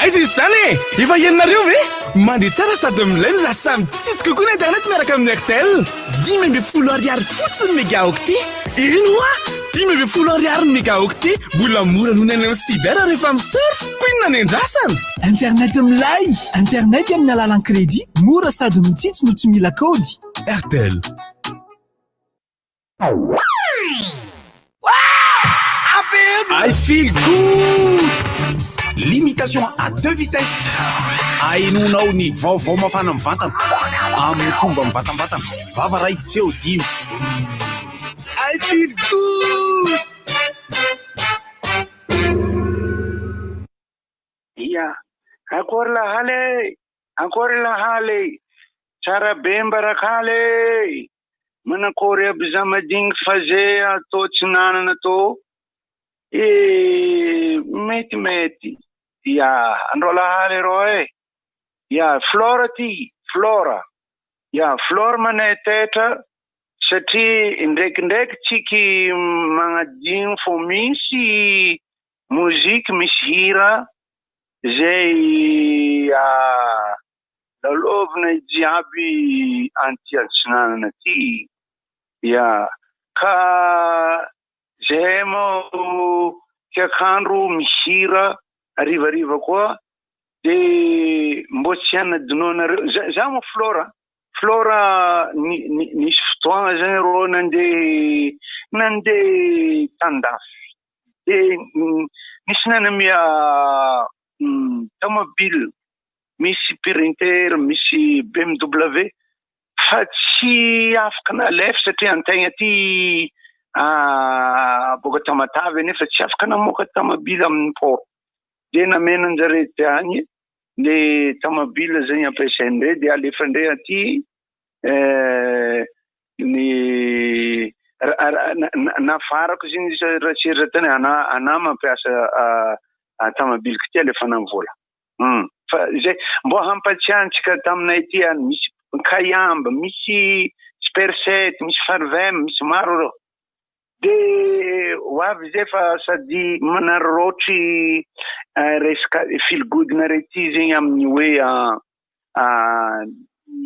Aiza izy izany e? Efa henonareo ve? Mandeha tsara sady milay no lasa mitsitsy kokoa ny internet miaraka amin'ny Airtel. 15 ariary fotsiny ny mégaoctet. Eny hoa! 15 ariary ny mégaoctet. Mbola mora noho ny any amin'ny cyber rehefa mi-surf. Koa inona no andrasana? Internet milay! Internet amin'ny alalan'ny crédit, mora sady mitsitsy no tsy mila kaody. Airtel. I feel good! Limitation à deux vitesses. Ahenoanao ny vaovao mafana mivantana amin'ny fomba mivantambatana. Vava ray, feo dimy. I feel good! Ia, akory lahaly e! Akory lahaly e! Tsara be mbarakaly e! Manakory aby za madigny fa ze atao tsy nanana tô e metimety ya andreo lahaly rô e ya Flore ty Flore ya Flore manaitaitra satria indraikindraiky tsiky magnadigno fô misy moziky misy hira zay Lalaovina jiaby anty antsinanana aty ya ka zahay moa kiakandro mihira harivariva koa de mbô tsy hanadinoanareo za za moa Flora Flora nisy fotoagna zany rô nandeha nandeha tandafy de nisy nanamia tomobile misy printer, misy BMW fa tsy afaka nalefa satria antegna aty boaka Tamatave nefa tsy afaka namoaka tomobile amin'ny port de namena anjare tany le tomobile zegny ampiasaindre de alefandre aty ny nafarako zegny izy raha tsy eritreretina ana ana mampiasa tomobile ty alefana vola. Hum fa zay mbô hampatsiahy antsika taminay aty any misy kaiamba, misy sperset, misy farvem, misy maro reo. De ho avy zay fa sady manararaotry resaka feel good nareo ty zegny amin'ny hoe ny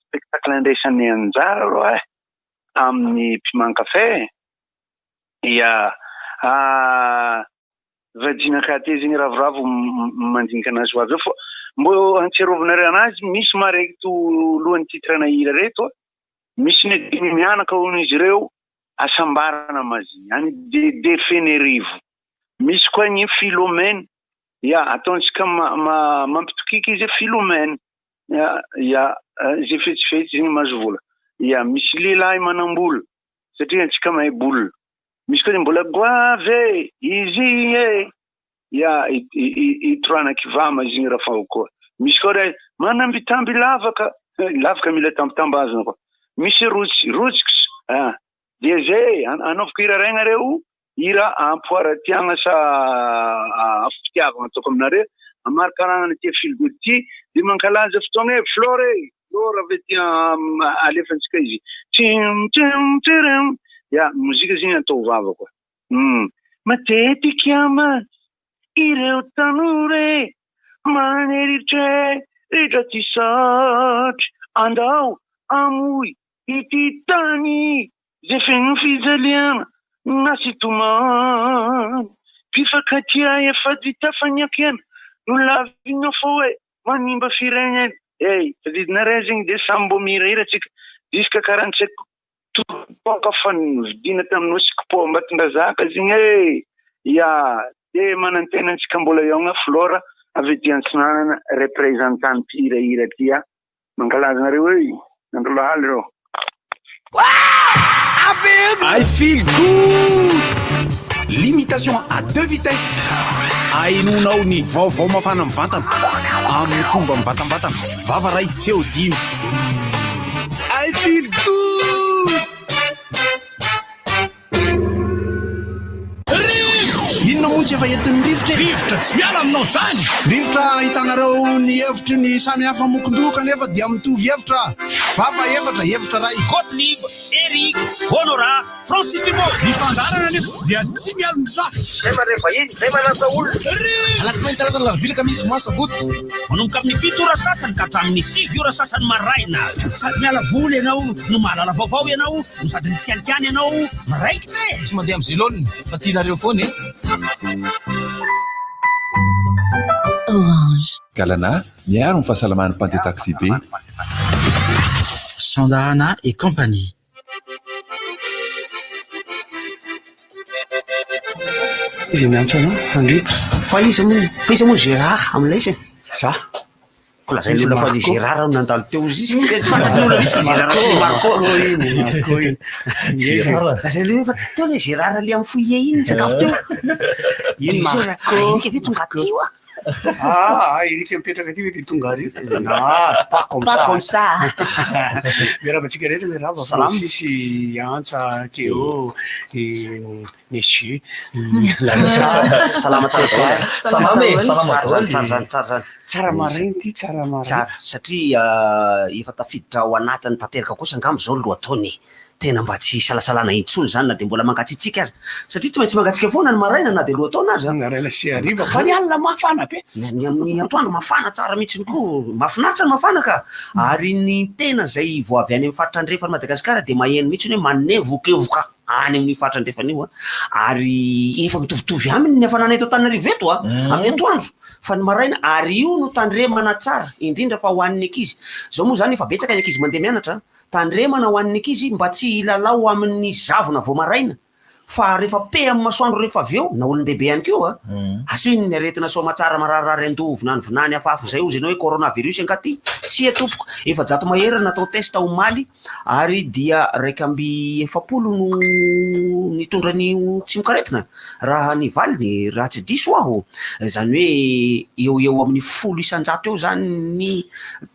spectacle andraisanay anjara aloha eh amin'ny piment café dia Vadiana KT zegny ravoravo mandinika anazy ho avy eo fa mbô antsiarovinareo anazy misy ma reto lohan'ny titre na hira reto a, misy ny dimy mianaka hono izy ireo hasambarana maziny any Dede Fenerivo, misy koa ny Philomène ya ataontsika mampitokiky izy Philomène ya ya ze fetsifetsy zegny mahazo vola ya misy lehilahy manambola satria antsika mahay boule Misy koa ny mbola goavy e! Izy igny e! Ya, i Torana Kivama izy igny raha koa. Misy koa ray manambitamby lavaka, lavaka mila tambitambazana koa. Misy rotsy, rotsy ah. Dia zay e, anaoviko hira ray nareo, hira ampoaratiagna sa afo-pitiavagna ataoko aminareo, amarikaragna ity feel good ity, dia mankalaza fotoagna e, Flore e! Flore avy aty alefantsika izy. Tsim tsim tsirim. Ya, mozika zegny atao vava koa. Hum. Matetika mantsy ireo tanora e, maneritreritra tsy satry, andao hamoy ity tany izay feno fijaliana na sy tomany. Mpifankatia efa vita faniakiana no lavinao fa hoe manimba firenena. Hey, tadidinareo zegny de samy mbô mihirahira tsika jusqu'à 45 toaka fa novidiana tamin'ny Oscpo Ambatondrazaka zegny e! Ya, de manantena antsika mbola hihaogna Flore avy aty Antsinanana représentant mpihirahira aty a! Mankalaza anareo e! Andro lahaly reo. I feel good! Limitation à deux vitesses. Ahenoanao ny vaovao mafana mivantana amin'ny fomba mivantambatana. Vava ray, feo dimy. I feel good! Inona moa ny. mihitsy efa entin'ny rivotra e! Rivotra tsy miala aminao zany! Rivotra ahitanareo ny hevitry ny samy hafa mokon-doha kanefa dia mitovy hevitra. Vava efatra, hevitra iray. Gottlieb, Eric, Honorat, Francis Dupont. Ny fandaharana anefa dia tsy mialon-jafy. Zay mandray vahiny, zay manasa olona. Alatsinainy, talata, alarobia, alakamisy, zoma, sabotsy. Manomboka amin'ny fito ora sasany ka hatramin'ny sivy ora sasany maraina. Sady miala voly ianao no mahalala vaovao ianao no sady mitsikalikany ianao miraikitra e! Tsy mandeha amin'izay laoniny fa tianareo foana e! Orange. Galana, miaro ny fahasalaman'ny mpandeha taxi-be. Sandahana et compagnie. Iza miantso anao? Fandriako. Fa iza moa, fa iza moa Gérard amin'ilay izy e? Za. Ko lazain'ny olona fa i Gérard no nandalo teo izy izy. Tsy fantatry ny olona mihitsy i Gérard sy i Marco. Marco iny, Marco iny. Gérard. Lazain'ny olona fa teo ilay Gérard le amin'ny foyer iny nisakafo teo. Iny Marco. Eric ve tonga aty oa? Ah, Eric mipetraka aty ve dia tonga ary? Ah, pas comme Pas ça. comme ça. Miarahaba antsika rehetra, miarahaba Salama. Francis, i Antsa, Théo, i Nessie, i Larissa. Salama tsara daholo. Salama e, salama Tsara zany, daholo. tsara zany, tsara zany. Tsara maraina ity, tsara maraina. Tsara, satria efa tafiditra ao anatiny tanteraka kosa angamba izao ny lohataona e. Tena mba tsy isalasalana intsony izany na dia mbola mangatsiatsiaka aza. Satria tsy maintsy mangatsiaka foana ny maraina na dia lohataona aza. Maraina sy hariva, fa ny alina mafana be. Ny ny amin'ny atoandro mafana tsara mihitsy koa. Mahafinaritra ny mafana ka. Ary ny tena izay vao avy any amin'ny faritra andrefan'i Madagasikara dia maheno mihitsy hoe manevokevoka any amin'io faritra andrefana io. Ary efa mitovitovy aminy ny hafanana eto Antananarivo eto a, amin'ny atoandro. Fa ny maraina, ary io no tandremana tsara, indrindra fa ho an'ny ankizy. Izao moa izany efa betsaka ny ankizy mandeha mianatra. Tandremana ho an'ny ankizy mba tsy hilalao amin'ny zavona vao maraina fa rehefa pe amin'ny masoandro rehefa avy eo, na olon-dehibe ihany koa, asiany ny aretina soamatsara mararirary an-doha vinany vinany hafahafa izay hozy ianao hoe coronavirus angaha ity? Tsia tompoko, 400 mahery no natao test omaly ary dia 41 no nitondra an'io tsimokaretina raha ny valiny raha tsy diso aho, izany hoe eo ho eo amin'ny 10 isan-jato eo izany ny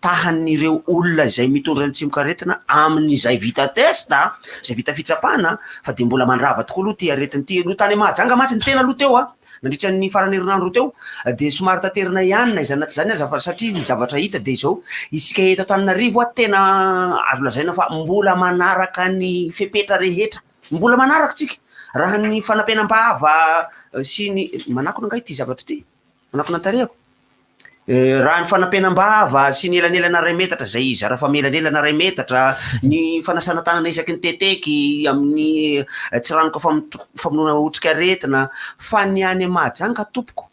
tahan'ireo olona izay mitondra ny tsimokaretina amin'izay vita test, izay vita fitsapana, fa dia mbola mandrava tokoa aloha ity aretina ity. Aloha tany Mahajanga mantsy ny tena aloha teo an, nandritra ny faran'ny herinandro teo dia somary taterina ihany na izany na tsy izany aza fa satria ny zavatra hita dia izao, isika eto Antananarivo an, tena azo lazaina fa mbola manaraka ny fepetra rehetra, mbola manaraka isika raha ny fanampenam-bava sy ny, manakona angaha ity zavatra ity? Manakona ny tarehiko? Raha ny fanampenam-bava sy ny elanelana iray metatra izay zara fa mielanelana iray metatra, ny fanasana tanana isaky ny teteky amin'ny tsiranoka famonoana otrikaretina, fa ny any Mahajanga tompoko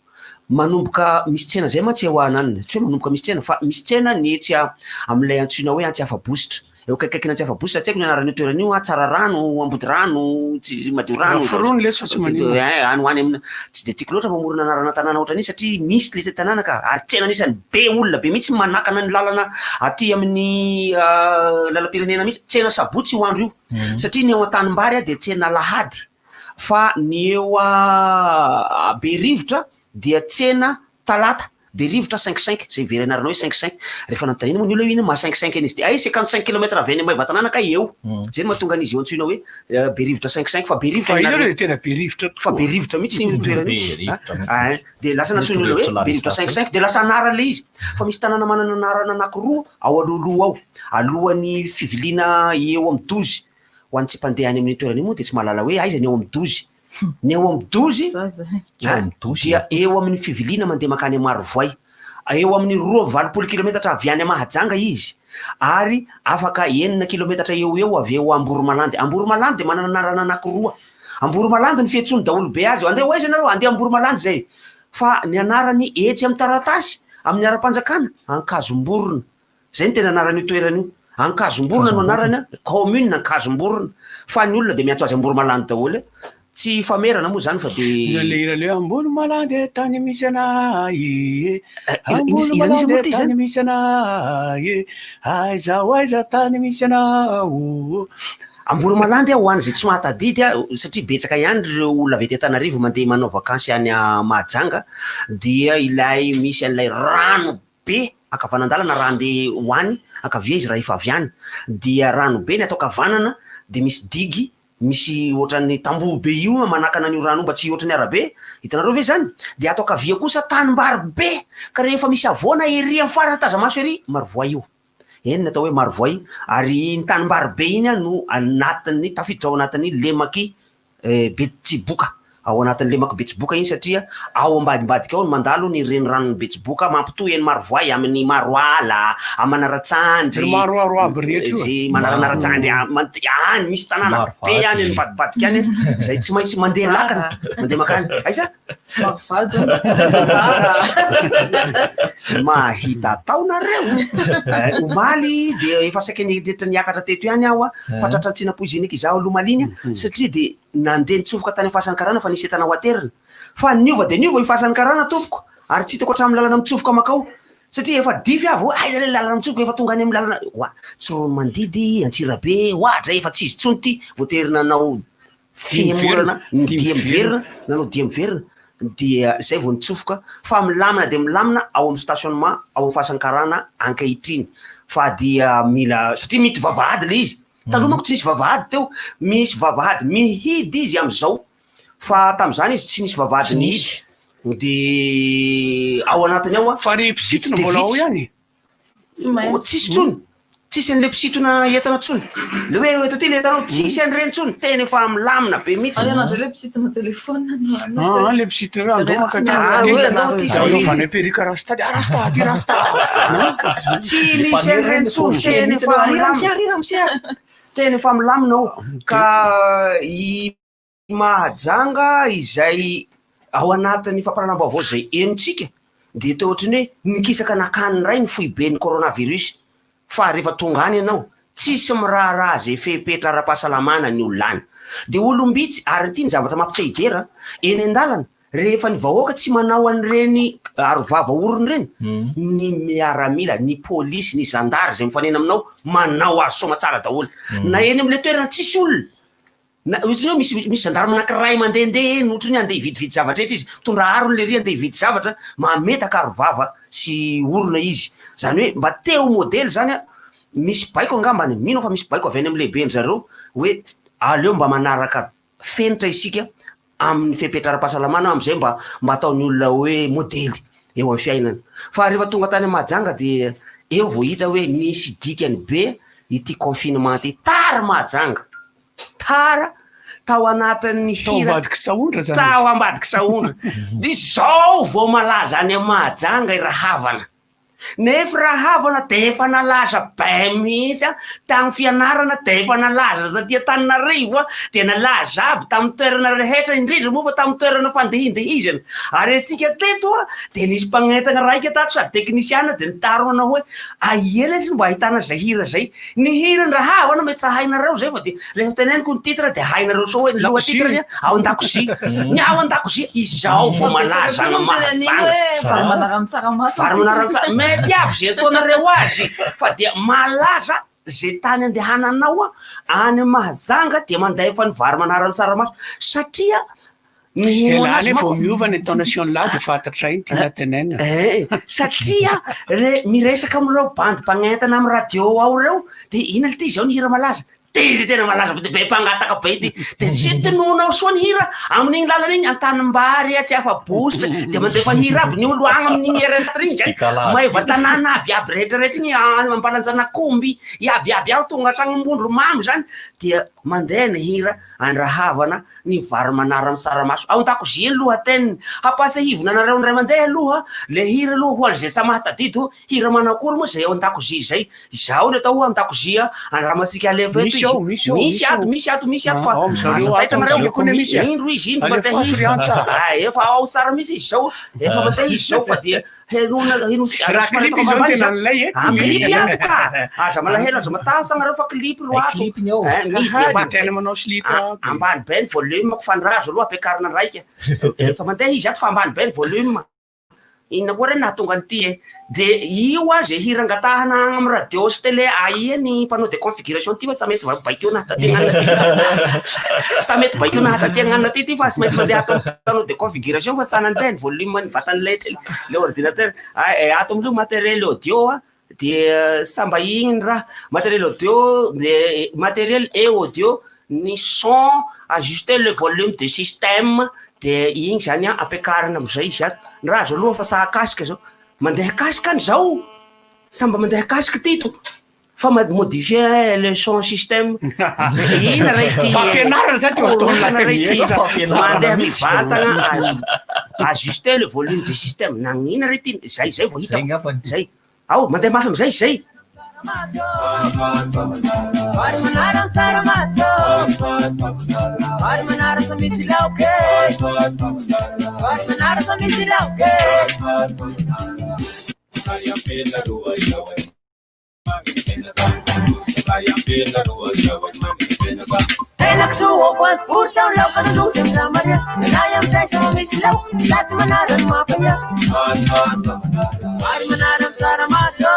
manomboka misy tsena izay mantsy eo ananona, tsy hoe manomboka misy tsena fa misy tsena ny etsy amin'ilay antsoina hoe Antsiafabositra. Eo akaikikaikin'i Antsiafabositra, tsy haiko ny anaran'io toerana io an, Tsararano, Ambodirano, tsy Madiorano. Raha forony letsy fa tsy maninona. Eh, any ho any amina, tsy dia tiako loatra mamorona anarana tanàna ohatran'iny satria misy le tanàna ka, ary tsena anisan'ny be olona be mihitsy manakana ny lalana aty amin'ny lalam-pirenena mihitsy, tsena sabotsy io andro io, satria ny ao Antanimbary dia tsena alahady, fa ny eo Berivotra dia tsena talata. Berivotra cinq cinq, zay very anarana hoe cinq cinq, rehefa nanontaniana moa ny olona hoe inona maha cinq cinq an'izy ity, hay 55 kilomètre avy any Maevatanàna kay eo, zay no mahatonga an'izy io antsoina hoe Berivotra cinq cinq, fa Berivotra Fa ny io anarana aloha tena Berivotra fa tokoa. Berivotra mihitsy io toerana io, Berivotra mihitsy. Ein, dia lasa nantsoin'ny olona hoe Berivotra cinq cinq, dia lasa anarana ilay izy, fa misy tanàna manana anarana anankiroa ao alohaloha ao, alohan'ny fiviliana eo amin'ny dozy, ho an'ny tsy mpandeha any amin'io toerana io moa dia tsy mahalala hoe aiza ny eo amin'ny dozy, Ny eo amin'ny dozy dia eo amin'ny fiviliana mandeha mankany Marovoay. Eo amin'ny 82 kilometatra avy any Mahajanga izy ary afaka enina kilometatra eo ho eo avy eo Amboromalandy. Amboromalandy dia manana anarana anankiroa. Amboromalandy no fiantsoan'ny daholobe azy. Andeha ho aiza ianareo? Andeha Amboromalandy izay. Fa ny anarany etsy amin'ny taratasy, amin'ny ara-panjakana, Ankazomborona. Zay no tena anaran'io toerana io. Ankazomborona no anarany an, commune Ankazomborona. Fa ny olona dia miantso azy Amboromalandy daholo e. Tsy famerana moa izany fa dia. Ilay le hira le Amboromalandy e tany misy anay e. Amboromalandy e tany misy anay e. Aiza ho aiza tany misy anao. Amboromalandy aho ho an'izay tsy mahatadidy aho satria betsaka ihany ireo olona avy ety Antananarivo mandeha manao vakansy any Mahajanga dia ilay misy an'ilay rano be ankavanan-dalana raha andeha ho any, ankavia izy raha efa avy any, dia rano be ny atao ankavanana dia misy digue. Misy ohatran'ny tamboho be io manakana an'io rano io mba tsy hihoatra ny arabe, hitanareo ve izany? Dia ato ankavia kosa tanimbary be, ka rehefa misy havoana ery amin'ny farany taza-maso ery, Marovoay io. Eny ny atao hoe Marovoay, ary iny tanimbary be iny no anatin'ny, tafiditra ao anatin'ny lemak'i Betsiboka. Ao anatin'ny lemak'i Betsiboka iny satria ao ambadimbadika ao no mandalo ny reniranon'i Betsiboka mampitohy an'i Marovoay amin'i Maroala, amin'i Manaratsandry, Ry Maroaro aby rehetra io e. Ze Manaratsandry any misy tanàna be any ambadibadika any zay tsy maintsy mandeha lakana mandeha mankany. Aiza? Marovady zany dia tsy tantara. Mahita atao nareo. Omaly dia efa saika nieritreritra ny hiakatra teto ihany aho fa tratran'ny tsy nampoizina eky izaho aloha omaly iny satria dia Nandeha nitsofoka tany amin'ny fasan'ny karana fa nisy entana ho aterina. Fa niova dia niova io fasan'ny karana tompoko ary tsy hitako hatramin'ny lalana mitsofoka mankao. Satria efa dify aho vao aiza ilay lalana mitsofoka efa tonga any amin'ny lalana oa Tsiroanomandidy, Antsirabe, oadray efa tsy izy intsony ity. Voatery nanao fihemorana, ny dia miverina, nanao dia miverina dia izay vao nitsofoka. Fa milamina dia milamina ao amin'ny stationnement ao amin'ny fasan'ny karana ankehitriny. Fa dia mila satria mity vavahady ilay izy. Taloha manko tsy nisy vavahady teo, misy vavahady mihidy izy amizao fa tamizany izy tsy nisy vavahady nihidy de ao anatiny ao a. Fa ry mpisintona mbola ao ihany? Tsy maintsy. Tsisy tsony, tsisy an'le mpisintona entana tsony, le hoe eto ty le entanao, tsisy an'ireny tsony, tena efa milamina be mihitsy. Any anandray le mpisintona telephone no any Ah, le mpisintona hoe andao maka ty, Ah, hoe andao ty sy Anaovana perruque rasta, ah rasta, ty rasta. Tsy misy an'ireny tsony, tena efa milamina. Tena efa milamina ao ka i Mahajanga izay ao anatin'ny fampahalalam-baovao izay henontsika dia toa ohatran'ny hoe nikisaka nakany indray ny foiben'ny coronavirus fa rehefa tonga any ianao tsisy miraharaha izay fepetra ara-pahasalamana ny olona any dia olom-bitsy ary ity ny zavatra mampite-hidera eny an-dalana Rehefa ny vahoaka tsy manao an'ireny arovava orona ireny, ny miaramila, ny polisy, ny zandary izay mifanena aminao manao azy soamatsara daholo. Na eny amin'ilay toerana tsisy olona, na ohatran'ny hoe misy misy gendarme anankiray mandehandeha eny ohatran'ny hoe andeha hividividy zavatra etsy izy, mitondra harona lery andeha hividy zavatra, mametaka arovava sy orona izy. Izany hoe mba te ho modely izany an, misy baiko angambany, mino aho fa misy baiko avy any amin'ny lehiben-dry zareo hoe aleo mba manaraka fenitra isika amin'ny fepetra ara-pahasalamana amin'izay mba mba ataon'ny olona hoe modely eo amin'ny fiainana. Fa rehefa tonga tany Mahajanga dia eo vao hita hoe nisy dikany be ity confinement ity. Tara Mahajanga! Tara tao anatin'ny Tao hira ambadiky Sahondra zany tao izy. ambadiky Sahondra. Dia izao vao malaza any Mahajanga i Rahavana. Nefa rahavana dia efa nalaza be mihitsy an, tamin'ny fianarana dia efa nalaza taty Antananarivo an, dia nalaza aby tamin'ny toerana rehetra, indrindra moa fa tamin'ny toerana fandihindihizana. Ary antsika teto an, dia nisy mpagnentana raika tato sady teknisiana dia nitarona hoe, aia lesy no mba ahitana izay hira izay. Ny hiran-dRahavana mety tsy hainareo izay fa dia rehefa teneniko ny titre dia hainareo soa hoe ny loha titre ny ao an-dakozia. Ny ao an-dakozia izao vao malaza any Mahajanga. Vary manarano tsaramaso. Vary manarano tsara mety aby izay antsoinareo azy fa dia malaza izay tany andehananao any Mahajanga dia mandefa ny vary manarano tsaramaso satria Miheno anazy manko. Vao miova ny intonation lahy dia fantatray ny tiana tenenina. Eh, satria re miresaka amin'ireo bandy mpagnentana amin'ny radio ao ireo dia inona ity izao ny hira malaza? Ty izy tena malaza be dia be mpangataka be ity. Dia tsy tononao soa ny hira amin'igny lalana igny Antanimbary tsy afa-bositra dia mandefa hira aby ny olo agny amin'igny eretra igny zay. Maevatanàna aby aby rehetra rehetra igny Ambalanjanakomby iaby iaby ao tonga hatragny Ambondromamy zany dia mandeha ny hira Andrahavana ny vary manara amin'ny tsaramaso ao an-dakozia ny lohateniny. Hampahatsiahivina anareo indray mandeha aloha le hira aloha ho an'izay tsy mahatadidy hoe hira manakory moa izay ao an-dakozia izay. Izao ny atao hoe an-dakozia andramantsika alefa eto Misy ao, izy. misy ao, Misy misy ato, ao. misy ato, misy ato fa Ao amin-dry aza zareo ato, taitra nareo. amintsika koa anie misy e. Indro izy, indro mandeha Alefaso izy. ry Antsa. Ah, efa ao tsara mihitsy izy izao. Efa mandeha izy izao fa dia henoina, henointsika. Raha Somary clip ataoko izao no ambany tena izany. nilay eto. Ah, clip ato ka. Aza malahelo, aza matahotra nareo fa clip no ato. Clip ny ao. Eh, midy Aha, ambany dia tena be. manao slip Ah, aby. ambany be ny volume-ko fa ny razo aloha ampiakarina raika. Efa mandeha izy ato fa ambany be ny volume. Inona koa re nahatonga an'ity e? Dia io a ze hira angatahana agny amin'ny radio sy télé aia ny panneau de configuration ty fa sa mety baikoina taty agnanina ty. Sa mety baikoina taty agnanina ty ty fa tsy maintsy mandeha ato amin'ny panneau de configuration fa tsy nandeha ny volume ny vatan'ilay télé, le ordinateur. Ato amin'io matériel audio a dia samba igny ny raha. Matériel audio, matériel et audio. ny son, ajuster le volume du système de igny zany an ampiakarina amizay izy ato, ny raha azo aloha fa sa casque zao, mandeha casque any zao, sa mba mandeha casque ty to fa ma- modifier le son système, ina ray ty Fampianarana zany ty ataon'ny Korontana ray ty. mihitsy. Fampianarana mandeha mihitsy. mivantana aj- ajuster le volume du système, nagnina ray ty, zay zay vao hitako, zay, ao mandeha mafy amizay izy zay. Vary manara ny tsaramaso Vary manara sa misy laoka e. Vary manara sa misy laoka e. Henakisoa voanjobory sao laoka nanosy amin'ny Ramaria. Nenay amin'izay sao misy laoka sady manara no mampania. Vary manara amin'ny tsaramaso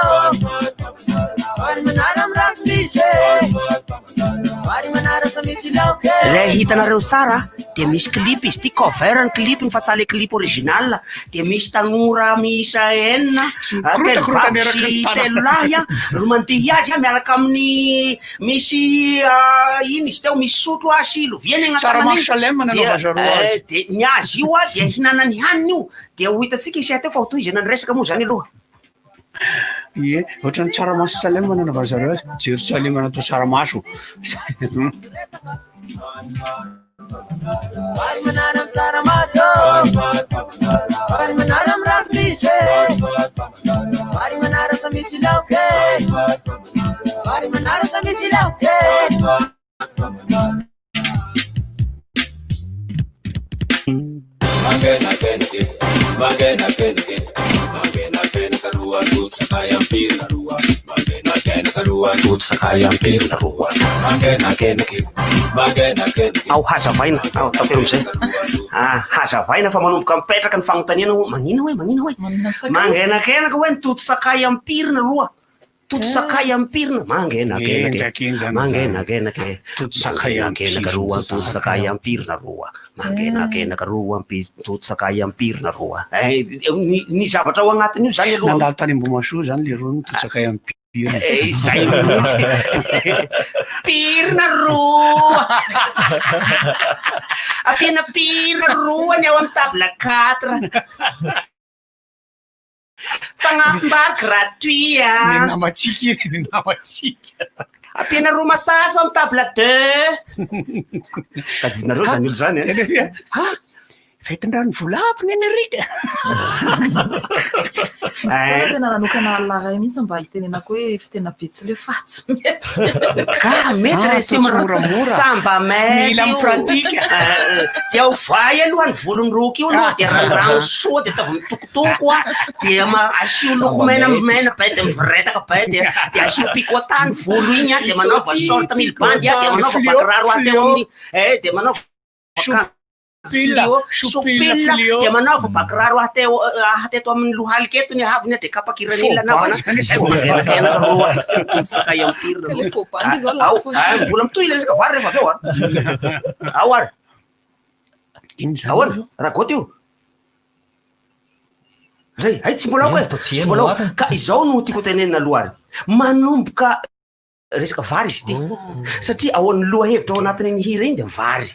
Vary manara amin'ny rano misy e. Vary manara sa misy laoka e. Ilay hitanareo tsara dia misy clip izy ity, cover ny clip-ny fa tsy ilay clip original, dia misy tanora miisa enina, telo vavy sy telo lahy no mandihy azy miaraka amin'ny misy ino izy teo, misy sotro sy lovia ny Tsaramaso agnatin'iny, Salem nanaova zareo azy. dia ny azy io dia hihinanany hanina io, dia ho hitantsika isika teo fa ho tohizana ny resaka moa izany aloha. Ie, ohatran'ny tsaramaso Salem nanaova zareo azy, Jerosalema natao tsaramaso. Vary manara amin'ny tsaramaso Vary manara amin'ny rano misy e. Vary manara sa misy laoka e. Vary manara sa misy laoka e. Ao hazavaina, ao ataoko eo amizay. Ah, hazavaina fa manomboka mipetraka ny fagnontaniana hoe magnina hoe, magnina hoe. Mangenakenaka hoe ny toto sakay ampirina roa. Toto sakay ampirina, mangenakenaka. Enjakenjana Mangenakenaka. Toto sakay Mangenakenaka roa, toto sakay ampirina roa. Mangenakenaka roa, ampi- toto sakay ampirina roa. Eh, ny, ny zavatra ao agnatin'io zany aloha. Nandalo tany Ambohimahasoa zany le rony toto sakay ampirina. Eh, izay mihitsy. Pirina roa. Ampiana pirina roa ny ao amin'ny table quatre. Fagnampim-bary gratuit ah. Ny namantsika iny, ny namantsika. Ampiana roa masasa ao amin'ny table deux. Tadidinareo zany olo zany eh? Ah, fetin-drano volapy ny Enrique. Misy fotoana tena nanokana alina iray mihitsy mba hitenenako hoe fitena betsileo fa tsy mety. Ka mety Ah, re sy atao tsy moramora. Samba mety Mila io. mipratika. Eh, Dia ovay aloha ny volony roky io aloha dia ranorano soa dia ataovy mitokotoko a dia ma- asio loko Samba mena mety. mena be dia mivoretaka be dia dia asio picota ny volo igny a dia manaova short milibandy a dia manaova Fluo, bakiraro ateo fluo. amin'ny eh dia manaova Soupila, fluo, soupila, soupila fluo. dia manaova bakiraro ateo ateto amin'ny lohalika eto ny haavony a dia kapakiran'ila Faux anaovana pas, zay vao mangenakenaka roa toto sakay ampirina Le faux pas zao Ao, lafo. ah, mbola mitohy ilay resaka vary rehefa avy eo a. Ao ary. Ino zany? Ahoana? Raha goty io. Zay, hay tsy mbola ao Ino, e. atao tsy Tsy mbola ao. heno ary. Ka izao no tiako tenenina aloha ary. Manomboka resaka vary izy ity. Satria ao amin'ny lohahevitra ao anatin'iny hira iny dia vary.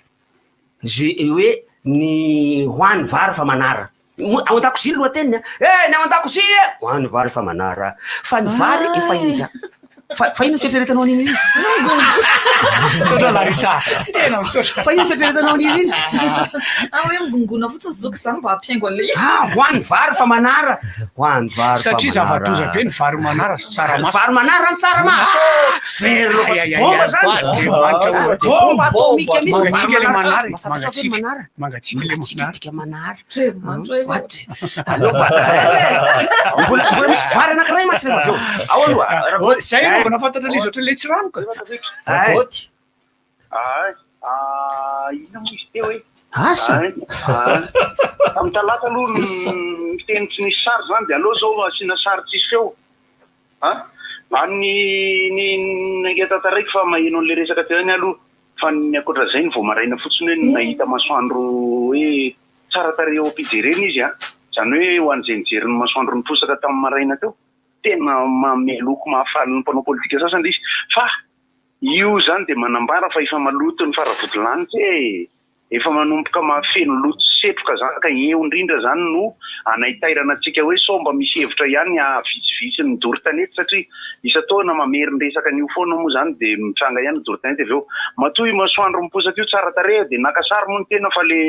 Ze hoe ny hoany vary fa manara. Mo- Ao an-dakozia ny lohateniny a. Eh, ny ao an-dakozia e! Hoany vary fa manara. Fa ny vary efa inja. Fa fa ino ny fieritreretanao an'iny iny? Misaotra Larissa. Tena misaotra. Fa ino ny fieritreretanao an'iny iny? Ah hoe migongona fotsiny zoky izany mba hampihaingo an'ilay izy. Ah, hoany vary fa manara. Hoany vary fa Satria manara. zava-doza be ny vary manara sy tsaramaso. Vary manara ny tsaramaso. Very Ay, ay, ay, bomba ay, zany. Andriamanitra ô. Bomba atomika mihitsy. Mangatsiaka Vary le manara. manara. Mahafantatra ve Mangatsiaka. manara? Mangatsiaka le Mangatsiaka manara. dika manara. Andriamanitra e. What? Aleo ba. Mbola mbola misy vary anankiray mantsy rehefa avy eo. Ao aloha. Raha Oh, Zay no vao nahafantatra ilay izy ohatran'ilay ilay tsiranoka. Ay. Ay, ah, inona moa izy teo e? Asa. Ay, ay. Tamin'ny talata aloha ny miteny tsy nisy sary zany dia aleo zao asiana sary tsisy feo. Ah, any ny ny tantaraiko fa maheno an'ilay resaka teo ihany aloha fa ny ankoatra izay ny vao maraina fotsiny hoe nahita masoandro hoe tsara tarehy eo am-pijerena izy a. Izany hoe ho an'izay nijery ny masoandro niposaka tamin'ny maraina teo tena manome loko mahafaly ny mpanao politika sasany ilay izy fa Io izany dia manambara fa efa maloto ny faravodilanitra e! Efa manomboka mahafeno loto sy setroka izany ka eo indrindra izany no anaitairana antsika hoe sao mba misy hevitra ihany hahavitsivitsy ny doro tanety satria isan-taona mamerin-dresaka an'io foana moa izany dia mitranga ihany ny doro tanety avy eo. Matoa io masoandro miposaka io tsara tarehy dia naka sary moa ny tena fa le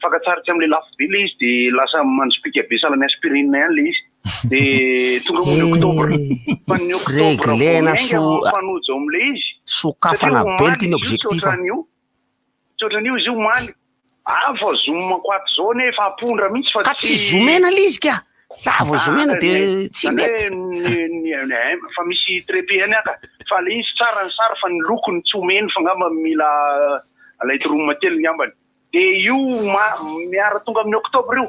fakan-tsary tsy amin'ilay lafo be ilay izy dia lasa manjopiaka be sahala ny aspirine ihany ilay izy dia tonga moa ny octobre fa ny octobre vao Reglena miainga so mifanojo amin'ilay izy sokafana satria be omaly ity ny izy io tsy objectif a. ohatran'io. Tsy ohatran'io izy io omaly. Ah vao zoom-ko ato zao anie efa apondra mihitsy fa Ka tsy zoom-ena le izy ka! Raha vao zoom-ena de tsy mety. Fa misy trépied ihany aka. Fa le izy tsara ny sary fa ny lokony tsy omeny fa angamba mila lightroom kely ngambany. De io miara tonga amin'ny octobre io.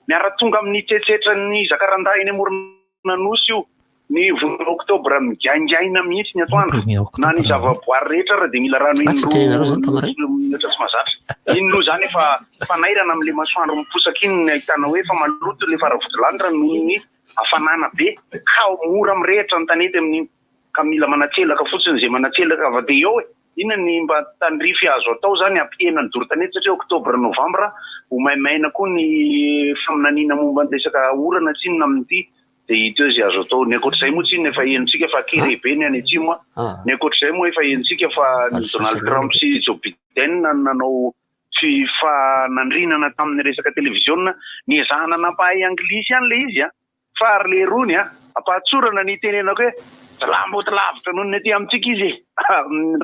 Miara tonga amin'ny tsetsetran'ny zakarandahy eny amoron'Anosy io. Ny volana oktobra migaingaina mihitsy ny atoandro, na ny zavaboary rehetra ara dia mila rano indroa mihoatra tsy mahazatra. Iny aloha izany efa fanairana amin'ilay masoandro miposaka iny ny ahitana hoe efa maloto ilay faravodilanitra noho ny hafanana be ka mora mirehitra ny tanety amin'iny ka mila manatselaka fotsiny izay manatselaka fa dia eo e! Inona ny mba tandrify azo atao izany hampihena ny doro tanety satria oktobra novambra ho maimaina koa ny faminaniana momba ny resaka orana tsinona amin'ity Dia hita eo izay azo atao. Ny ankoatr'izay moa tsinona efa henontsika fa kere be ny any atsimo a. Ny ankoatr'izay moa efa henontsika fa ny Donald Trump sy Joe Biden no nanao fifanandrinana tamin'ny resaka televiziona. Niezahana nampahay anglisy ihany ilay izy a. Fa ry leirony a, ampahatsorana ny hitenenako hoe jilamboto lavitra noho ny aty amintsika izy e.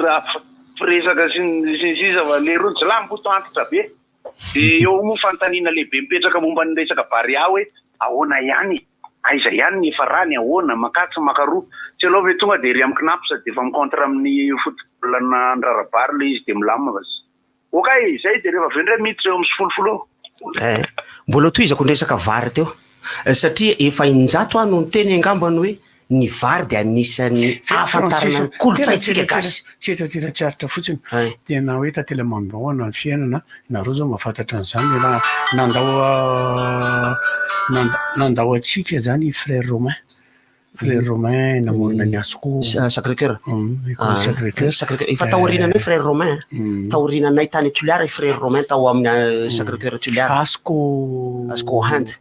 Raha firesaka sy ny sisa fa leirony jilamboto antitra be. Dia eo moa fanontaniana lehibe mipetraka momba ny resaka Barea hoe ahoana ihany e? Aiza ihany ny hiafarany? Ahoana? Maka tsy maka roa? Tsy aleo ve tonga dia ery amin'ny Cnaps dia efa mi-contre amin'ny football an'Andrarabary ilay izy dia milamina fa tsy. Ok! Izay dia rehefa avy eo indray miditra eo amin'ny solofolo eo. Eh! Mbola tohizako ny resaka vary teo satria efa injato aho no niteny angambany hoe Ny vary dia anisan'ny ahafantarana ny kolontsaintsika gasy. Tena tena tsy aritra fotsiny. Tena hoe tantely amam-bahona ny fiainana. Nareo zao mahafantatra an'izany raha nandao nandao antsika zany i frère Romain. Frère Romain namorona ny Asco. Sacré Coeur. École Sacré Coeur. Sacré Coeur. Efa taoriananay frère Romain. Taoriananay tany Toliara i frère Romain tao amin'ny Sacré Coeur Toliara. Asco. Asco Hand.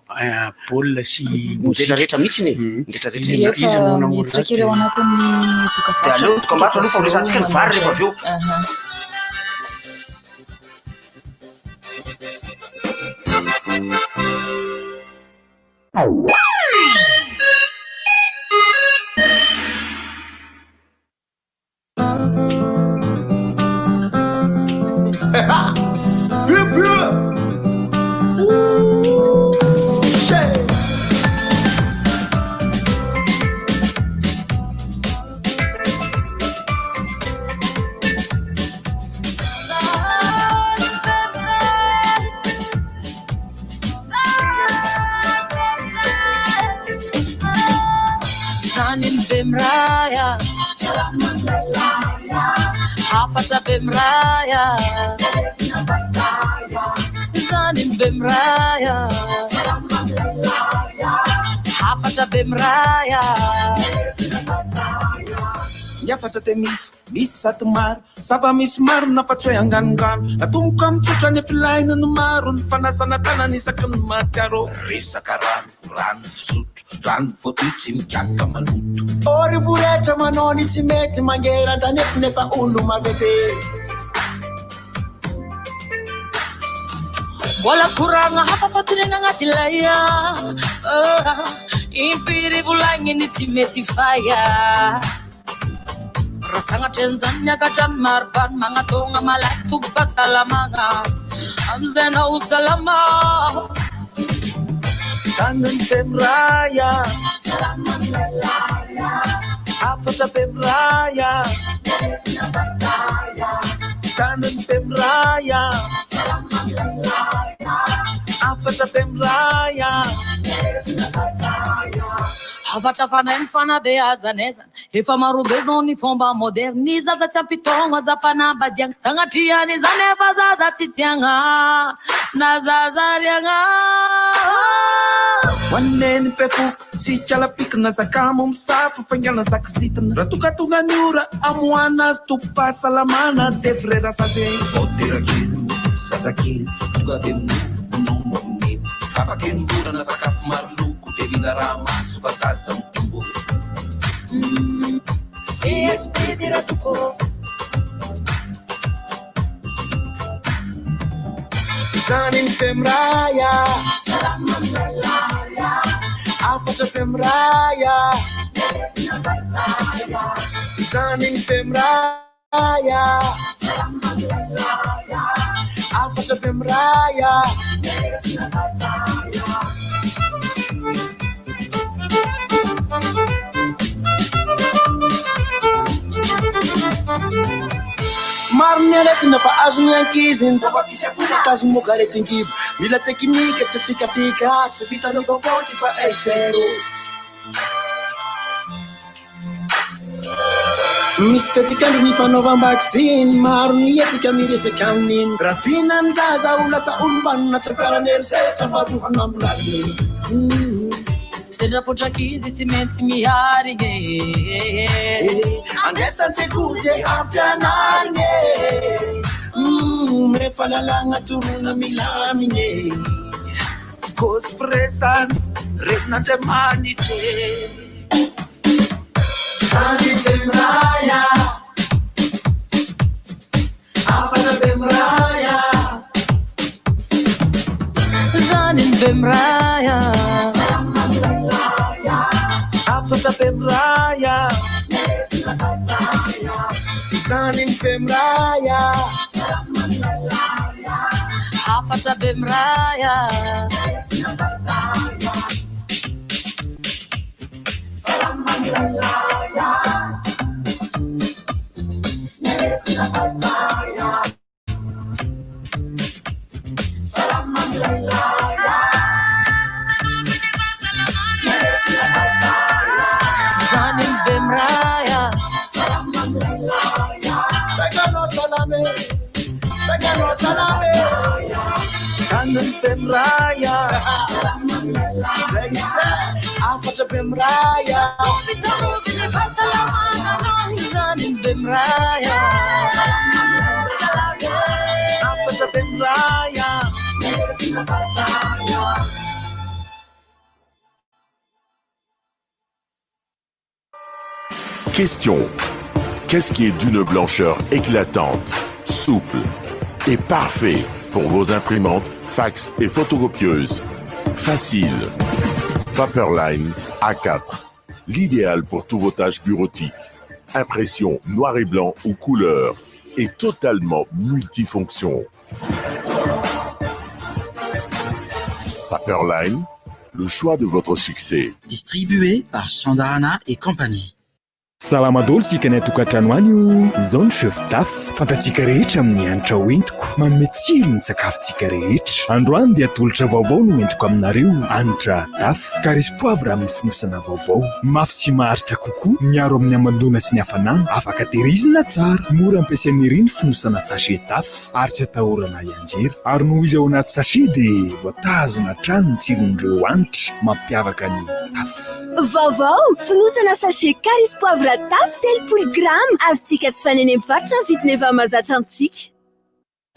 Baolina sy Ny rehetra rehetra mihitsy e. Ny rehetra rehetra. Izy no namorona Miditra kely ao anatin'ny dokam-barotra. Dia aleo dokam-barotra aloha fa ho resahantsika ny vary rehefa avy eo. Hafatra be miraya Zany ny be miraya Hafatra be miraya Ny hafatra dia misy, misy sady maro Zava-misy marina fa tsy hoe anganongano Atomboka amin'ny tsotra nefa ilaina ny maro Ny fanasana tanana isaky ny mahatsiaro Resaka rano, rano fisotro, rano voadio tsy mikiaka maloto. Ô ry voretra manao ny tsy mety Mangera an-tanety nefa olo-mavety. Mbola koragna hafa fa tonena agnaty lay ah. Impiry volagniny tsy mety fay ah. Raha sagnatria an'izany miakatra amin'ny maripana magnatogna malaky tobim-pahasalamagna amin'izay anao ho salama. Zany ny be miray a. Salama milay a. Hafatra be miray a. Aretina bye a. Zany ny be miray a. Salama milay a. Hafatra be miray a. Aretina bye a. Hafatra fanahy ny fanabeazan'aizana Efa marobe zao ny fomba moderne Ny zaza tsy ampy taogno aza ampanambadiagna Sagnatria an'izany efa zaza tsy tiagna Na zaza ariagna. Ho an'ny nipefo sy kalapikina zakamo misafo faingana zakisitina raha tongatonga ny ora amoahana azy tompom-pahasalamana de frera saze vao terakely zazakely tonga de minono amin'iny afaka enim-bolana sakafo maro loko de mila raha maso fa zaza mitombo. CSB de Ratoko. Izany ny Bemraya. Afatra Bemraya. Izany ny Bemraya. Afatra Bemraya. Maro ny aretina fa azon'ny ankizy ny tazomoka aretin-kibo. Mila teknika sy fikafika, tsy vitan'ny kaonty fa SRO. Misy tetikandro ny fanaovam-baksiny, maro ny hetsika miresaka amin'iny. Raha tiana ny zaza ho lasa olom-banona, tsy ampiharana herisetra fa arovana amin'ny lalina. Serapotrakizy tsy maintsy miharigny e. Andraisan-tsekoly dia ampianarigny e. Efa lalàgna toroana milamigny e. Kôsy firesany renin'Andriamanitra e. Zany be miraya, afatra be miraya. Zany be miraya, afatra be miraya. Zany be miraya, hafatra be miraya. Zany be miraya. Tegano salame, tegano salame. Zany be miraya. Afatra be miraya. Zany be miraya. Afatra be miraya. Question. Qu'est-ce qui est d'une blancheur éclatante, souple et parfait pour vos imprimantes, fax et photocopieuses? Facile. Paperline A4. L'idéal pour tous vos tâches bureautiques. Impression noir et blanc ou couleur et totalement multifonction. Paperline, le choix de votre succès. Distribué par Chandarana et compagnie. Salama daholo tsika any an-tokantrano any o! Izao ny chef taf, fantatsika rehetra amin'ny hanitra hoentiko, manome tsiro ny sakafontsika rehetra. Androany dia tolotra vaovao no entiko aminareo, hanitra taf, carry sy poivre amin'ny fonosana vaovao. Mafy sy maharitra kokoa, miaro amin'ny hamandoana sy ny hafanana, afaka tehirizina tsara. Mora ampiasaina ery ny fonosana sachet taf, ary tsy atahorana hianjera. Ary noho izy ao anaty sachet dia voatazona hatrany ny tsiron'ireo hanitra mampiavaka ny taf. Vaovao! Fonosana sachet carry sy poivre taf 30 grama. Azontsika jifaina eny amin'ny mpivarotra ny vidiny efa mahazatra antsika.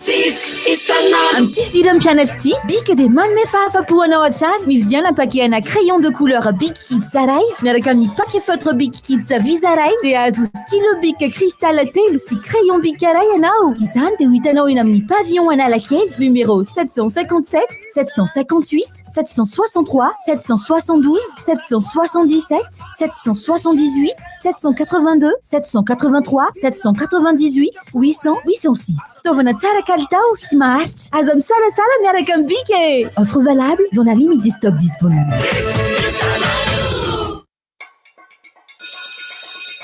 Amin'ity fidiran'ny mpianatra ity, Bic dia manome fahafapo anao hatrany. Mividiana paquet ana crayon de couleur Bic Kids iray miaraka amin'ny paquet feutre Bic Kids Visa iray dia azo stylo Bic Cristal telo sy crayon Bic iray ianao. Izany dia ho hitanao eny amin'ny pavillon Analakely, numéro 757 758 763 772 777 778 782 783 798 800 806. Fitaovana tsara kalitao sy maharitra. Aza misalasala miaraka amin'ny Bic e! Offre valable dans la limite des stocks disponibles.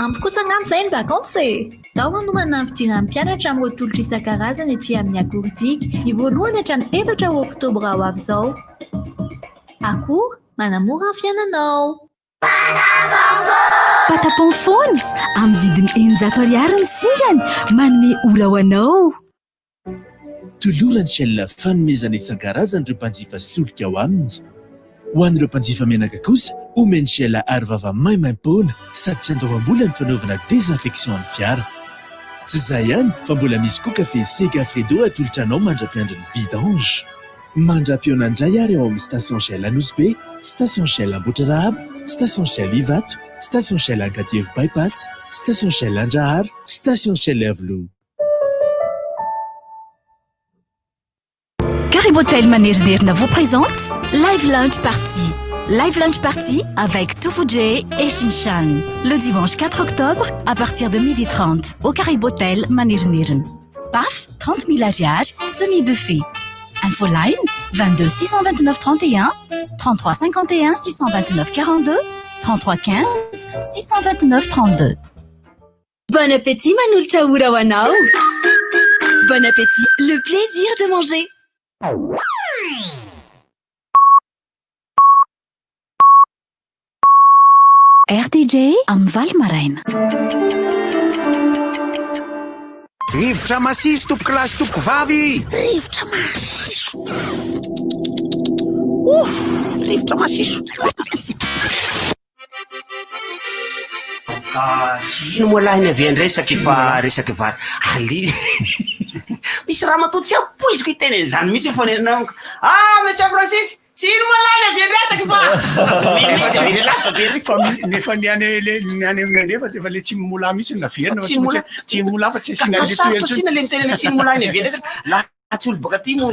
Ampy kosa angamba izay ny vacances e! Tao hanomana ny fidiran'ny mpianatra amin'ireo tolotra isan-karazany aty amin'ny Akoor Digue, ny voalohany hatramin'ny efatra oktobra ho avy izao. Akoor, manamora ny fiainanao! Patapon foana, amin'ny vidiny 600 ariary ny singany, manome ora ho anao. Toloran'ny Shell fanomezana isan-karazany ireo mpanjifa solika ao aminy. Ho an'ireo mpanjifa menaka kosa, omen'ny Shell arovava maimaimpoana sady tsy andoavam-bola ny fanaovana désinfection ny fiara. Tsy izay ihany fa mbola misy koa kafe Segafredo atolotra anao mandra-piandry ny vidange. Mandra-pihaona indray ary ao amin'ny Station Shell Anosibe, Station Shell Ambohitrarahaba, Station Shell Ivato, Station Shell Ankadievo Bypass, Station Shell Andraharo, Station Shell Iavoloha. Karibotel Manerinerina vous présente Live Lunch Party. Live Lunch Party avec Toufou J et Shinchan. Le dimanche 4 octobre à partir de 12h30 au Karibotel Manerinerina. PAF 30 000 ariary, semi-buffet. Infoline 22 629 31 33 51 629 42 33 15 629 32. Bon appétit manolotra ora ho anao. Bon appétit, le plaisir de manger. RTJ amin'ny 8 maraina. Rivotra masiso tompoko lahy sy tompoko vavy. Rivotra masiso. Ouf, rivotra masiso. Ah, ino moa lahy ny avy an-dresaky fa resaky vary. Ali. Misy ramatoa tsy ampoiziko hiteny an'izany mihitsy fa ny amiko. Ah, Monsieur Francis, Tsy ino moa lahy ny avy an-dresaky fa mety be lavitra be ry. Fa misy nefa ny any le ny any amin'ny andrefa tsy efa le tsimomolahy mihitsy no naverina fa tsy maintsy tsimomolahy fa tsy asiana Ka an'le sarotra tohiny tsinona le miteny an'le tsimomolahy ny avy an-dresaka. Laha tsy olo baka aty moa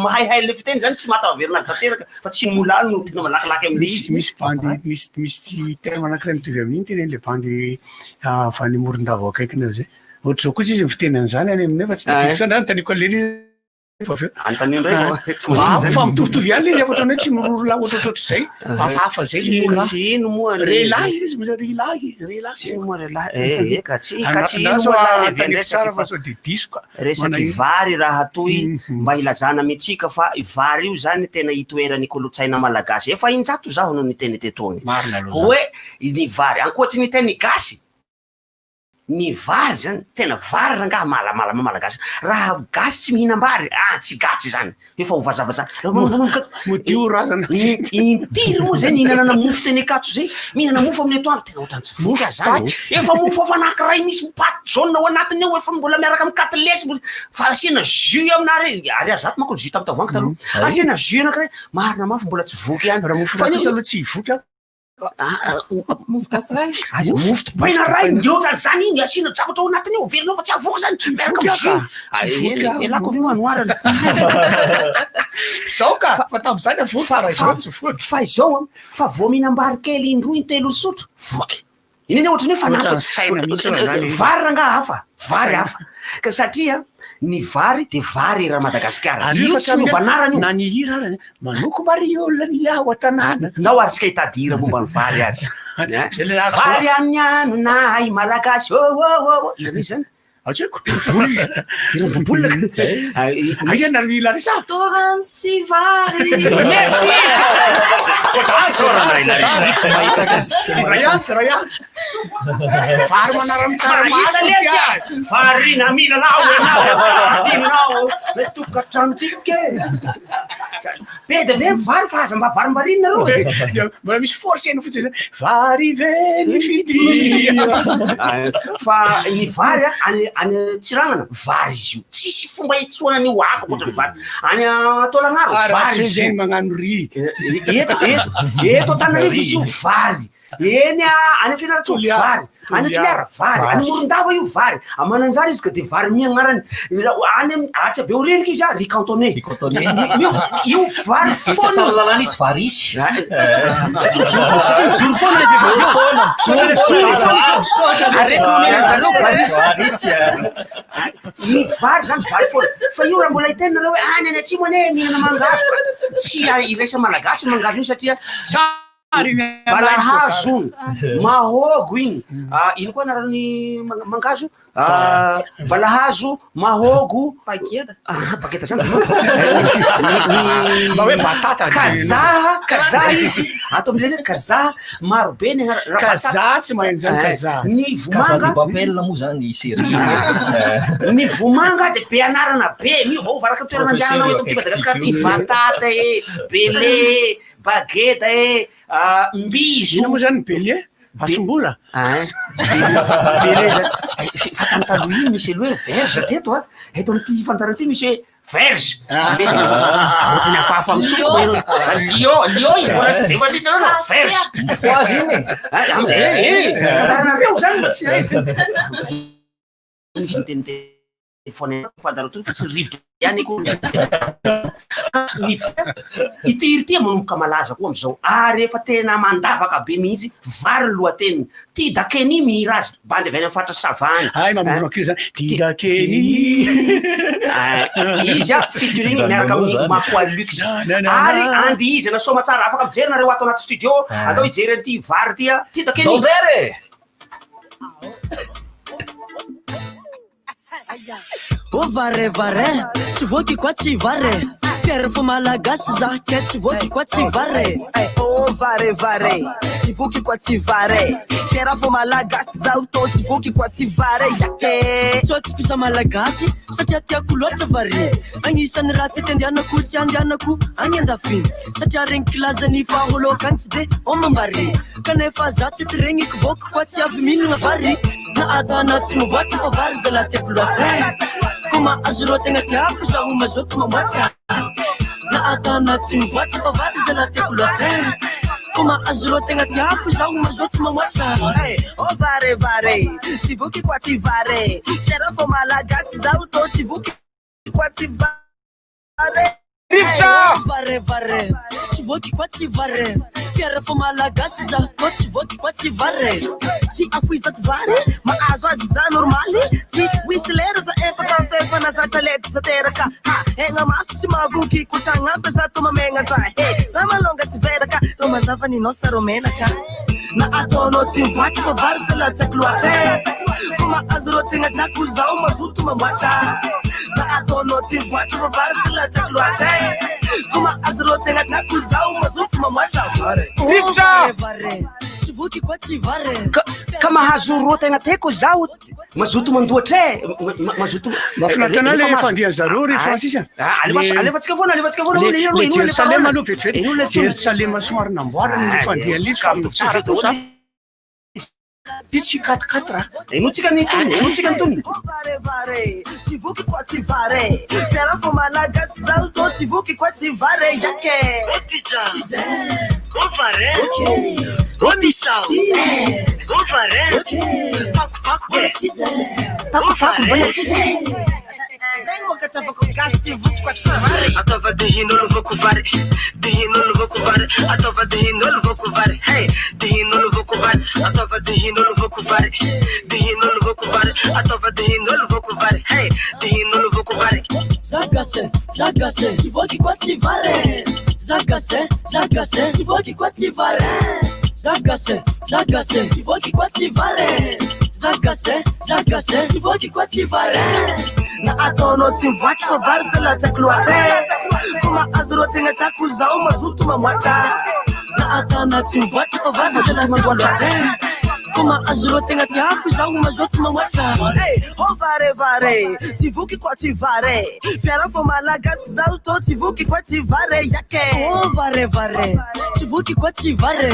mahaihay an'le fiteny zany tsy mahataverina azy tanteraka fa tsimomolahy no tena malakilaky amin'le Misy izy. misy bandy misy misy terme anankiray mitovy amin'iny tenen'le bandy avy any Morondava ao akaikinao zay. Ohatr'izao kosa izy ny fiteny an'izany any aminay fa tsy tadidiko tsara, anontaniako an'le izy. Fa avy eo. Anontanio indray vao tsy maninona zany. Fa mitovitovy ihany le izy ohatran'ny hoe tsy miroro lahy ohatrohatr'izay. Hafahafa zay le lahy. Tsy ino moa ny- Relahy izy, misy relahy, relahy. Tsy ino moa relahy. Eh, eh, ka tsy ka tsy ino Andraso moa lahy ny avy anontaniako an-dresaka tsara fa fa sao dia diso ka. Resaky Manahirana. vary raha toy mba hilazana amintsika fa vary io zany tena itoeran'ny kolontsaina malagasy. Efa injato zaho no niteny tetoagny. Marina aloha zany. Hoe ny vary, ankoatry ny teny gasy, Ny vary zany, tena vary rangaha malamalama malagasy, raha gasy tsy mihinam-bary, ah tsy gasy zany, efa ho vazavazaha, raha manomboka Modio razana. Impiry moa zay nihinanana mofo teny Ankatso zay, mihinana mofo amin'ny atoandro, tena ohatran'ny tsy voky aho zany, efa mofo efa anankiray misy paty jaune ao anatiny ao, efa mbola miaraka amin'ny katilesy, mbola fa asiana jus aminà ariary zato manko ny jus tamin'ny tavoahangy taloha, asiana jus anankiray, marina mafy mbola tsy voky ihany. Raha mofo Fa iray io- kosa aloha tsy voky aho. Mofo gasy ray. Aza mofo dipaina ray ny ohatran'izany iny asiana zavatra ao anatiny eo averinao fa tsy avoaka zany miaraka amin'ny jus. Tsy voky aho. Elako avy io anoharana. Zao ka, fa tamin'izany avoaka fa raha izao tsy voky. Fa izao an, fa vao mihinam-bary kely indroa intelo nisotro, voky. Iny anie ohatran'ny hoe fanampiny. Ohatran'ny saina mihitsy raha izany. Vary rangaha hafa, vary Saina. hafa. Ka satria ny vary dia vary eran'i Madagasikara. Ary Io efa tsy hatramin'ny- miova anarana io. Na ny hira ary, manoko mariolona ny aho an-tanàna. Ndao ary tsika hitady hira momba ny vary ary. Zay le raha- Vary any anona ay malagasy oh oh oh oh. Hira misy zany? Tsy haiko. Bobolina. Hira bobolina. Aia na ry Larissa? Torano sy vary. Merci. Sorana ry Larissa. Ray antsy, ray antsy. Vary manaramy tsara Mahita maso lesy tia. a! Variana milalao ianao, adinonao ny tokantranontsika e. Be dia be ny vary fa aza mba varimbarina nareo e. Dia mbola misy force eny fotsiny zany. Vary ve ny fitia. Fa ny vary a, any any Antsiranana, vary izy io. Tsisy fomba hitsoana an'io hafa ankoatra ny vary. Any Taolagnaro, Ary vary tsy izy zay io. magnano riz. Eto, eto, eto Antananarivo izy io vary. Eny a, any Fianarantsoa Toliara. vary, any Toliara vary, any Morondava io vary, a Mananjary izy ka de vary mi agnarany. Any am- atsy Behoririka izy a, riz cantonais. Io, io vary Etsy foana. Tsaralalàna izy vary isy. Satria mijoro, satria mijoro foana le vehivavy io. Satria mijoro foana izy io. Aretina omena an-dry zareo vary isy. Vary isy. Ny vary zany vary foana. Fa io raha mbola hiteny nareo hoe any any atsimo anie mihinana mangahazo ka tsy iraisa malagasy mangahazo io satria Balahazo ony, mahôgo iny, ino koa anaran'ny mangahazo? Ah, balahazo, mahogo. Bageda. Ah, bageda zany vonoiko. Ny Mba hoe batata. Kazaha, kazaha izy. Ato amin'ilay hoe kazaha, maro be ny anarana. Raha batata- Kazaha, tsy mahay an'izany Eh, kazaha. Ny Casa de vomanga. Papel moa zany série iny. Ny vomanga dia be anarana be, miovaova araka ny toerana andehananao eto amin'ity Madagasikara ity. Batata e, bele e, bageda e, ah, mbizo. Inona moa zany bélier? Asombola? Bele zany. Fa tamin'ny taloha iny misy aloha hoe verge teto a. Eto amin'ity fantarana ity misy hoe verge. Ohatran'ny hafahafa misoko. Lion, lion izy mbola tsy de manina anao. Verge. Mifohaza iny e. Ah, eh, eh, fantaranareo zany mba tsy aiza. Misy miteniteny foana fantarana fa tsy rivotra ihany akory. Ny ity hira ity manomboka malaza koa am'izao ary efa tena mandavaka be mihitsy vary ny lohateniny. Tida Kenny mihira azy, bandy avy any amin'ny faritra Savany. Hay mamorona kely zany. Tida Kenny. Ah, Izy a featuring miaraka amin'ny Makoa Lux. Na, na, na, Ary na. andy izy na soamatsara afaka mijery nareo ato anaty studio, atao hijery an'ity vary ity a. Tida Kenny. Dondere! Oh vare vare, tsy voky koa tsy vare. Fier fo malagasy za ke tsy voky koa tsy vare. Eh, oh vare vare, tsy voky koa tsy vare. Fiera fo malagasy zaho tô tsy voky koa tsy vare. Yake. Tsotsiko za malagasy satria tiako loatra vare. Agnisan'ny raha tsy te andehanako tsy andehanako agny andafy. Satria regny kilazany faholoka agny tsy de homam-bary. Kanefa za tsy ty regniko voky koa tsy avy mihinana vary. Na adana tsy mivoatra fa vary zalahy tiako loatra. Ko mahazo rô tegna tiako zaho mazoto mamboatra. Na adana tsy mivoatra fa vary zalahy tiako loatra. Ko mahazo rô tegna tiako zaho mazoto mamboatra. Eh, oh vare vare, tsy voky koa tsy vare. Fiera fo malagasy zaho tô tsy voky koa tsy vare. Rivotra! Vare vare, tsy voky koa tsy vare. Fiera fo malagasy za tô tsy voky koa tsy vare. Tsy afoizako vary, mahazo azy za normaly. Tsy misy lera za efaka fefana za talety za teraka. Ha, egna maso tsy mahavoky ko tagnampy za tô mamegnatra. He, za malonga tsy veraka, rô mazava ninao sa rô menaka. Na ataonao tsy mivoatra fa vary zalahy tiako loatra. eh. Ko mahazo rô tegna tiako zaho mazoto mamboatra. Na ataonao tsy mivoatra fa vary zalahy tiako loatra. eh. Ko mahazo rô tegna tiako zaho mazoto mamboatra. Vary. Rivotra! Vare vare, tsy voky koa tsy vare. Ka mahazo roa tegna tiako zaho mazoto mandoatra e. Mazoto. Mahafinaritra anahy le fandihan'ny zareo ry Francis a. Ah, alefa- alefantsika foana, alefantsika foana. Le Ino aloha, le ino aloha Jerusalem parole? aloha vetivety. Ino aloha tony? Jerusalem somary namboarina le Ah, fandihan'ilay izy fa tsara koa za. Ty tsy quatre-quatre. Inotsika ny tonony, inotsika ny tonony. Vare vare, tsy voky koa tsy vare. Fiera fo malagasy zaho tô tsy voky koa tsy vare. Yake. Oh vare, oh misao, oh vare, pakopako mbola tsy zay. Pakopako mbola tsy zay. Zegny moa ka tiavako gasy tsy voky koa tsy vare. Ataova dihin'olo voko vary, dihin'olo voko vary, ataova dihin'olo voko vary, hey, dihin'olo voko vary, ataova dihin'olo voko vary, dihin'olo voko vary, ataova dihin'olo voko vary, hey, dihin'olo voko vary. Za gasy, za gasy, tsy voky koa tsy vary. Za gasy, za gasy, tsy voky koa tsy vary. Za gasy, za gasy, tsy voky koa tsy vary. Za gasy, za gasy, tsy voky koa tsy vary. Na ataonao tsy mivoatra fa vary zalahy tiako loatra. eh. Ko mahazo rô tegna tiako zaho mazoto mamboatra. Na atana tsy mivoatra fa vary zalahy tiako loatra. Ko mahazo rô tegna tiako zaho mazoto mamboatra. Eh, oh vare vare, tsy voky koa tsy vare. Fiera fo malagasy zaho tô tsy voky koa tsy vare. Yake. Oh vare vare, tsy voky koa tsy vare.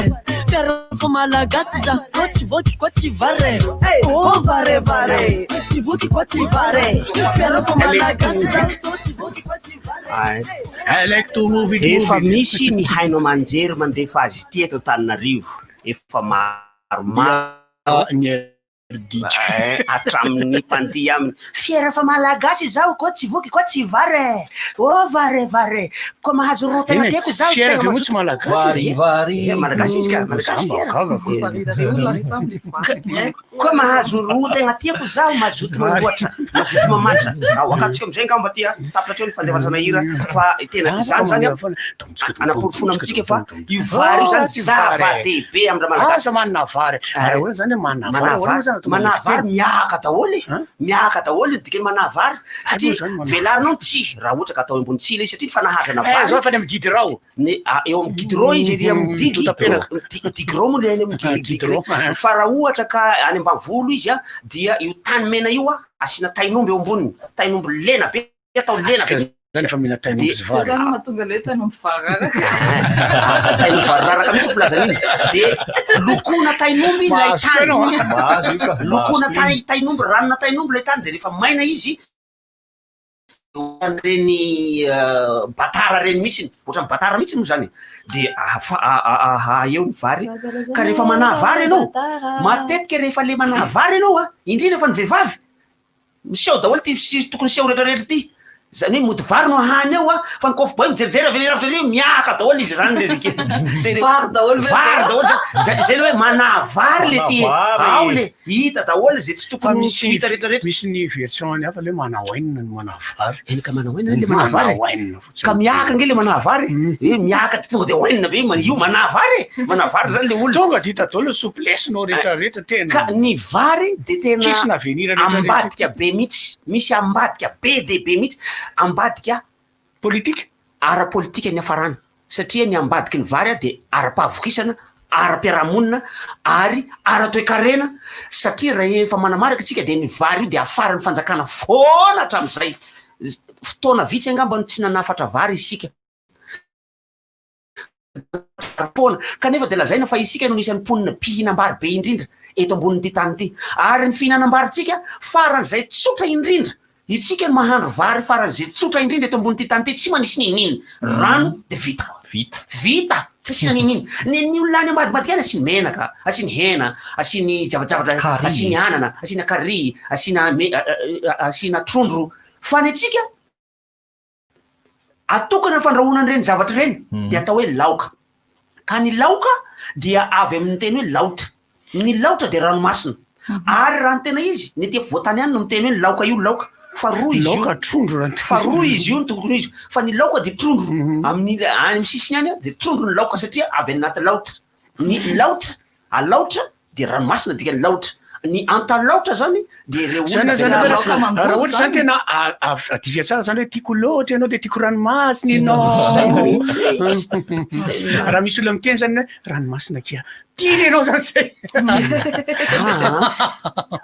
Fiara fo malagasy za tô tsy voky koa tsy vare. Oh vare vare, tsy voky koa tsy vare. Fiera fo malagasy zaho tô tsy voky koa tsy vare. I like to move it, Efa move it. misy ny haino aman-jery mandefa azy ity eto Antananarivo. Efa maromaro. Ny Eh, hatramin'ny mpandihy aminy. Fiera fa malagasy izaho koa tsy voky koa tsy vare. Oh vare vare. Koa mahazo roa tegna Eny e, tiako izaho. fiera tegna ve moa mazoto. tsy malagasy? Vary, vary. Malagasy izy ka, malagasy Za mba fiera. gaga ko. Koa mahazo roa tegna tiako zaho mazoto mandoatra, mazoto mamatra. Ao akatsika amizay angamba ty a, tapitra hatreo ny fandefasana hira fa tena izany zany a anaporofona amintsika fa io vary io zany Ah, tsy vary. zava-dehibe amin'ny raha malagasy. Asa manana vary. Ary ahoana zany hoe manana vary? Ahoana moa zany? mahatonga an'ilay Manahy vary fiteny. miahaka daholo e! Miahaka daholo ny dikan'ny manahy vary Hay moa satria zany manahy velarinao ny tsihy raha ohatra ka atao ambony tsihy ilay izy satria ny fanahazana Eh, vary zao efa any amin'ny guidron. Ny ah, eo amin'ny guidron izy ery amin'ny digy Totapenaka. Digron moa ilay any amin'ny Guidron. digron fa raha ohatra ka any ambanivolo izy a dia io tany mena io a asiana tain'omby eo amboniny tain'omby lena be atao lena be Atsika zany efa mihina tain'omby sy Zay vary. zany mahatonga le tain'omby vary raraka. Tain'omby vary raraka mihitsy ny filazana iny de lokoana tain'omby ilay Mahazo tany koa ianao, ah. Mahazo io ka. lokoana Mahazo koa tay tain'omby ranona tain'omby ilay tany de rehefa maina izy reny batara reny mihitsy ohatran'ny batara mihitsy moa zany de afa aha eo ny vary ka rehefa manahy vary ianao matetika rehefa le manahy vary ianao a indrindra fa ny vehivavy miseho daholo ty sy tokony seho rehetrarehetra ty zany hoe mody vary no ahany eo a fa ny kôfy boy mijerijery avy lavitra ery miahaka daholo izy zany le rike Vary daholo ve vary zao? daholo zany zay zay le hoe manahy vary le ty Manahy vary. ao le hita daholo zay tsy Fa tokony misy ho hita rehetrarehetra misy ny version any hafa le hoe manao ainina no manao vary. Eny ka manao ainina le manao vary. Manao ainina fotsiny. Ka miahaka ange le manao vary e. Miahaka ty tonga de oenina be ma- io manao vary e. Manao vary zany le olona. Tonga de hita daholo ny souplesse-nao rehetrarehetra tena. Ka ny vary de tena Kisy avenir rehetrarehetra. ambadika be mihitsy. Misy ambadika be de be mihitsy. Ambadika politika ara-politika ny hafarana satria ny ambadiky ny vary a de ara-pahavokisana, ara-piarahamonina ary ara-toekarena satria rehefa manamarika isika de ny vary io de afaran'ny fanjakana foana hatramin'izay. Z- Fotoana vitsy angamba no tsy nanafatra vary isika. Foana. Kanefa dia lazaina fa isika no anisan'ny mponina mpihinam-bary be indrindra eto ambonin'ity tany ity. Ary ny fihinanam-barintsika faran'izay tsotra indrindra. Isika no mahandro vary faran'izay tsotra indrindra eto ambonin'ity tany ity, tsy manisy n'inon'inona. Rano dia vita. Vita. Vita! Tsy asiana n'inon'inona. Ny ny olona any ambadimbadika any asiany menaka, asiany hena, asiany zavajavatra, Curry. asiany anana, asiana curry, asiana me- asiana trondro. Fa ny antsika Atokana ny fandrahoana an'ireny zavatra ireny dia atao hoe laoka. Ka ny laoka dia avy amin'ny teny hoe laotra. Ny laotra dia ranomasina. Ary raha ny tena izy, ny aty afovoantany ihany no miteny hoe ny laoka io laoka. Fa roa izy io. Laoka trondro raha ny tena Fa roa izy. izy io no tokony ho izy. Fa ny laoka dia trondro. Amin'ny any amin'ny sisiny any dia trondro ny laoka satria avy any anaty laotra. Ny laotra, alaotra dia ranomasina dikan'ny laotra. Ny antalaotra zany dia ireo Zany olona zany avy any raha ranomasina. ohatra zany tena adika tsara zany hoe tiako loatra ianao dia tiako ranomasina ianao. Zay mihitsy. Raha misy olona miteny zany hoe ranomasina kia. Tiany ianao zany zay.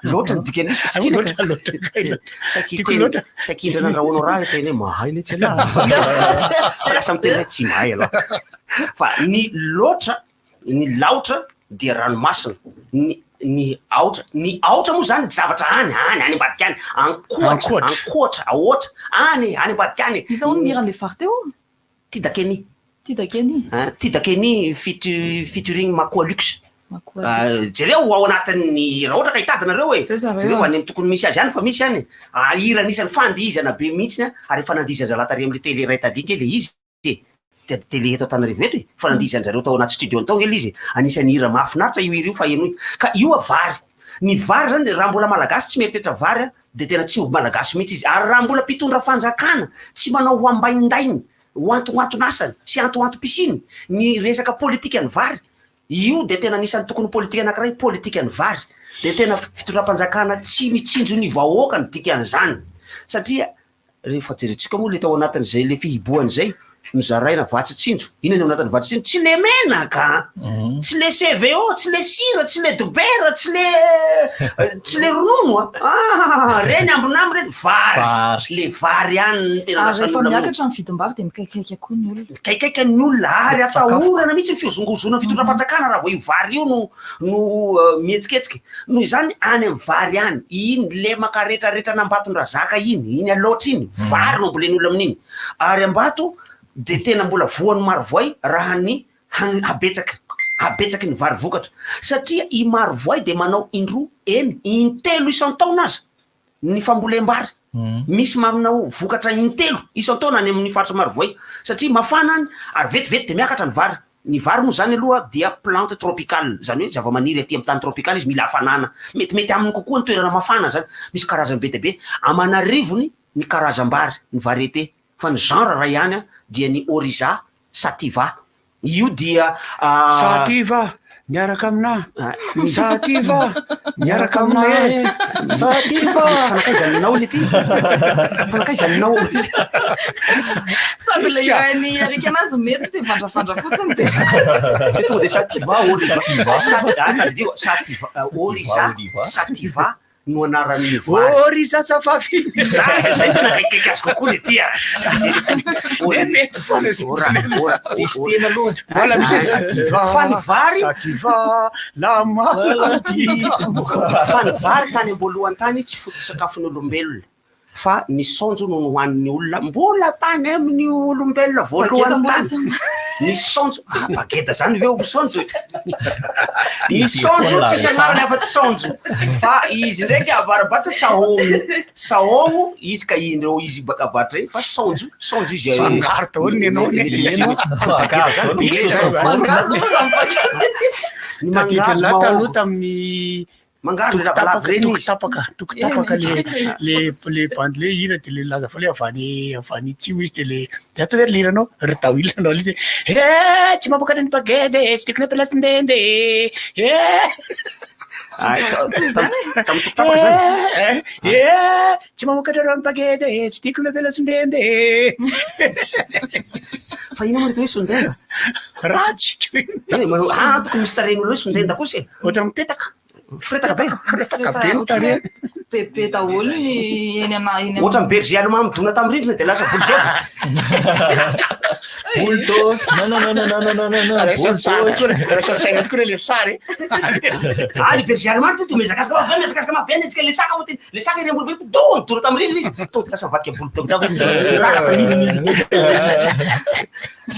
Loatra ny dikan'izy fa tsy tiana Loatra loatra. Saky Tiako teny- loatra. saky indrana andrahoanao raha teny hoe mahay letsy ialahy. Fa lasa miteny hoe tsy mahay ialahy. Fa ny loatra, ny laotra dia ranomasina. Ny ny aotra, ny aotra moa zany zavatra any, any, any ambadika any. Ankoatra, Ankoatra. ankoatra, aotra, any, any ambadika any. Iza hono ny hiran'ilay vary teo? Tidakeny. Tidakeny. Hein, Tidakeny featu- featuring Makoa Lux. Makoa Ah, Lux. jereo ao anatin'ny raha ohatra ka hitady nareo e. Zay zareo. Jereo any amin'ny tokony misy azy any fa misy any. Ah, hira anisan'ny fandihizana be mihitsy a, ary efa nandihizan zalahy tary amin'ny télé iray tary nge le izy e. Te- Télé eto Antananarivo eto e. Fa nandihizan-jareo tao anaty studio tao nge le izy e. Anisan'ny hira mahafinaritra io hira io fa henoy. Ka io a vary. Ny vary zany raha mbola malagasy tsy mieritreritra vary a, de tena tsy ho malagasy mihitsy izy. Ary raha mbola mpitondra fanjakana tsy manao ho ambaindainy, ho antoanton'asany sy antoantom-pisiany ny resaka politikan'ny vary, io de tena anisan'ny tokony ho politika anankiray, politikan'ny vary. De tena fitondram-panjakana tsy mitsinjo ny vahoaka no dikan'izany. Satria rehefa jerentsika moa le tao anatin'izay le fihibohana izay, nozaraina vatsy tsinjo. Inona ny ao anatin'ny vatsy tsinjo? Tsy le menaka, tsy le CVO, tsy le sira, tsy le dobera, tsy le tsy le ronono a. Ah, reny ambinamby reny vary. Vary. Le vary ihany no tena Ary lasa rehefa olona miakatra ny vidim-bary dia mikaikaika koa ny olona. Mikaikaika ny olona ary atahorana mihitsy ny fihozongozonan'ny fitondram-panjakana raha vao io vary io no no mihetsiketsika. Noho izany any amin'ny vary any, iny lemaka retraretra an'Ambatondrazaka iny, iny Alaotra iny, vary no ambolen'ny olona amin'iny. Ary Ambato dia tena mbola voan'ny Marovoay raha ny han- habetsaky habetsaky ny vary vokatra. Satria i Marovoay dia manao indroa, eny, intelo isan-taona aza ny fambolem-bary. Misy manao vokatra intelo isan-taona any amin'ny faritry Marovoay satria mafana any ary vetivety dia miakatra ny vary. Ny vary moa izany aloha dia plante tropicale, izany hoe zavamaniry aty amin'ny tany tropikaly izy, mila hafanana. Metimety aminy kokoa ny toerana mafana izany. Misy karazany be dia be, aman'arivony ny karazam-bary, ny variété. Fa ny genre iray ihany dia ny Oryza sativa. Io dia Sativa! Miaraka aminà. Sativa! Miaraka aminà e! Sativa! Fanakaiza aminao le ty? Fanakaiza aminao? Sady ilay irain'ny Eric anazy mety dia vandrafandra fotsiny dia. Dia tonga dia Sativa Oriza. Sativa, Sativa, Oriza, Sativa. no anaran'ny vary. Oh ry zazavavy! Zay, zay tena akaikikaiky azy kokoa le ty a. Eh, mety foana izy. Ora, ora, Testena aloha. Mbola misy hoe sativa. Fa ny vary- Sativa, la maladie. Fa ny vary tany am-boalohany tany tsy foto-tsakafon'olombelona. Fa ny saonjo no nohanin'ny olona mbola tany amin'ny olombelona voalohany tany. Ny saonjo, ah bageda zany ve ho saonjo? Ny saonjo tsisy anarany afa-tsy saonjo. Fa izy ndraiky avarabatra sahogno. Sahogno izy ka indreo izy baka avaratra iny fa saonjo, saonjo izy. Fangaro daholo ny anao ne. Bageda zany Mangahazo moa zany bageda. Ny mangahazo Tadidin'lah taloha mahôgo. tamin'ny Mangahazo le lavalava reny Toko izy. tapaka, toko tapaka le le le bandy le hira de le laza fa le avy any avy any Atsimo izy de le de atao hoe le hiranao ry dawil anao le izy eh tsy mampakatra ny bagede tsy tiako ny ampilasin-dende eh Ay, tamin'ny toko tapaka zany. Eh, eh tsy mamokatra rano bagede tsy tiako ny ampilasin-dende Fa ino moa le atao hoe sondenda? Ratsy ko Eny, manao- ah, tokony misy tarehin'olo hoe sondenda kosa e. Ohatra mipetaka. Firetaka be. Firetaka be ny tarehy. Bebe daholo ny eny ana eny Ohatra ny berger allemand midona tamin'ny rindrina dia lasa bulldog. Bulldog. Non, non, non, non, non, non, non, non. Raisan-tsary tokoa re- raisan-tsaina tokoa re le sary. Ah, ny berger allemand ty to mihazakazaka mafy be, mihazakazaka mafy be any antsika le saka hoy teny, le saka ery ambony be, do nidona tamin'ny rindrina izy, tonga dia lasa nivadika bulldog daholo. Niraraka rindrina izy.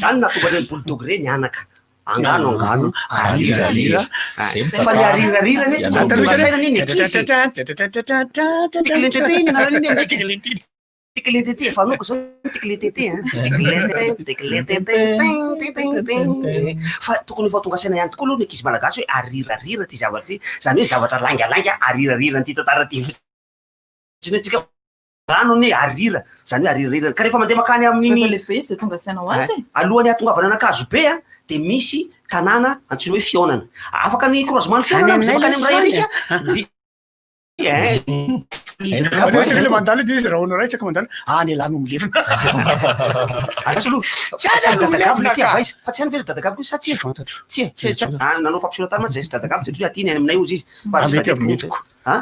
Zany nahatonga an'ireny bulldog ireny anaka. Angano angano, arira arira. Fa ny arira arira anie tokony ho tonga saina anie ny ankizy. Tikilintete iny anarany iny anie. Tikilintete, efa anoko zao tikilintete an. Tikilintete, tikilintete, tin, tin, tin. Fa tokony efa tonga saina ihany tokoa aloha ny ankizy malagasy hoe arira arira ity zavatra ity. Izany hoe zavatra laingalainga arira arira an'ity tantara ity fotsiny antsika. Rano anie arira, izany hoe arirarira. Ka rehefa mandeha mankany amin'iny. Rehefa lehibe izy dia tonga saina ho azy e. Alohan'ny hahatongavana an'Ankazobe a, dia misy tanàna antsoina hoe Fihaonana. Afaka ny croisement ny Fihaonana amin'izay mankany amin'ny Ray Erika. Dia eh. Aleo le mandalo dia izy rahona iray tsaka mandalo, any elah no milevina. Aleo aloha. Tsy any Fa no dadagabo milevina le ty ka. avaiza? Fa tsy any ve le dadagabo koa sa tsia? Tsy fantatro. Tsia, tsia, tsia. Ah, nanao fampisehoana tany mantsy zay sy dadagabo dia ohatry hoe aty ny any aminay hozy izy. Fa tsy Ah, mety tadidiko mety ko. Ah?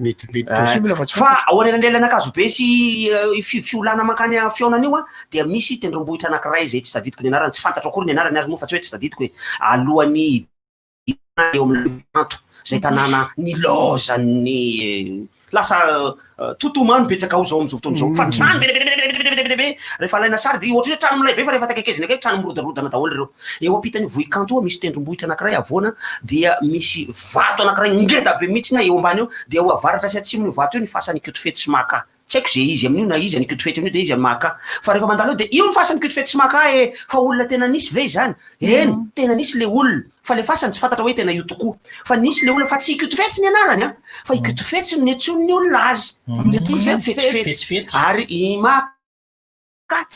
Mety mety possible fa tsy Fa fantatro. ao anelanelan'Ankazobe sy io fiolana mankany Fihaonana io dia misy tendrombohitra anankiray izay tsy tadidiko ny anarany, tsy fantatro akory ny anarany ary moa fa tsy hoe tsy tadidiko e, alohan'ny hidirana eo amin'ny Kanto, izay tanàna nilaozan'ny lasa totomano betsaka ao izao amin'izao fotoana izao fa trano be dia be dia be dia be dia be rehefa alaina sary dia ohatran'ny hoe trano milay be fa rehefa akaikezina akaiky trano mirodarodana daholo ireo. Eo ampitan'io vohikanto io misy tendrombohitra anankiray havoana dia misy vato anankiray ngeda be mihitsy eo ambany eo dia ao avaratra sy atsimon'io vato io ny fasan'i Ikotofetsy sy Mahakà. Tsy haiko ze izy amin'io na iza ny Ikotofetsy amin'io dia iza ny Mahakà. Fa rehefa mandalo eo dia io ny fasan'i Ikotofetsy sy Mahakà e! Fa olona tena nisy ve izany? Eny, tena nisy le olona. Fa le fasany tsy fantatra hoe tena io tokoa. Fa nisy le olona fa tsy Ikotofetsy ny anarany an! Fa Ikotofetsy no niantsoan'ny olona azy. Satria izy fetsifetsy. Ary i Mahakà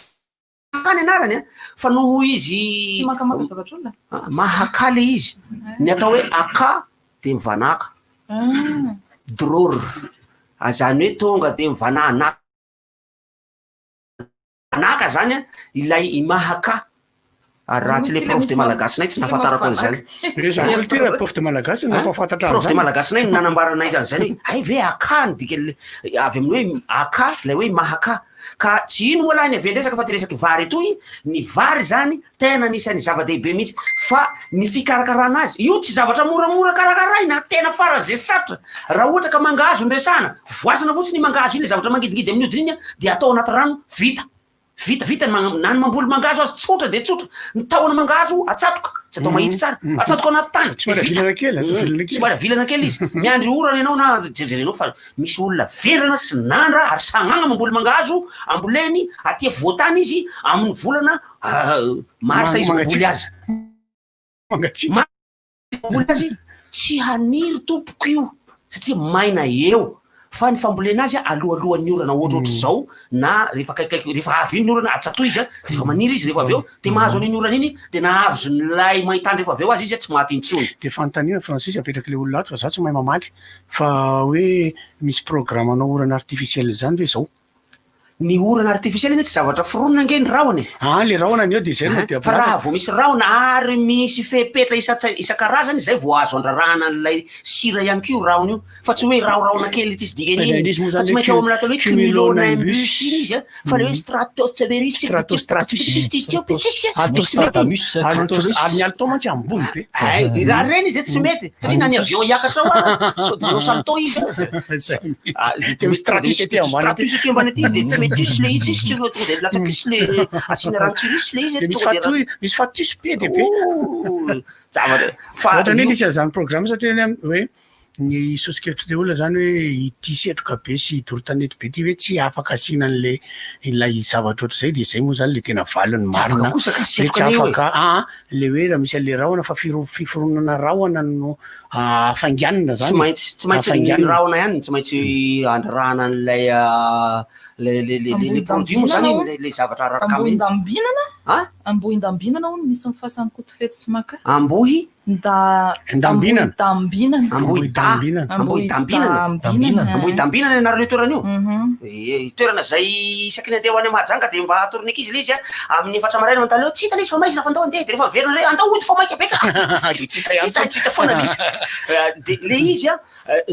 Mahakà ny anarany an, fa noho izy Tia makamaka zavatr'olona? Mahakà le izy. Ny atao hoe akà de mivanàka. Drôr. Zany hoe tonga de mivanànaka zany an, ilay i Mahakà. Ary raha tsy le prof de malagasy-nay tsy nahafantarako an'izany. Ireo culture prof de malagasy no nampahafantatra Prof de an'izany. malagasy-nay no nanambaranay an'izany hoe hay ve akà ny dikan'le avy amin'ny hoe akà ilay hoe Mahakà. Ka tsy ino moa lahy ny avian-dresaka fa ty resaky vary etoy, ny vary izany tena anisan'ny zava-dehibe mihitsy fa ny fikarakarana azy, io tsy zavatra moramora karakaraina, tena faran'izay sarotra, raha ohatra ka mangahazo no resahana, voasana fotsiny iny mangahazo iny, le zavatra mangidigidy amin'ny hodiny iny dia atao anaty rano, vita. Vita, vita ny mana- na ny mamboly mangahazo aza tsotra dia tsotra, ny tahona mangahazo atsatoka, tsy atao mahitsy tsara, atsatoka anaty tany, Somary dia vita. avilana kely, avilana kely. Somary avilana kely izy, miandry orana ianao na jerijerenao fa Misy olona vendrana sy nandra ary sagnagna mamboly mangahazo, amboleny aty afovoan-tany izy amin'ny volana marsa izy mamboly azy. Mangatsiaka. Mamboly azy, tsy haniry tompoko io satria maina eo. Fa ny fambolena azy alohalohan'ny orana ohatrohatr'izao na rehefa akaikikaiky rehefa avy iny ny orana atsatoy izy de rehefa maniry izy rehefa avy eo de mahazo an'iny orana iny de nahavozon'ilay maintany rehefa avy eo azy izy tsy maty intsony. De fanontaniana Francis apetrak'ilay olona ato fa za tsy mahay mamaly fa hoe misy programme anao orana artificiel zany ve zao? Ny orana artificiel anie tsy zavatra foronina ange ny rahona e. Ah le rahona ny eo de zay no dia Fa raha vao misy rahona ary misy fepetra isan-tsa- isan-karazany zay vao azo andrarahana an'ilay sira ihany koa io rahona io. Fa tsy hoe rahorahona kely tsisy dikany Ilay iny. izy moa Fa zany tsy hoe maintsy ao amin'ny atao hoe cumulonimbus. cumulonimbus iny izy a. Fa le hoe stratospherius Stratostratus. Altostradamus. Altos- ary ny alto mantsy ambony be. Hay, raha reny izy tsy mety satria na ny avion hiakatra ao ary sao de manao salto izy a. De misy stratus aty ambany aty. Stratus aty ambany aty de tsy mety tus le izy, izy tsy tonga de latsaka-tus le asiana rano tsirus le izy De misy tonga de fatoy, misy fatus be dia be. Zavatra fa Ohatran'ny hoe io nisy an'izany programme satria ny am- hoe ny soso-kevitry le olona zany hoe ity setroka be sy doro tanety be ity hoe tsy afaka asiana an'le ilay zavatra ohatr'izay de zay moa zany le tena valiny Tsy afaka marina kosa ka hoe tsy setroka anie io e. afaka aa le hoe raha misy an'le rahona fa firo- fiforonana rahona no hafainganina Tsy zany e. maintsy tsy maintsy ny Hafainganina. rahona ihany no tsy maintsy andrarahana an'ilay le le le le le produit moa zany Ambohidambinana le le zavatra araraka aminy. Ambohidambinana? A? Ambohidambinana hono misy ny fasan'i Kotofetsy sy Maka. Ambohi? Nda Ndambinana. Ambohidambinana. Ambohidambinana. Ambohidambinana. Ambohidambinana. Ambohidambinana ny anaran'io toerana io. Mhm. Ie, toerana izay isaky ny andeha ho any Mahajanga dia mba atoron'ny ankizy ilay izy a, amin'ny efatra maraina manontany hoe tsy hita ilay izy fa maizina fa andao andeha, dia rehefa miverina indray andao hody fa maika be ka. Dia tsy hita ihany Tsy hita, tsy hita foana ilay izy. Dia ilay izy a,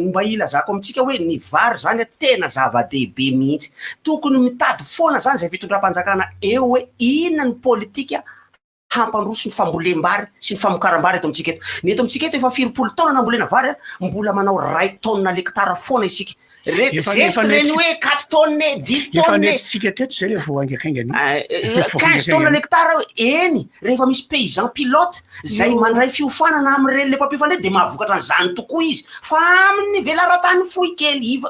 mba hilazako amintsika hoe ny vary izany a tena zava-dehibe mihitsy. Tokony mitady foana izany izay fitondram-panjakana eo hoe inona ny politika hampandroso ny fambolem-bary sy ny famokaram-bary eto amintsika eto. Ny eto amintsika eto efa firompolo taona nambolena vary a, mbola manao ray taonina l'hectare foana isika. Re, Efa zeste efa reny nety- hoe quatre tonnes, dix Efa tonnes. nentitsika teto zay le vao haingankaingana io. Vao 15 tonnes haingankaingana. l'hectare eny rehefa misy paysan pilote zay Io. mandray fiofanana amin'ireny le mpampiofana ireny de mahavokatra an'izany tokoa izy fa amin'ny velaran-tany fohy kely iva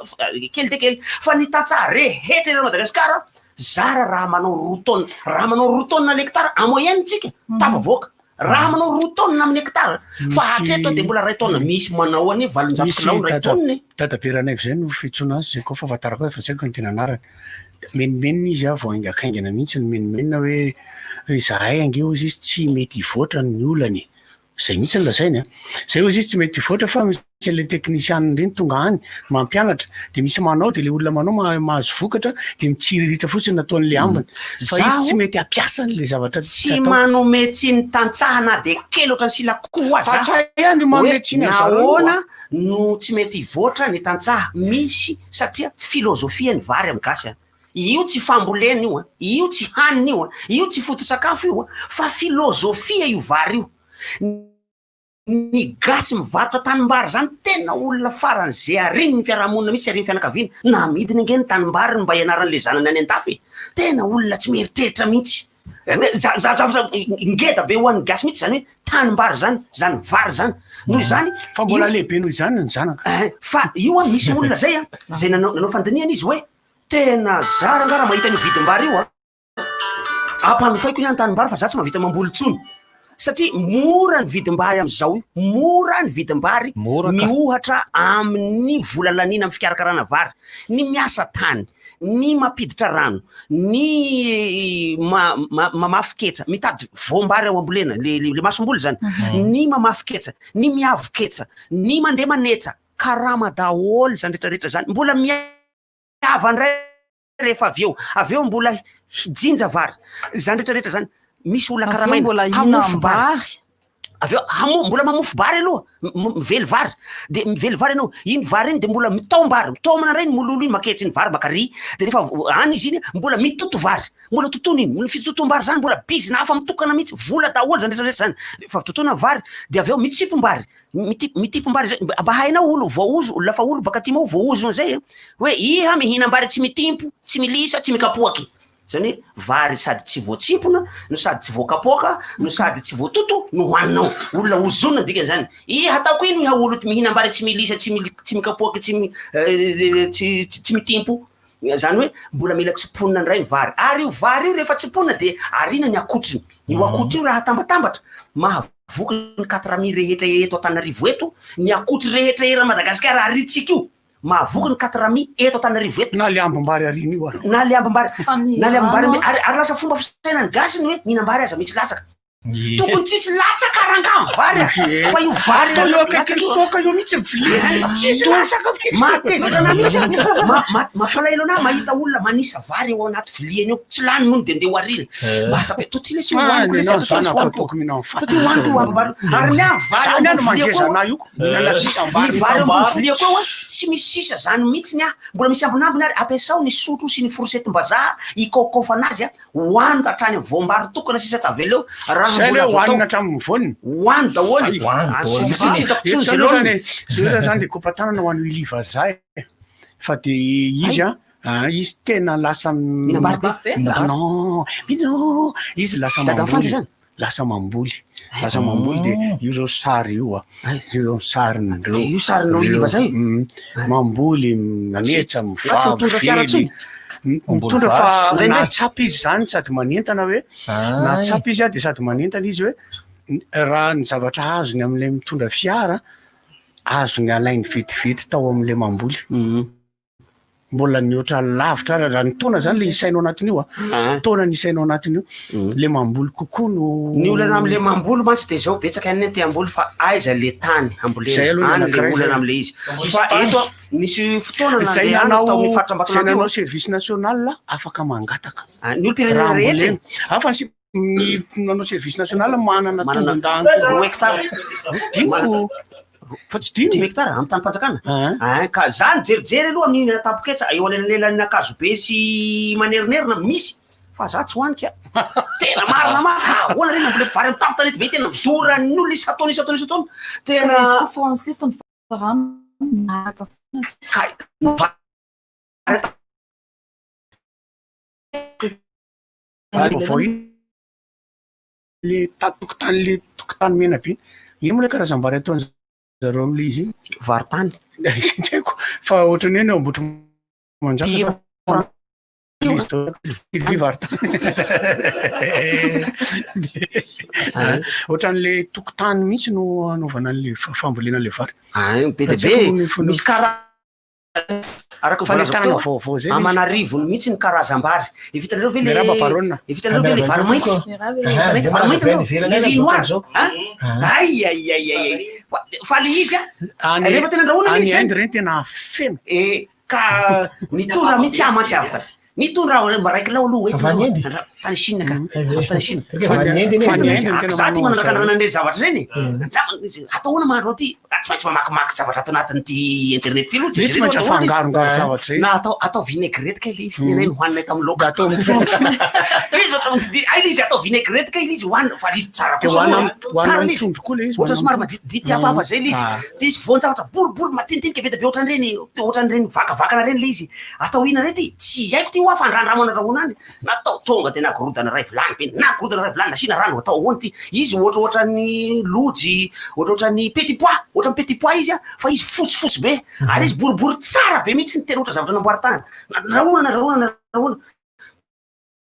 kely dia kely fa ny tantsaha rehetra eran'i Madagasikara Zara raha manao roa taonina, raha manao roa taonina l'hectare en moyenne tsika, tafavoaka. Raha manao roa taonina amin'ny hectare, fa hatreto dia mbola ray taonina. Misy manao anie 800 Misy kilao ray dada taonina e. dadabe Ranaivo zay no fiantsoana azy, zay koa fahafantarako azy fa tsy haiko ny tena anarany. Menomenona izy an, vao haingankaingana mihitsy ny menomenona hoe izahay ange hozy izy tsy mety hivoatra ny olana e. Zay mihitsy no lazainy an! Zay hozy izy tsy mety hivoatra fa misy an'ilay teknisianina ireny tonga any mampianatra de misy manao de le olona manao mahazo vokatra de mitsiriritra fotsiny nataon'le ambiny fa izy tsy mety hampiasa an'le zavatra Tsy atao. manome tsiny tantsaha na dia kely ohatran'ny silakoho aza Tantsaha ihany no manome hoe tsiny an zareo io nahoana an! no tsy mety hivoatra ny tantsaha, misy satria filozofia ny vary amin'ny gasy an! Io tsy fambolena io an, io tsy hanina io an, io tsy foto-tsakafo io an, fa filozofia io vary io. Ny gasy mivarotra tanimbary zany tena olona faran'ze arian'ny fiarahamonina mihitsy sy arian'ny fianakaviana. Namidiny ange ny tanimbariny mba hianaran'le zanany any an-dafy e. Tena olona tsy mieritreritra mihitsy. Zavatra ngeda be ho an'ny gasy mihitsy zany hoe tanimbary zany, zany vary zany. Noho izany, Fa mbola lehibe noho izany ny zanaka. Fa io an, misy olona zay an, zay nanao nanao fandinihana izy hoe Tena zara angaha raha mahita an'io vidim-bary io a! Ampanofaiko ny an-tanimbary fa za tsy mahavita mamboly intsony satria mora ny vidim-bary amin'izao io, mora ny vidim-bary miohatra amin'ny vola laniana amin'ny fikarakarana vary, ny miasa tany, ny mampiditra rano, ny mamafy ketsa, mitady voam-bary ao ambolena, le le masomboly zany, ny mamafy ketsa, ny miavo ketsa, ny mandeha manetsa, karama daholo zany rehetra rehetra zany, mbola miava ndray rehefa avy eo, avy eo mbola hijinja vary, zany rehetra rehetra zany, misy olona Avy eo karamaina mbola hamofo vary, hihinam-bary. avy eo hamo- mbola mamofo vary aloha, mively vary, de mively vary ianao, iny vary iny de mbola mitaom-bary, mitaomana indray ny mololo iny maketsy iny vary maka ry, de rehefa any izy iny mbola mitoto vary, mbola totoina iny, ny fitotoam-bary zany mbola bizina hafa mitokana mihitsy, vola daholo zany rehetra rehetra zany, rehefa totoina vary de avy eo mitsipom-bary, Mitipom-bary zay, mba hainao olo voaozo, lafa olo baka atimo ao voaozona zay hoe iha mihinam-bary tsy mitimpo, tsy milisa, tsy mikapoaky. Zany hoe vary sady tsy voatsimpona no sady tsy voakapoaka no sady tsy voatoto no hoaninao. Olona ozonina ny dikan'izany. Iha ataoko ino iha olo mihinam-bary tsy milisa, tsy mikapoaky, tsy tsy mitimpo. Izany hoe mbola mila tsimponina indray ny vary. Ary io vary io rehefa tsimponina dia ariana ny akotriny. Io akotry io raha atambatambatra, mahavoky ny quatre mille rehetra eto Antananarivo eto, ny akotry rehetra eran'i Madagasikara ariantsika io. Mahavoky ny katrami eto Antananarivo eto. Na le ambim-bary ariana io ary. Na le ambim-bary. Fa ny Na le ambim-bary rano ary ary lasa fomba fisainan'ny gasy ny hoe mihinam-bary aza misy latsaka. Tokony tsisy latsaka rangaha ny vary a! Fa io vary Atao eo akaikin'ny soka eo mihitsy ny vilia. Tsisy latsaka mihitsy. Mahatezitra anah mihitsy a. Ma- ma- Mampalahelo anah mahita olona manisa vary eo anaty viliany eo. Tsy lany moa ny dia ndeha ho ariana. Mba atape- to ty lesy Ah, hohaniko lesy, ny anao to ty lesy zanako hohaniko. ataoko mihinana To ty hohaniko io ambim-bary. Ary ny ahy vary Zany eo ano ambony mangeza viliako eo. anah io. Mihinana sisam-bary. Ny vary eo ambony viliako eo a, tsy misy sisa zany mihitsy ny ahy. Mbola misy ambinambiny ary ampiasao ny sotro sy ny fourchette-mbazaha hikaokaofana azy a. Hohaniko hatrany amin'ny voambary tokana sisa tavela eo raha Zay mbola le azo atao. hohanina hatramin'ny voany. Hohano daholo. Zay. Hohano daholo. Tsy tsy hitako intsony Eto zay aloha laoniny. zany, zay aloha zany de kopa-tanana ho an'i Willy Vazaha e. Fa de izy an, ah, izy tena lasa Mihinam-bary be? Ah, non, non, izy lasa Dadan'i mamboly. Fanja zany? Lasa mamboly. Lasa mamboly de io zao sary io a. Io zao sarin'ireo. Io sarin'i Willy Vazaha io? Mamboly, manetsa, Fa tsy mitondra fiara mivavy, intsony? Mitondra fa Indraindray. nahatsapa izy zany sady manentana hoe nahatsapa izy a de sady manentana izy hoe raha ny zavatra azony amin'ilay mitondra fiara azony alainy vetivety tao amin'ilay mamboly. Mbola nihoatra lavitra ary raha ny taona zany le isainao anatin'io a. Taona ny isainao anatin'io. Le mamboly kokoa no Ny olana am'le mamboly mantsy de zao betsaka ny te hamboly fa aiza le tany hambolena Zay aloha ny any le anankiray olana zay. am'le izy. Tsisy Fa tany. eto nisy fotoana Zay nandehanako nanao tao amin'ny faritra zay Ambatolampy nanao io. service national afaka mangataka. Ah, Ny olom-pirenena Raha rehetra e. ambolena. Afa sy ny nanao service national manana Manana tombon-dany roa hectare. Diniko fa tsy dimy. Dimy hectare amin'ny tanim-panjakana. Ah, ka za nijerijery aloha amin'iny Tampoketsa eo anelanelan'ny Ankazobe sy Manerinerina misy fa za tsy hohanika. Tena marina ma ahoana re namboleko vary amin'ny tampon-tanety be tena doran'ny olona isan-taona isan-taona isan-taona. Tena Izy koa Francis ny rano miaraka foana. Kay, vary Vaovao iny le ta- tokotany le tokotany mena be. Ino moa le karazam-bary ataon-jareo amin'le izy iny? Vary tany. Tsy haiko fa ohatran'ny hoe ny eo Ambohitrimanjaka zao le izy daholo vy vary tany. Ohatran'le tokotany mihitsy no anaovana an'le fambolena an'le vary. Ah, be dia Tsy haiko be. ny fomba- Misy kara araka ny voalazako Fanentanana teo, vaovao zay le izy. aman'arivony mihitsy ny karazam-bary. Efa hitanareo ve le Miarahaba Baronne. Efa hitanareo ve le vary mainty? Miarahaba. Efa nahita vary mainty Be ianao? any ivelany Le any riz amin'izao noir. fotoana izao. Hein? Ay ay ay ay ay. Fa- Fa le izy a, Any rehefa tena andrahoina any izy zany. Inde reny tena feno. Eh, ka nitondra mihitsy aho mantsy avy tany. Nitondra aho mba raiky lao aloha Fa hoentina any Inde? aloha. Tany Chine ka. Tany Chine. Fa any Inde anie Fa izy. any Inde tena Za ty manao manana an'izay. an'ireny zavatra ireny e. Andramana izy. Atao ahoana mahandro an'ity? Ah, Tsy maintsy mamakimaky zavatra ato anatin'ity internet ity aloha. Misy Jerena maintsy atao ahoana izy. afangarongaro zavatra zay izy. Na atao atao vinaigrette kay le izy. Nenay nohaninay tamin'ny laoka. Atao amin'ny trondro. Le izy ohatran'ny di- ay le izy atao vinaigrette kay le izy hohanina fa le izy tsara De kosa hohanina aloha. am- hohanina Tsara le amin'ny izy. trondro koa le izy. Ohatra hohanina somary amin'ny maditidity hafahafa zay le izy. Ah. De izy voan-javatra boribory madinidinika be dia be ohatran'ireny ohatran'ireny vakavakana ireny le izy. Atao inona re ty? Tsy haiko ty hoa fa andrandramana andrahoina any. Natao tonga de nagorodana iray vilany be, nagorodana iray vilany nasiana rano atao ahoana ty? Izy ohatrohatran'ny lojy, ohatrohatran'ny petit pois, ohatran'ny petit pois izy a, fa izy fotsifotsy be ary izy boribory tsara be mihitsy ny tena ohatra zavatra namboarin-tanana. Nandrahona nandrahona nandrahona.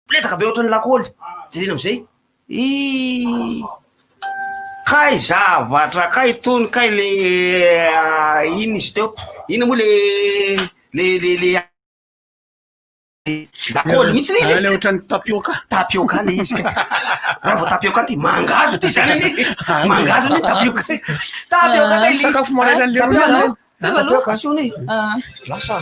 Mipetraka be ohatran'ny lakôly. Jerena amizay. Ii. Kay zavatra kay itony kay le ino izy teo? Ino moa le le le le lakôly mihitsy le izy. Ah, le ohatran'ny tapioca. Tapioca le izy ka. Raha vao tapioca ty mangahazo ty zany anie. Mangahazo anie tapioca. Tapioca kay le izy. Sakafo maraina an'le Tapioca. roa. Tapioca asio anie. Ah. Lasa.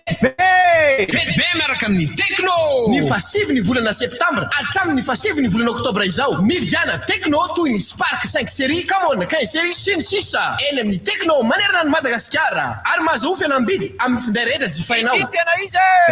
Fety be miaraka amin'ny Tecno! Ny fahasivy ny volana septambra hatramin'ny fahasivy ny volana oktobra izao, mividiana Tecno toy ny Spark 5 série, Camon 15 série, sy ny sisa eny amin'ny Tecno manerana an'i Madagasikara ary mahazoa fihenam-bidy amin'ny finday rehetra jifainao.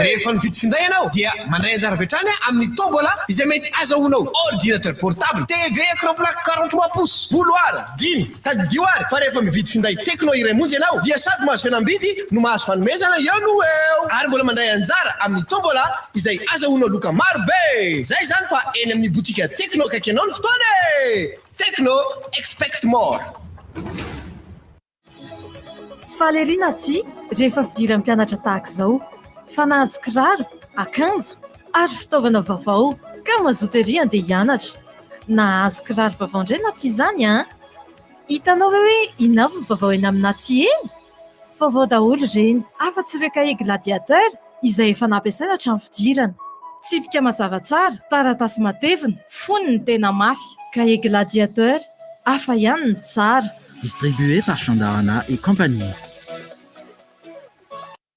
Rehefa mividy finday ianao dia mandray anjara avy hatrany amin'ny tombola izay mety azahoanao ordinateur portable, TV écran plat 43 pouces, bouloir dimy. Tadidio ary fa rehefa mividy finday Tecno iray monja ianao dia sady mahazo fihenam-bidy no mahazo fanomezana eo no ho eo ary mbola mandray anjara amin'ny tombola izay azahoanao loka maro be! Zay izany fa eny amin'ny botika Tecno akaiky anao ny fotoana e! Tecno, expect more! Faly ery Naty rehefa fidiran'ny mpianatra tahaka izao. Fa nahazo kiraro, akanjo ary fitaovana vaovao ka mazoto ery handeha hianatra. Nahazo kiraro vaovao indray Naty izany an! Hitanao ve hoe inona avy ny vaovao eny amin'i Naty eny? Vaovao daholo ireny, afa-tsy ireo kahie Gladiateur izay efa nampiasaina hatramin'ny fidirana. Tsipika mazava tsara, taratasy matevina, fonony tena mafy. Kahie Gladiateur, hafa ihany ny tsara. Distribué par Chandarana et compagnie.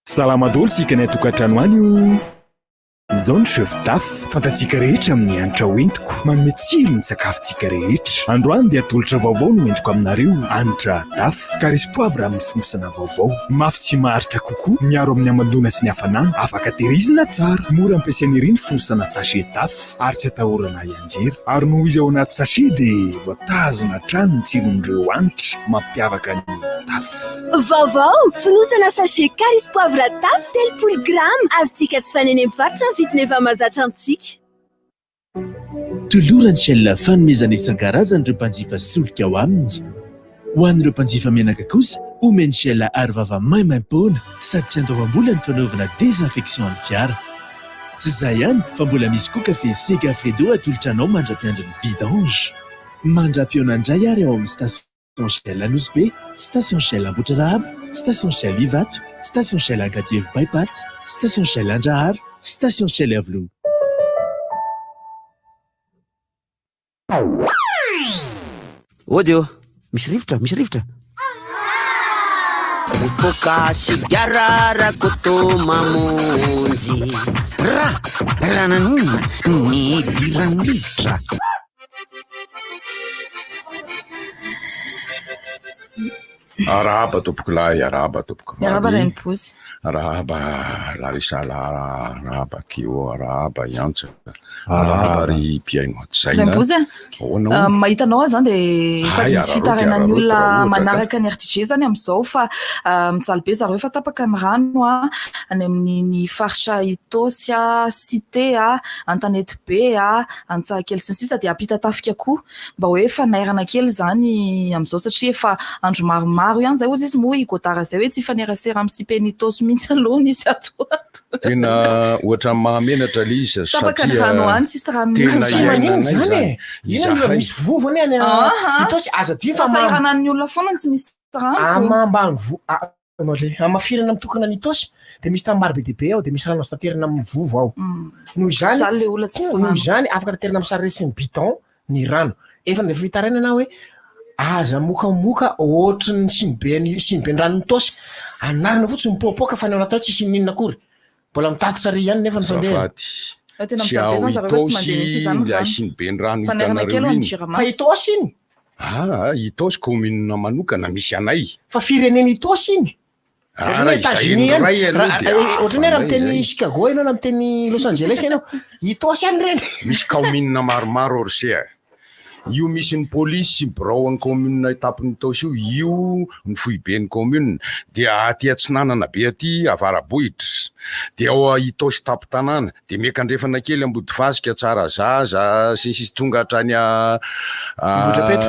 Salama daholo tsika any an-tokantrano any o! Izao ny chef taf, fantatsika rehetra amin'ny hanitra hoentiko, manome tsiro ny sakafontsika rehetra. Androany dia tolotra vaovao no entiko aminareo, hanitra taf, carry sy poivre amin'ny fonosana vaovao. Mafy sy maharitra kokoa, miaro amin'ny hamandoana sy ny hafanana, afaka tehirizina tsara. Mora ampiasaina ery ny fonosana sachet taf, ary tsy atahorana hianjera. Ary noho izy ao anaty sachet dia voatazona hatrany ny tsiron'ireo hanitra mampiavaka ny taf. Vaovao! Fonosana sachet carry sy poivre taf 30 grama. Azontsika jifaina eny amin'ny mpivarotra ny vidiny efa mahazatra antsika. Toloran'ny Shell fanomezana isan-karazany ireo mpanjifa solika ao aminy. Ho an'ireo mpanjifa menaka kosa, omen'ny Shell arovava maimaim-poana sady tsy andoavam-bola ny fanaovana désinfection ny fiara. Tsy izay ihany fa mbola misy koa kafe Segafredo atolotra anao mandra-piandry ny vidange. Mandra-pihaona indray ary ao amin'ny station. Station Shell Nosy Be, Station Shell Ambohitrarahaba, Station Shell Ivato, Station Shell Ankadievo Bypass, Station Shell Andraharo, Station Shell Iavoloha. Ody ô! Misy rivotra, misy rivotra! Mifoka sigara Rakoto Mamonjy. Ra, raha naninona no nidiran'ny rivotra? Arahaba tompokolahy, arahaba tompokovavy. Miarahaba Rainibozy. Arahaba Larissa, arahaba Kio, arahaba Iantsa, arahaba ry mpihaino hajaina. Rainibozy a. Ahoana Ah, hono? mahita anao aho zany dia sady Hay, misy araraoty, fitarainan'ny araraoty olona raha ohatra ka. manaraka ny RTG zany amin'izao fa ah, mijaly be zareo fa tapaka ny rano a, any amin'iny faritra Itaosy a, Cité a, Antanetibe a, Antsahakely sy ny sisa dia Ampitatafika koa mba hoe fanairana kely izany amin'izao satria efa andro maromaro ihany izay hozy izy moa i Godard izay hoe tsy hifanerasera amin'ny Sipenitosy mihitsy aloha nisy ato ho ato. Tena ohatran'ny mahamenatra ilay izy Tapaka ny satria rano any, tsisy rano tena mihitsy. iainanay Izany izany. e! Inona no Izahay. misy vovo anie any Aha. Itaosy, aza adino fa Fahasahiranan'ny olona foana ny tsy misy rano. Amam-banivo- a- Hamafirana mitokana ny Itaosy dia misy tanimbary be dia be ao dia misy rano azo taterina amin'ny vovo ao. Noho izany, Mijaly le olona tsisy noho rano. izany afaka taterina amin'ny sarety sy ny bidon ny rano. Efa nandefa fitarainana aho hoe aza mokamoka ohatry ny sinibe siniben-dranon'i Itaosy. Anarina fotsiny mipoapoaka fa ny ao anaty ao tsisy n'inona akory. Mbola mitatitra ary ihany nefa ny fandehany. Azafady. Fa tena Tsy mijaly be ao zany zareo fa tsy Itaosy mandeha mihitsy izany ny ilay rano. siniben-drano Fanairana hitanareo kely ho an'ny iny. Jirama. Fa Itaosy iny. Aa, Itaosy commune manokana misy anay. Fa firenena Itaosy iny. Ah, Ohatran'ny hoe raha izay États-Unis ihany. indray aloha Raha- dia eh, hafa Ohatran'ny hoe raha indray miteny izay. Chicago ianao na miteny Los Angeles ianao. Itaosy ihany ireny. Misy kaominina maromaro ao ry se a. Io misy ny polisy sy birao an'ny commune tapon'Itaosy io, io ny foiben'ny commune. Dia aty atsinanana be aty Avarabohitra. Dia ao Itaosy tampon-tanàna. Dia miakandrefana kely Ambodifasika, Tsarazaza, sy ny sisa tonga hatrany Ambohidrapeto.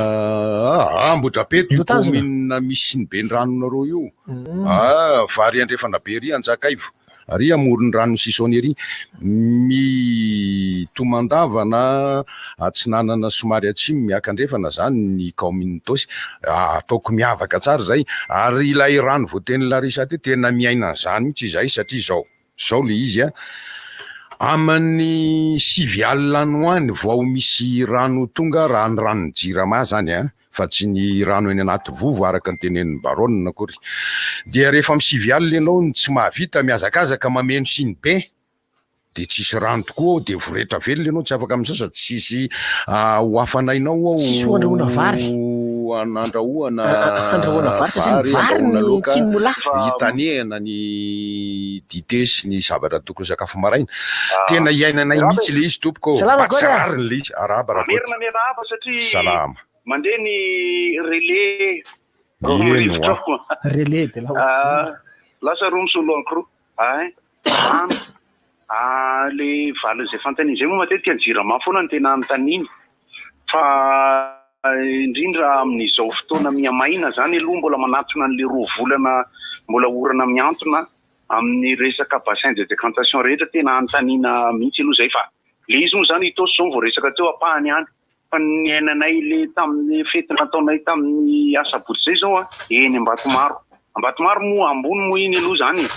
Ambohidrapeto io Totanjona. commune misy ny ben'ny-ranonareo io. Ah, fa ary andrefana be ery Anjakaivo. Ary amoron'ny ranon'i Sisaony ery. Mitomandavana atsinanana somary atsimo miakandrefana zany ny kaominina Itaosy. Ataoko miavaka tsara izay. Ary ilay rano voatenin'i Larissa teo tena miaina an'izany mihitsy izahay satria izao. Zao le izy a, aman'ny sivy alina any ho any vao misy rano tonga raha ny ranon'ny jirama zany a, fa tsy ny rano eny anaty vovo araka ny tenenin'i Baronne akory. Dia rehefa amin'ny sivy alina ianao no tsy mahavita mihazakazaka mameno siny be dia tsisy rano tokoa ao dia voretra velona ianao tsy afaka misasa, tsisy ho hafanainao ao. Tsisy ho andrahoana vary. Andrahoana Andrahoana vary satria ny vary, vary andrahoana no laoka, tsinimolahy. hitanehana ny dite sy ny zavatra tokony sakafo maraina. Tena iainanay mihitsy ilay izy tompoko ô. Salama Mba tsy Goda. rariny ilay izy. Arahaba Rakoto. Mamerina miarahaba satria Salama. mandeha ny relais Eny rivotra hoa. ao. Relais de la Ah, lasa roa misolo anankiroa. Ay, rano. Ah, le valin'izay fanontaniana izay moa matetika ny jirama foana no tena anontaniana. Fa indrindra amin'izao fotoana mihamaina izany aloha mbola manatona an'ilay roa volana mbola orana mihantona. Amin'ny resaka bassin de décantation rehetra tena anontaniana mihitsy aloha izay fa le izy moa izany Itaosy izao vao resaka teo ampahany ihany fa ny niainanay le tamin'ny fety nataonay tamin'ny asabotsy izay izao a eny Ambatomaro. Ambatomaro moa ambony moa iny aloha izany e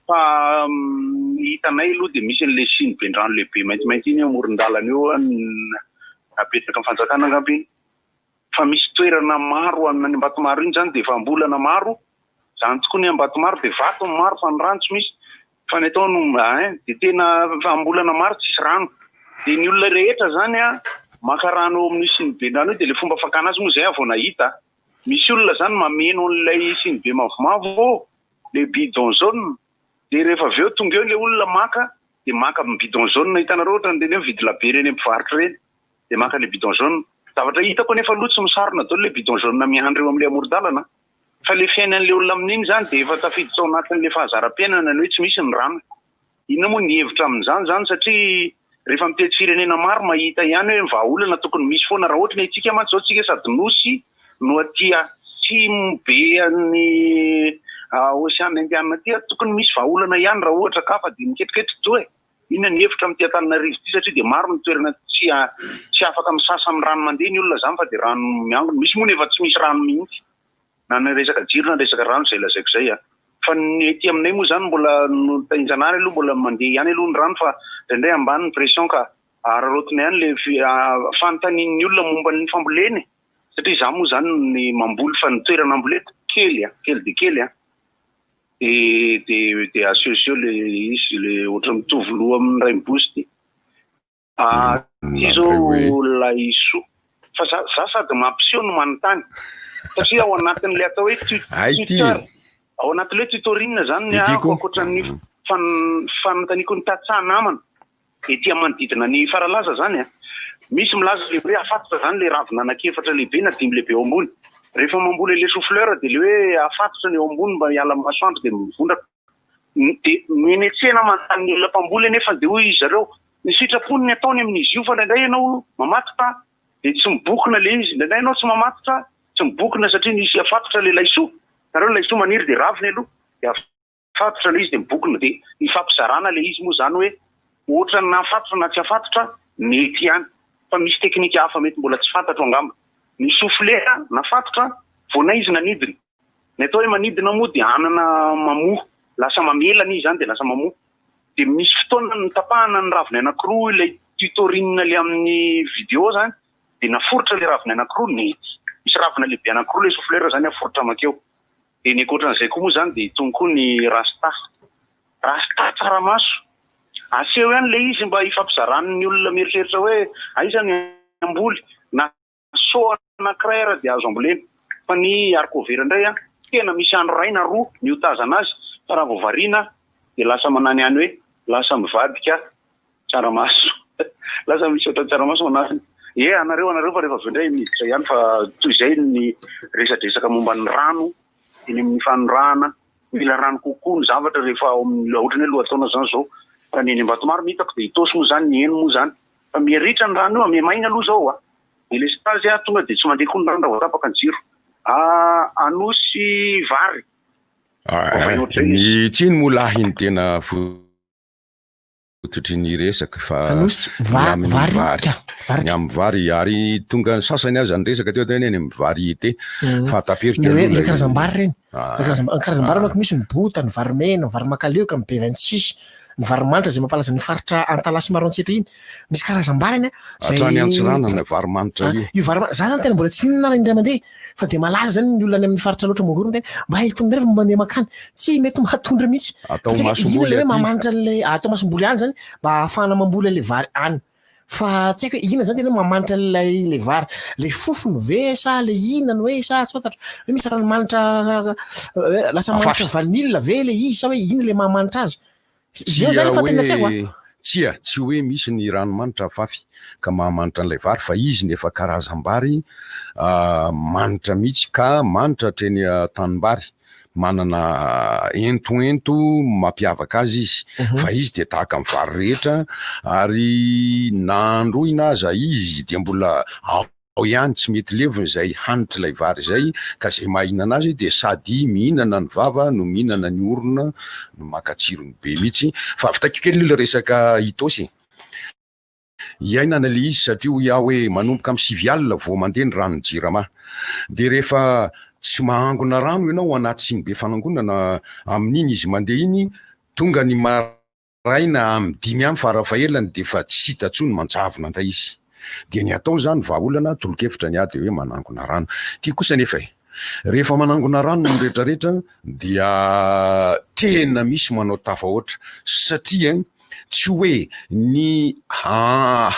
fa ny hitanay aloha dia misy an'ilay siny bendrano lehibe maintimainty iny eo amoron-dalana eo napetraka ny fanjakana angamba iny. Fa misy toerana maro any Ambatomaro iny zany dia efa am-bolana maro, zany tokoa ny Ambatomaro dia vato ny maro fa ny rano tsy misy, fa ny atao no ein, dia tena efa am-bolana maro tsisy rano. Dia ny olona rehetra zany an, maka rano eo amin'io siniben-drano io dia ilay fomba fakana azy moa izay aho vao nahita, misy olona zany mameno an'ilay sinibe mavomavo ao, ilay bidon jaune, dia rehefa avy eo tonga eo ilay olona maka, dia maka amin'ny bidon jaune, hitanareo ohatran'ireny hoe mividy labiera eny amin'ny mpivarotra ireny. dia maka le bidon jaune. Zavatra hitako anefa aloha tsy misarona daholo le bidon jaune miandry eo amin'ilay amoron-dalana fa le fiainan'ilay olona amin'iny izany dia efa tafiditra ao anatin'ilay fahazaram-piainana ny hoe tsy misy ny rano. Inona moa ny hevitra amin'izany izany satria rehefa mitety firenena maro mahita ihany hoe ny vahaolana tokony misy foana raha ohatra ny antsika mantsy izao tsika sady nosy no aty atsimo be an'ny oseana indiana aty tokony misy vahaolana ihany raha ohatra ka fa dia miketriketrika e. Inona ny hevitra amin'ity Antananarivo ity satria dia maro ny toerana tsy tsy afaka misasa amin'ny rano mandeha ny olona izany fa dia rano miangona. Misy moa nefa tsy misy rano mihitsy na ny resaka jiro na ny resaka rano izay lazaiko izay a. Fa ny ety aminay moa izany mbola notahinjanahary aloha mbola mandeha ihany aloha ny rano fa indraindray ambany ny pression ka araraotina ihany ilay fanontanian'ny olona momba ny fambolena e. Satria izaho moa izany ny mamboly fa ny toerana amboleko kely a, kely dia kely a. De de de asehoseho le izy le ohatran'ny mitovy loha amin'ny rainibozy ty. Ah ty zao laisoa. Fa za za sady mampiseho no manontany. Satria ao anatin'le atao hoe tuteur, ao anatin'le hoe tutoring zany ny ahako ankoatran'ny fanontaniako ny tantsaha namana. Ety amin'ny manodidina ny Faralaza izany an! Misy milaza ilay hoe afatotra izany ilay ravina anankiefatra lehibe na dimy lehibe eo ambony. Rehefa mamboly ilay chou fleur dia ilay hoe afatotra ny eo ambony mba hiala amin'ny masoandro dia mivondraka. Dia ny eny an-tsena manontany ny olona mpamboly anefa dia hoy izy zareo, ny sitrapony ny ataony amin'izy io fa indraindray ianao mamatotra dia tsy mibokona ilay izy, indraindray ianao tsy mamatotra tsy mibokona satria nisy afatotra ilay laisoa. Hitanareo ny laisoa maniry dia raviny aloha dia Fatotra ilay izy dia mibokona dia ifampizarana ilay izy moa izany hoe ohatran'ny na fatotra na tsy afatotra mety ihany fa misy teknika hafa mety mbola tsy fantatro angamba. Ny soufflé na fatotra vao na izy nanidina. Ny atao hoe manidina moa dia anana mamoa lasa mamelana izy izany dia lasa mamoa. Dia misy fotoana notapahana ny raviny anankiroa ilay tutorine ilay amin'ny vidéo izany dia naforitra ilay raviny anankiroa nety. Misy ravina lehibe anankiroa ilay souffleur izany aforitra mankeo. Dia ny ankoatran'izay koa moa izany dia itony koa ny rasta. Rasta tsaramaso. Aseho ihany ilay izy mba hifampizaran'ny olona mieritreritra hoe aiza ny hamboly na seau anankiray ara dia azo ambolena. Fa ny haricot vert indray an, tena misy andro iray na roa miotazana azy fa raha vao variana dia lasa manany ihany hoe lasa mivadika Tsaramaso. Lasa misy ohatran'ny tsaramaso ao anatiny. Ye, anareo anareo fa rehefa avy eo indray miditra ihany fa toy izay ny resadresaka momba ny rano eny amin'ny fanorahana. Mila rano kokoa ny zavatra rehefa ao amin'ny ohatran'ny hoe lohataona izany izao. Raha ny eny Ambatomaro no hitako dia Itaosy moa izany, ny eny moa izany. Fa miha-ritra ny rano io, miha-maina aloha izao a. Delestazy a, tonga dia tsy mandeha koa ny rano raha vao tapaka ny jiro. Anosy vary. Ny tsiny moa lahy ny tena Fototry ny resaka fa Anosy, ny va, amin'ny vary, vary. ka, vary. Ny amin'ny vary ary tonga ny sasany aza niresaka teo teny any amin'ny variété Mhm. fa taperiko Ny hoe aloha le ilay karazam-bary ireny. Le Ah, karazam- ny karazam-bary ah. manko misy ny bota, ny vary mena, ny vary makalioka, ny B26, ny vary manitra izay mampalaza ny faritra Antalaha sy Maroantsetra iny. Misy karazam-bary any an, izay Hatrany Antsiranana vary manitra Ah, io. io vary ma- za zany tena mbola tsy nihinana indray mandeha fa dia malaza zany ny olona any amin'ny faritra Alaotra Mangoro miteny mba hitondra rehefa mandeha makany. Tsy mety mahatondra mihitsy. Atao Fa tsy haiko inona masomboly ilay hoe aty. mahamanitra an'ilay atao masomboly any zany mba ahafahana mamboly an'ilay vary any. Fa tsy haiko hoe inona zany tena hoe mahamanitra an'ilay ilay vary. Ilay fofony ve sa ilay inona no hoe sa tsy fantatro. Hoe misy ranomanitra hoe lasa manitra Afafy. vanille ve ilay izy sa hoe inona ilay mahamanitra azy. Eo Tsia zany efa tena tsy haiko hoe a. tsia, tsy hoe misy ny ranomanitra afafy ka mahamanitra an'ilay vary fa izy ny efa karazam-bary manitra mihitsy ka manitra hatreny an-tanimbary, manana entoento mampiavaka azy izy fa izy dia tahaka ny vary rehetra ary na androina aza izy dia mbola ao. Ao ihany tsy mety levona izay hanitr'ilay vary izay ka izay mahahinana azy dia sady mihinana ny vava no mihinana ny orona no maka tsirony be mihitsy. Fa avitaiko kely aloha ilay resaka Itaosy e. Iainana ilay izy satria hoy aho hoe manomboka amin'ny 9 alina vao mandeha ny ranon'ny Jirama. Dia rehefa tsy mahangona rano ianao anaty sinibe fanangonana amin'iny izy mandeha iny, tonga ny Maraina amin'ny dimy any farafahelany dia efa tsy hita intsony manjavona indray izy. Dia ny atao izany vahaolana tolo-kevitra ny ahy dia hoe manangona rano. Ity kosa anefa e! Rehefa manangona rano ny retraretra dia tena misy manao tafahoatra satria tsy hoe ny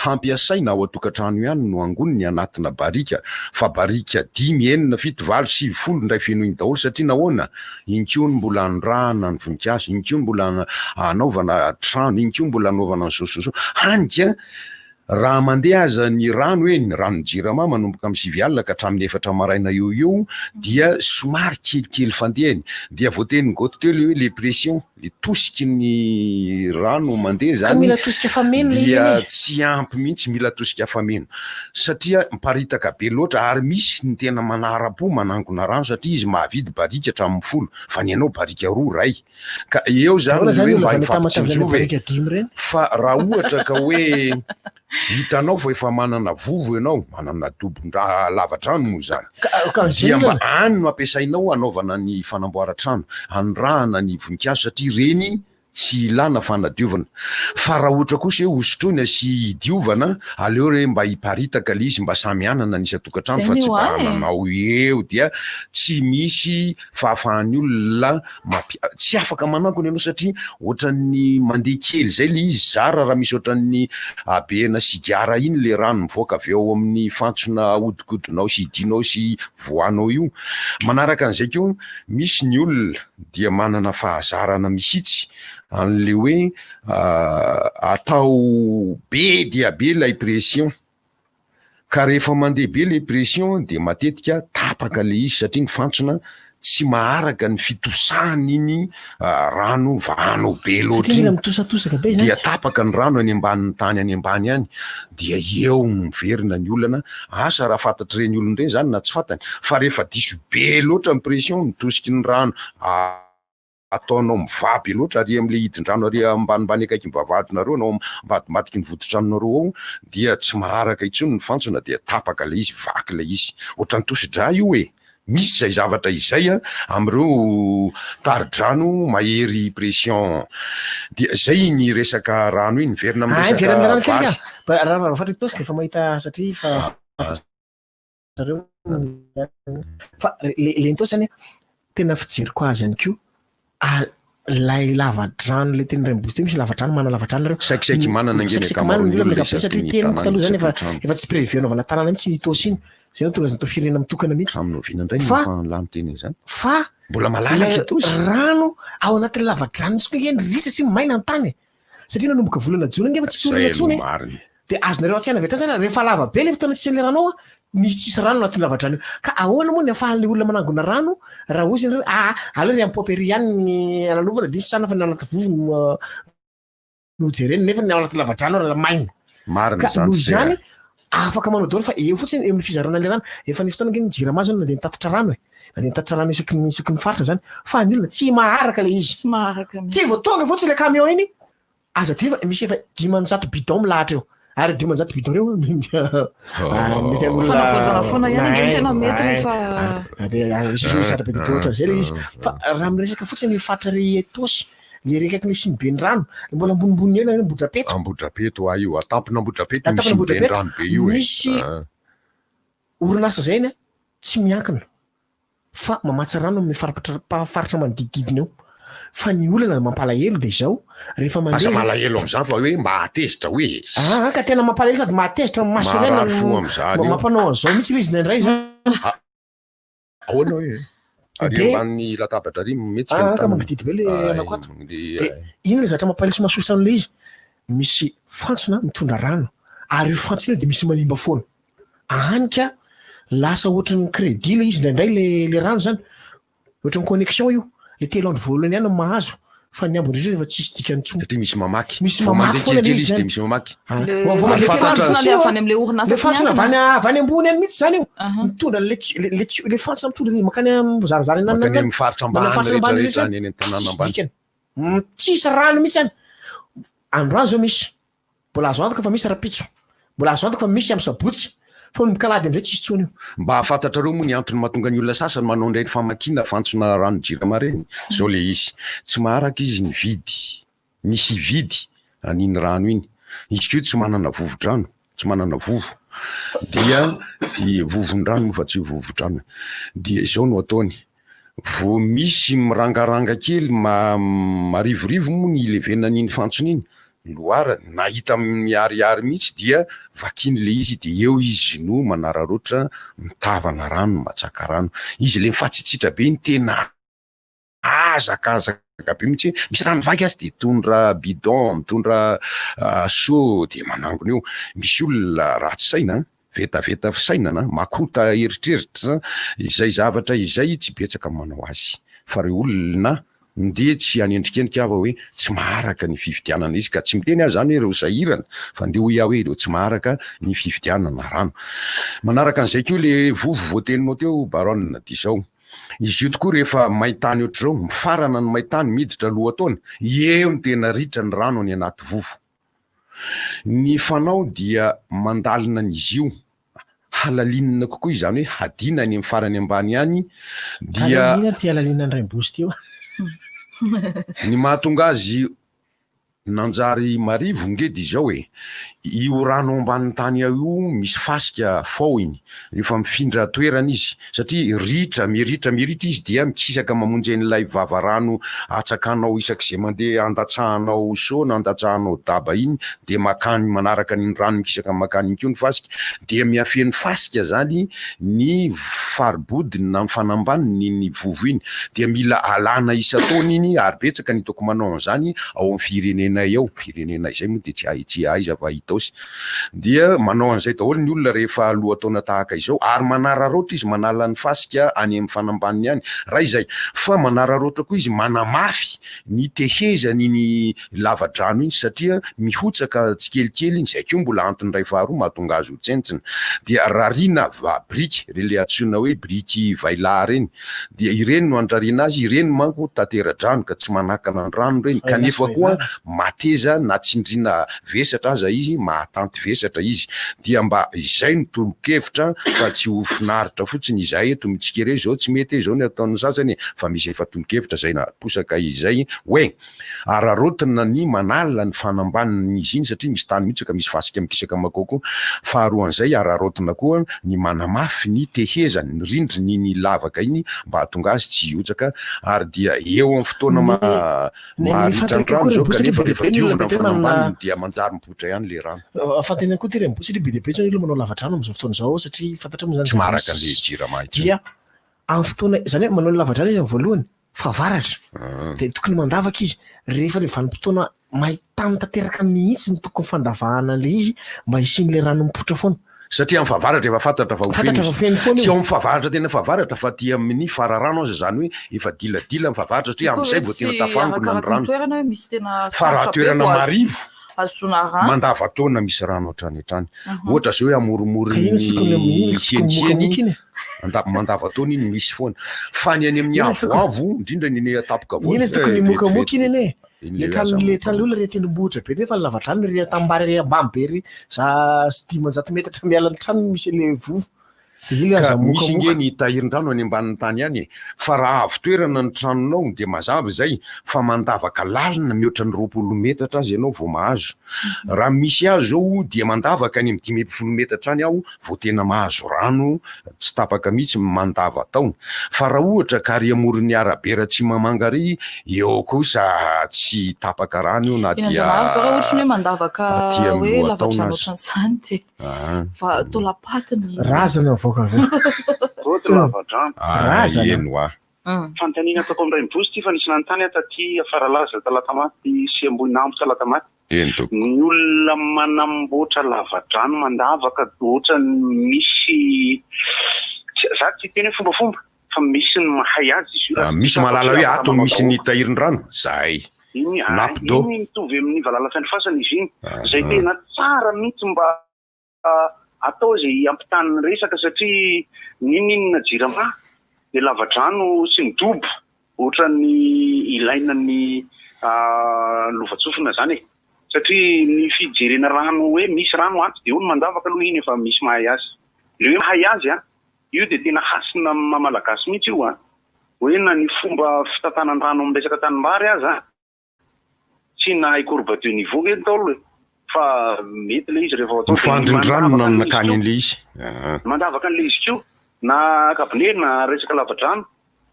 hampiasaina ao an-tokantrano ihany no angoniny anatina barika fa barika dimy, enina, fito, valo, sivy, folo indray fenoiny daholo satria nahoana? Iny koa no mbola anondrahana ny voninkazo, iny koa mbola anaovana trano, iny koa mbola anaovana ny sososo. Hany ka raha mandeha aza ny rano eny, ranon'ny jirama manomboka amin'ny 9 alina ka hatramin'ny efatra maraina eo ho eo dia somary kelikely fandehany. Dia voatenin'i Goty teo ilay hoe les pressions. Le tosiky ny rano mandeha Ka zany mila tosika fameno le izy dia anie. tsy ampy mihitsy, mila tosika fameno satria miparitaka be loatra ary misy ny tena manara-po manangona rano satria izy mahavidy barika hatramin'ny folo fa ny anao barika roa ray ka eo zany Ahoana ny zany hoe olona mba avy any Tamatave any hifampitsinjova e barika dimy ireny? fa raha ohatra ka hoe Hitanao fa efa manana vovo ianao, manana dobon-dra lava-drano moa izany. Ka izay Dia mba olana. any no ampiasainao hanaovana ny fanamboaran-trano, hanondrahana ny voninkazo satria ireny tsy ilana fanadiovana. Fa raha ohatra kosa hoe hosotroina sy hidiovana, aleo re mba hiparitaka ilay izy mba samy hanana ny isan-tokantrano Izay fa ny tsy ho mba ahy e. hananao eo dia tsy misy fahafahan'ny olona mampi-, tsy afaka manangona ianao satria ohatran'ny mandeha kely izay ilay izy, zara raha misy ohatran'ny habehana sigara iny ilay rano mivoaka avy ao amin'ny fantsona ahodikodinao sy hidianao sy voanao io. Manaraka an'izay koa, misy ny olona dia manana fahazarana mihitsy an'ilay hoe atao be dia be ilay pression. Ka rehefa mandeha be le pression dia matetika tapaka le izy satria ny fantsona tsy maharaka ny fitosahan'iny rano vahanao be loatra Satria mila iny. mitosatosaka be izany. Dia tapaka ny rano any ambanin'ny tany any ambany any dia eo no miverina ny olana. Asa raha fantatr'ireny olona ireny izany na tsy fantany fa rehefa diso be loatra ny pression ny tosiky ny rano ataonao mivaha be loatra ary amin'ilay hidin-drano ary ambanimbany akaikin'ny vavahadinareo na ao ambadimbadiky ny voditranonareo ao dia tsy maharaka intsony ny fantsona dia tapaka ilay izy, vaky ilay izy. Ohatran'ny tosi-drà io e! Misy izay zavatra izay amin'ireo tari-drano mahery pression. Dia izay iny resaka rano iny. Miverina amin'ny Hay, miverina amin'ny resaka rano kely vary. ka. Raha vao fatra Itaosy dia efa mahita satria efa zareo fa le le Itaosy anie tena fijeriko azy ihany koa ah, lay lavadrano le teny Rainibozo teny misy lavadrano manana lavadrano nareo Saikisaiky manana ange ny Saikisaiky manana ny ankamaroan'ny olona olona amin'ny ankapobeny isaky satria ny teny manko tanàna taloha zany efa isaky ny trano. efa tsy prévu anaovana tanàna mihitsy ny Itaosy iny zay no tonga azy natao firenena mitokana mihitsy Hatramin'ny oviana indray no fa efa lany teny an'izany? fa Mbola malalaka ilay Itaosy. rano ao anatin'ny lavadrano mihitsy koa ange ny ritra satria maina ny tany e satria nanomboka volana jona ange efa tsisy Zay orana intsony aloha e marina. Dia azonareo an-tsaina avy hatrany zany rehefa lava be le fotoana tsy isian'ilay rano ao an, misy tsisy rano anatin'io lavadrano io. Ka ahoana moa ny ahafahan'ilay olona manangona rano raha hozy ianareo hoe aa aleo ry amin'ny paoperie ihany ny alalovana dia sisana fa ny ao anaty vovo no no jerena nefa ny ao anaty lavadrano ary maina. Marina Ka izany noho Sera. izany afaka manao daholo fa eo fotsiny eo amin'ny fizarana ilay rano. Efa nisy fotoana ange ny jirama zao nandeha nitatitra rano e. Nandeha nitatitra rano isaky ny isaky ny faritra zany fa ny olona tsy maharaka ilay izy. Tsy maharaka mihitsy. Tsy vao tonga fotsiny ilay camion iny Aza adino fa misy efa 500 bidon milahatra eo. Ary 500 bidon ireo mety an'olona Fanavaozana foana ihany ange no tena mety rehefa Dia misy zavatra be dia be ohatran'izay ilay izy. Fa raha miresaka fotsiny ny faritra ry Itaosy, le ry akaikin'ny siniben-drano, mbola ambonimbony eo ilay hoe Ambohidrapeto. Ambohidrapeto ah io, an-tampon'Ambohidrapeto misy An-tampon'Ambohidrapeto siniben-drano be io e. misy orinasa izay eny tsy miankina. fa mamatsy rano amin'ny faritra faritra manodidididina eo. Fa ny olana mampalahelo dia izao, rehefa mandeha Aza izy- malahelo amin'izany fa hoe mahatezitra hoe e. Ah, ka tena mampalahelo sady mahatezitra ny maso iray Marary fo amin'izany io. mampanao an'izao mihitsy ilay izy indraindray izany. Ahoana hoe? Ary Dia- ambanin'ny latabatra ary mihetsika ny Ah, ka tanana. mangididy be le Ah, anako ato. le- Dia inona ilay zavatra mampalahelo sy mahasosotra an'ilay izy? Misy fantsona mitondra rano, ary io fantsona io dia misy manimba foana. Any ka lasa ohatran'ny crédit ilay izy indraindray le le rano zany, ohatran'ny connexion io, le telo andro voalohany ihany no mahazo. Fa ny ambiny rehetra efa tsisy dikany intsony. Satria misy mamaky. Misy Vao mamaky mandeha foana kelikely ilay izy izy dia misy mamaky. Ah, Le vao- vao Ary mandeha fantatra- fantsona le avy any amin'ilay orinasa Le tsy fantsona avy miankina. any avy any ambony any mihitsy zany io. Aha. Mitondra le ti- le le ti- le fantsona mitondra le makany amin'ny zarazara any Makany amin'ny faritra ambany Manao faritra ambany rehetra rehetra rehetra any any an-tanàna Tsisy ambany. dikany. Tsisy rano mihitsy any. Androany zao misy. Mbola azo antoka fa misy rapitso. Mbola azo antoka fa misy amin'ny sabotsy. Fa ny mikalady amizay tsisy intsony io. Mba fantatrareo moa ny antony mahatonga ny olona sasany manao an'ireny famakiana fantsona rano jirama ireny? Zao le izy, tsy maharaka izy ny vidy, ny hividy an'iny rano iny. Izy koa tsy manana vovo-drano, tsy manana vovo. Dia vovon-drano moa fa tsy vovo-drano e. Dia izao no ataony, Vao misy mirangaranga kely marivorivo moa ny ilevenan'iny fantsona iny, loara, na hita miharihary mihitsy dia vakiany ilay izy dia eo izy no manararaotra mitavana rano, matsaka rano. Izy ilay mifatsitsitra be iny tena hazakazaka be mihitsy hoe misy rano vaky aza dia mitondra bidon, mitondra seau dia manangona eo. Misy olona ratsy saina an! Vetaveta fisainana, makota eritreritra, izay zavatra izay tsy betsaka ny manao azy. Fa reo olona ndeha tsy hanendrikendrika aho fa hoe tsy maharaka ny fividianana izy ka tsy miteny aho zany hoe ireo sahirana fa ndeha hoy aho hoe ireo tsy maharaka ny fividianana rano. Manaraka an'izay koa le vovo voateninao teo Baronne dia izao, izy io tokoa rehefa maintany ohatr'izao, mifarana ny maintany miditra lohataona, eo no tena ritra ny rano any anaty vovo. Ny fanao dia mandalina an'izy io, halalinina kokoa izany hoe hadina any amin'ny farany ambany any dia. Halalinina ry ty halalinina ny raim-bosy ty io. Ny mahatonga azy nanjary marivo nge dia izao e, io rano ambanin'ny tany ao io misy fasika fao iny, rehefa mifindra toerana izy, satria ritra, miritra, miritra izy dia mikisaka mamonjy an'ilay vavarano atsakanao isak'izay mandeha andatsahanao seau na andatsahanao daba iny dia makany manaraka an'iny rano mikisaka makany iny koa ny fasika dia mihafeno fasika zany ny faribodiny na ny fanambaniny iny vovo iny dia mila alana isan-taona iny ary betsaka ny hitako manao an'izany ao amin'ny firenenay ao, firenena izay moa dia tsy tsy aiza fa Itaosy. Dia manao an'izay daholo ny olona rehefa lohataona tahaka izao ary manararaotra izy manala ny fasika any amin'ny fanambaniny any, raha izay, fa manararaotra koa izy manamafy ny tehezan'iny lavadrano iny satria mihotsaka tsikelikely iny, izay koa mbola antony iray faharoa mahatonga azy ho tsentsina. Dia rariana va biriky, ireny ilay antsoina hoe biriky vailahy ireny, Dia ireny no andrariana azy, ireny manko tantera-drano ka tsy manakana ny rano ireny, kanefa koa mateza na tsindriana vesatra aza izy, mahatanty vesatra izy. Dia mba izay no tolo-kevitra fa tsy ho finaritra fotsiny izahay eto mitsikera hoe izao tsy mety e, izao ny ataon'ny sasany e, fa misy efa tolo-kevitra izay naposaka izay hoe. Araraotina ny manala ny fanambanin'izy iny satria misy tany mihitsy ka misy fasika mikisaka makao koa. Faharoan'izay araraotina koa ny manamafy ny tehezany, ny rindrin'iny lavaka iny mba hahatonga azy tsy hihotsaka ary dia eo amin'ny fotoana maharitra ny rano izao kanefa rehefa diovina ny fanambaniny dia manjary mipoitra ihany ilay rano. Fantany koa ity Rainiboto satria be dia be izao ny olona manao lavadrano amin'izao fotoana izao satria fantatra moa izany Tsy maharaka an'ilay jirama intsony. Dia amin'ny fotoana, izany hoe manao ny lavadrano izy amin'ny voalohany fahavaratra dia tokony mandavaka izy rehefa ilay vanim-potoana main-tany tanteraka mihitsy ny tokony fandavahana an'ilay izy mba hisian'ilay rano mipoitra foana. Satria amin'ny fahavaratra efa fantatra fa ho feno Fantatra fa feno foana Tsy io. ao amin'ny fahavaratra tena fahavaratra fa aty amin'ny fararano aza izany hoe efa diladila ny fahavaratra satria Koa amin'izay hoe vao tena tsy tafangona ny arakaraka ny rano. toerana hoe misy tena Fa raha sarotra be toerana vao azo marivo, ahazoana rano. Mandava-taona misy rano hatrany hatrany. Mhm. Ohatra izao hoe amoromoron'ny Ka iny tsy tokony iny tsy tokony heniheny, mokamoka iny e. anda- mandava-taona iny misy foana. Fa ny any amin'ny Iny tsy tokony- avoavo, indrindra ny eny an-tampon-kavoana, Iny tsy tokony eh, mokamoka vetivety. iny anie e. Iny Le le trano aza le trano mokamoka. olona ry tendrombohitra be nefa ny lavadrano ry an-tanimbary ary ambany be ry za sy 500 metatra miala ny trano misy an'le vovo. Iny Ka aza misy mokamoka. ange ny tahirin-drano any ambanin'ny tany any e! Fa raha avo toerana ny tranonao dia mazava izay fa mandavaka lalina mihoatra ny 20 metatra aza ianao vao mahazo. Raha misy ahy izao dia mandavaka any amin'ny 15 metatra any aho vao tena mahazo rano tsy tapaka mihitsy mandava-taona. Fa raha ohatra ka ary amoron'ny arabe Ratsimamanga ary eo kosa tsy tapaka rano io na Eny dia Anjanahary izao raha ohatra ny hoe mandavaka aty amin'ny hoe lohataona lavadrano aza. ohatran'izany dia. Fa taolam-paty ny. Razana mivoaka avy eo. Roty lavadrano. Razana. Eny hoa. Fanontaniana ataoko amin'i Rainibozy ity fa nisy nanontany aho taty Faralaza Talatamaty sy Ambohinambo Talatamaty. Eny tompoko. Ny olona manamboatra lavadrano mandavaka ohatran'ny misy za tsy hiteny hoe fombafomba fa misy ny mahay azy izy io raha Misy tsy mahalala hoe afaka ato manao misy ny daholo. tahirin-drano? Zahay. Iny ah, Nappe d'eau. iny mitovy amin'ny valala fiandrifasana izy iny. Izay Ah. tena tsara mihitsy mba atao izay hampitany ny resaka satria n'inon'inona jirama dia lavadrano sy ny dobo ohatran'ny ilaina ny lovantsofina izany e. Satria ny fijerena rano hoe misy rano ato dia eo ny mandavaka aloha iny efa misy mahay azy. Ilay hoe mahay azy an, io dia tena hasina amin'ny maha malagasy mihitsy io an. Hoe na ny fomba fitantanan-drano amin'ny resaka tanimbary aza tsy nahay courbe de niveau nge ny Ntaolo e! Fa mety ilay izy rehefa atao Ny dia ny fandrindrano mandavaka no an'ilay izy nakany koa. an'ilay izy. Ah. Mandavaka an'ilay izy koa na kabone na resaka lavadrano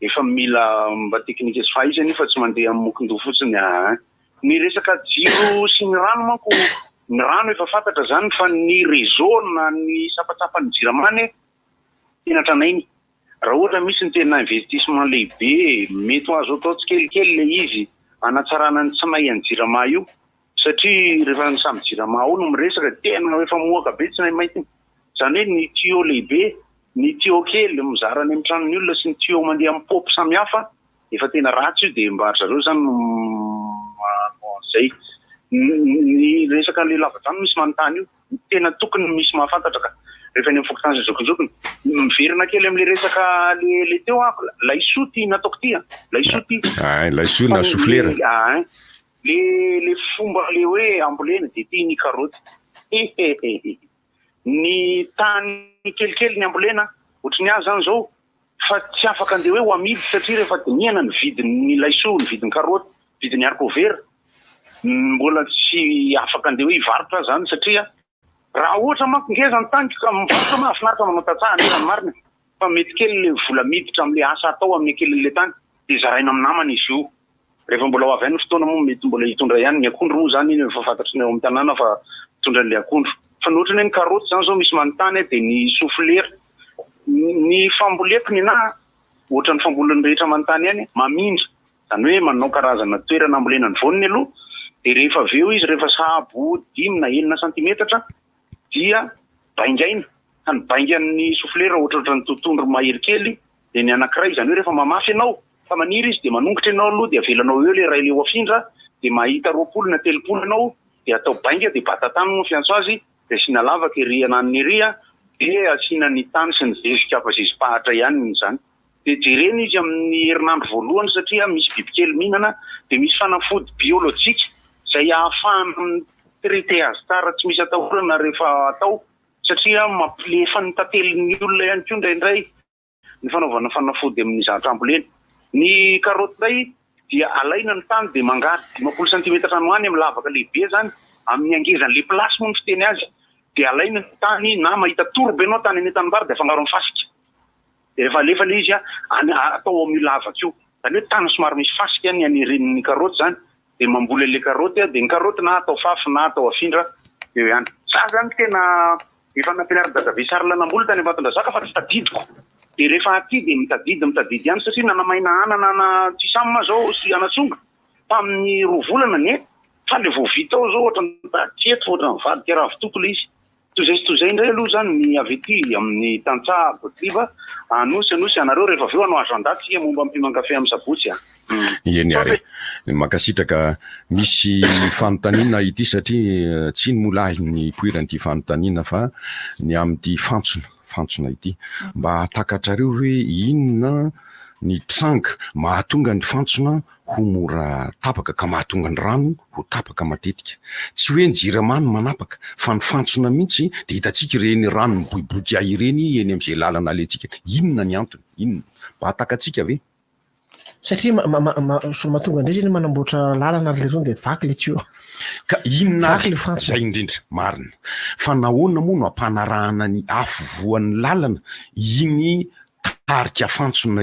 efa mila mba teknika sy fahaizana io fa tsy mandeha amin'ny mokondoha fotsiny aa. Ny resaka jiro sy ny rano manko, ny rano efa fantatra izany fa ny réseau na ny sampatsampan'ny jirama anie tena tranainy. Raha ohatra misy ny tena investissement lehibe mety ho azo atao tsikelikely ilay izy hanatsarana ny tsinay an'ny jirama io satria rehefa ny samy jirama ao no miresaka tena efa mohaka be tsinay mainty. Izany hoe ny tuyau lehibe, ny tuyau kely mizara any amin'ny tranon'ny olona sy ny tuyau mandeha amin'ny paopy samihafa efa tena ratsy io dia mba ry zareo izany no manao an'izay. Ny resaka an'ilay lavadrano misy manontany io. Tena tokony misy mahafantatra ka. Rehefa eny amin'ny fokontany sy zokinjokiny. Miverina kely amin'ilay resaka le le teo aho, laisoa ity nataoko ity an. Laisoa ity. Ay, laisoa na soflera. Ay, le le fomba le hoe ambolena dia ity ny karaoty. Hehehehe. Ny tany kelikely ny ambolena, ohatry ny ahy izany izao, fa tsy afaka andeha hoe ho amidy satria rehefa dinihana ny vidin'ny laisoa, ny vidin'ny karaoty, vidin'ny haricot vert, mbola tsy afaka andeha hoe hivarotra aho izany satria raha ohatra manko ngeza ny taniko ka mivarotra mahafinaritra manao tantsaha anefa ny marina fa mety kely ilay vola miditra amin'ilay asa atao amin'ny hakelin'ilay tany dia zaraina amin'ny namana izy io. Rehefa mbola ho avy any ny fotoana moa mety mbola hitondra ihany ny akondro moa izany iny efa fantatry ny ao amin'ny tanàna fa mitondra an'ilay akondro. Fa ny ohatran'ny hoe ny karaoty izany izao misy manontany aho dia ny soflera. Ny famboleko nenaha ohatran'ny fambolin'ny rehetra manontany ihany, mamindra. Izany hoe manao karazana toerana ambolena ny voaniny aloha dia rehefa avy eo izy rehefa sahabo dimy na enina santimetatra dia baingaina. Ka ny baingan'ny soflera ohatrohatran'ny totohondry mahery kely dia ny anankiray izany hoe rehefa mamafy ianao fa maniry izy dia manongotra ianao aloha dia avelanao eo ilay iray ilay ho afindra dia mahita 20 na 30 ianao dia atao bainga dia bata tany moa ny fiantso azy dia asiana lavaka ery ananiny ery dia asiana ny tany sy ny zezika hafa zezi-pahatra ihany izany dia jerena izy amin'ny herinandro voalohany satria misy bibikely mihinana dia misy fanafody biolojika izay ahafahana mi-traiter azy tsara tsy misy atahorana rehefa atao satria mampilefa ny tantelin'ny olona ihany koa indraindray ny fanaovana fanafody amin'ny zavatra ambolena. Ny karaoty indray dia alaina ny tany dia mangady 50 santimetatra any ho any amin'ny lavaka lehibe izany, amin'ny hangezan'ilay place moa ny fiteny azy, dia alaina ny tany na mahita tourbe ianao tany any an-tanimbary dia afangaro amin'ny fasika. Dia rehefa alefa ilay izy any atao ao amin'io lavaka io. Izany hoe tany somary misy fasika ny anirian'ny karaoty izany dia mamboly an'ilay karaoty dia ny karaoty na atao fafy na atao afindra eo ihany. Za zany tena efa nampianarin'i dadabe Charles namboly tany Ambatondrazaka fa tsy tadidiko. Dia rehefa aty dia mitadidy mitadidy ihany satria nanamaina anana ana tsisam zao sy anatsonga tamin'ny roa volana anie fa le vao vita ao zao ohatran'ny taketo ohatran'ny nivadika ravitoto le izy. Toy izay sy toy izay indray aloha izany ny avy ety amin'ny tantsaha Botliva, Anosy, Anosy, ianareo rehefa avy eo hanao agenda tsika momba ny mpiman-kafe amin'ny sabotsy a! Eny ary e. Mankasitraka. Misy fanontaniana ity satria tsy iny moa lahy ny nipoiran'ity fanontaniana fa ny amin'ity fantsona, fantsona ity. Mba takatrareo hoe inona ny tranga mahatonga ny fantsona ho mora tapaka ka mahatonga ny rano ho tapaka matetika. Tsy hoe ny jirama no manapaka fa ny fantsona mihitsy dia hitantsika ireny rano miboiboika ireny eny amin'izay lalana alehantsika. Inona ny antony? Inona? Mba takatsika ve? Satria mahatonga indray zany manamboatra lalana ry leirony dia vaky le tuyau. Ka inona Vaky ary? le fantsona. Zay indrindra, marina. Fa nahoana moa no ampanarahana ny afovoan'ny lalana iny tarika fantsona